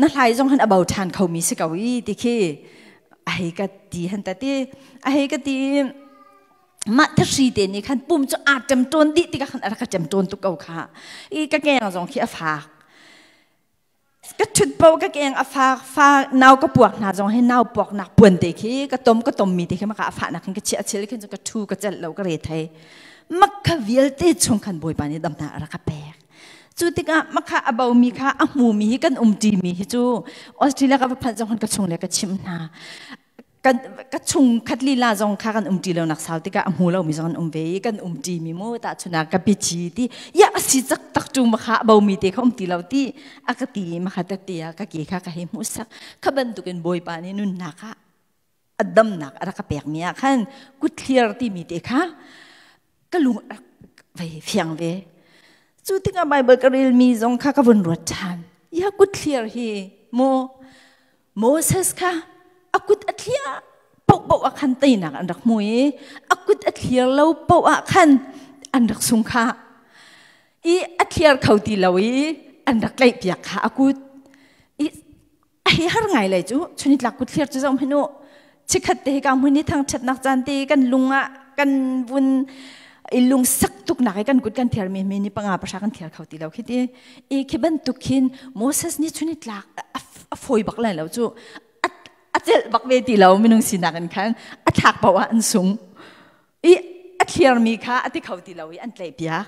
na hlai zong han a bo ṭhan khomi si ko i ti khi a hei ka ti han ta ti a hei ka ti mah thahri te nih khan pum cu aa ṭem ṭawn dih tikah khan a rak ka ṭem ṭawn tuk ko kha i ka keng zong khi a fak. Ka ṭhut po ka keng a fak fa nau ka puak hna zong hi nau puak nak puan te khi ka tom ka tom mi te khi maka a fah nak khin ka chiah chil khin ka ṭhu ka celh lo ka re thei. Makha vialte chung khan Bawipa nih damnak a rak ka pek. Cu tikah makha a bo mi kha a hmu mi hi kan um ṭi mi hi cu Australia ka va phanh zong khan ka chung le ka chimh hna. Kan ka chung khat lila zong kha kan um ṭi lo nak sau tikah a hmu lo mi zong an um ve i kan um ṭi mi mu tahchun ah ka pici ti ya a si cak tak ṭung makha a bo mi te kha um ti lo ti a ka ti makha te te ah ka ke kha ka hei hmuh sak. Kha bantukin Bawipa nih nunnak ah a damnak a rak ka pek mi ah khan kutthlir timi te kha ka lung rak vei fiang ve. Cu tikah Bible ka rel mi zong kha ka vun ruat ṭhan. Ya kutthlir hi mu Moses kha a kut a thliah paohpaoh ah khan teinak an rak hmu i a kut a thlir lo paoh ah khan an rak sung kha. I a thliar kho ti lo i an rak tlaihpiak kha a kut. I a hi har ngai lai cu chunitlak kut thliar cu zoh hmanh u. Chikhat te ka hmun i thangṭhatnak caan te kan lung ah kan vun i lung sak tuk nak i kan kut kan thiar mi mi ni panga pahra kan thiar kho ti lo khi ti. I khi bantuk khin Moses nih chunitlak a fawi bak lai lo cu, a celh bak ve ti lo minung sinak in khan a thlak paoh ah an sung i a thliar mi kha a ti kho ti lo i an tlaih piak.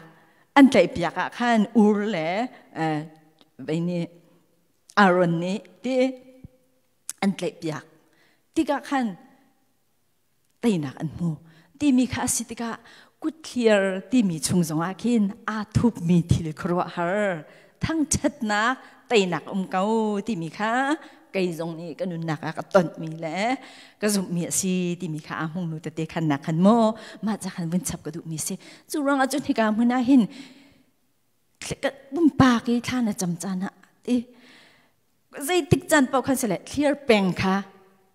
An tlaih piak ah khan Ur le vei nih Aaron nih ti an tlaih piak tikah khan teinak an hmu timi kha a si tikah kutthlir timi chung zongah khin aa thupmi thil khuaruahhar thangṭhatnak teinak um ko timi kha kei zong nih ka nunnak ah ka tonhmi le ka zumhmi a si timi kha aa hmung nu tete khan nak khan maw mah ca khan vun chap ka duhmi si. Cu ruangah cun hika hmun ah hin pumpak i thla na cam caan ah ti zeitik caan paoh khan sile thlir peng kha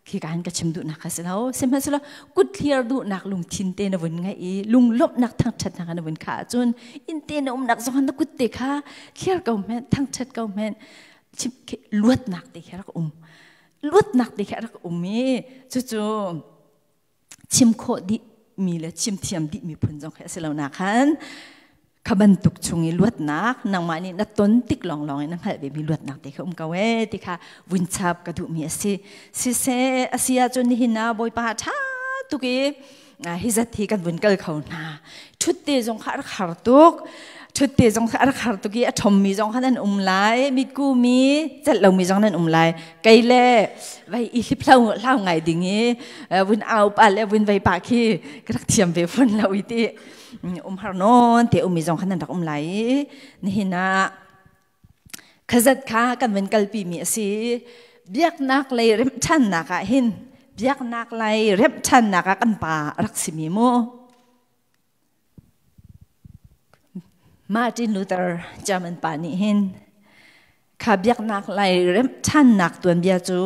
khi ka ka chim duhnak kha si lo. Sihmanhsehlaw kut thlir duhnak lungthin te na vun ngeih i lunglawmhnak thangṭhatnak na vun kha ahcun inn te na umnak zong na kut te kha thlir ko hmenh, thangṭhat ko hmenh, luatnak te khi rak um, luatnak te khi rak um i cucu chim khawh dih mi le chim thiam dih mi phun zong khi a si lo nak khan kha bantuk chung i luatnak nangmah nih na ton tik lawnglawng in na hngalh ve mi luatnak te kha um ko e ti kha vun chap ka duh mi a si. Siseh a si ahcun nihin ah Bawipa ṭha tuk i hi zat hi kan vun kal kho hna. Ṭhut te zong kha a rak har tuk, ṭhut te zong kha a rak har tuk i a ṭhom mi zong kha nan um lai, mitku mi celh lo mi zong nan um lai. Kei le vai i hlip hlau hlau ngai ding i vun au pa le vun vei pa khi ka rak thiam ve fon lo i ti um har non te um mi zong kha nan rak um lai i nihin ah khazat kha kan vun kalpi mi a si. Biaknak lei remṭhannak ah hin, biaknak lei remṭhannak ah kan pa rak si mi mu Martin Luther German pa nih hin kha biaknak lei remṭhannak tuanbia cu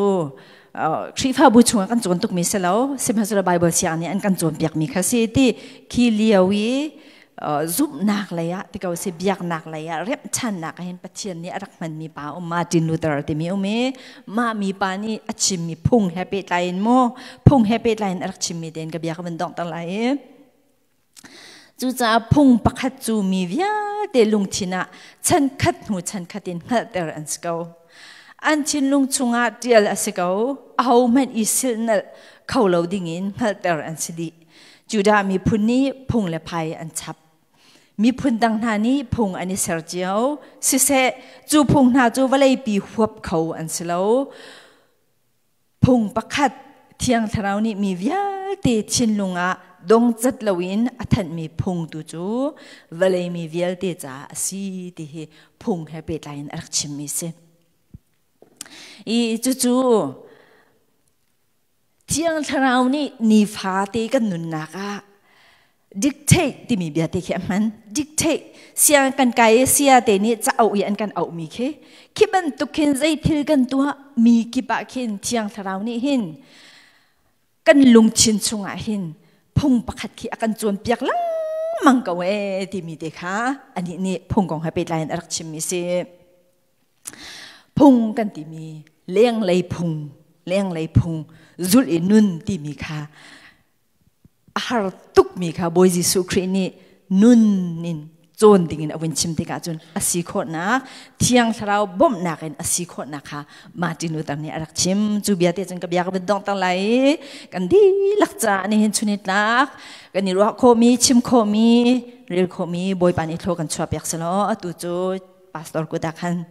Khrihfabu chungah kan cawn tukmi si lo, sihmanhsehlaw Bible siang nih an kan cawnpiakmi kha si ti khi lio i zumhnak lei ah ti ko si biaknak lei ah remṭhannak ah hin Pathian nih a rak hmanmi pa um Martin Luther timi um i mah mi pa nih a chimmi phung he pehtlai in mu phung he pehtlai in a rak chimmi tein ka bia ka vun donghter lai i cucaah phung pakhat cu mi vialte lungthin ah chan khat hnu chan khat in hngalhter an si ko. An thinlung chungah ṭial a si ko. Ahohmanh i silhnalh kho lo dingin hngalhter an si dih. Judah miphun nih phung le phai an chap. Miphun dang hna nih phung an i ser cio. Siseh, cu phung hna cu vawleipi huap kho an si lo. Phung pakhat Thiang Thlarau nih mi vialte thinlung ah dongcat loin a thanhmi phung tu cu vawlei mi vialte caah a si ti hi phung he pehtlai in a rak chimmi si. I cucu Thiang Thlarau nih nifate kan nunnak ah dictate timi bia te khi a hman. Dictate siang kan kai i sia te nih cauk i an kan auh mi khi khi bantuk khin zei thil kan tuah mi kip ah khin Thiang Thlarau nih hin kan lungthin chungah hin phung pakhat khi a kan cawnpiak lengmang ko ee timi te kha anih nih phung kong he pehtlai in a rak chimmi si. Phung kan timi lenglei phung, lenglei phung zulh i nun timi kha a har tukmi kha Bawi Jesuh Khrih nih nun in Cawn dingin a vun chim tikah cun a si khawhnak, Thiang Thlarau bawmhnak in a si khawhnak kha Martin Luther nih a rak chim. Cu bia te cun ka bia ka vun donghter lai i kan dihlak caah nihin chun i tlak kan i ruah khawhmi, chim khawhmi, rel khawhmi Bawipa nih thlaw kan chuah piak selaw, atu cu pastor kut ah khan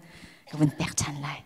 ka vun pek ṭhan lai.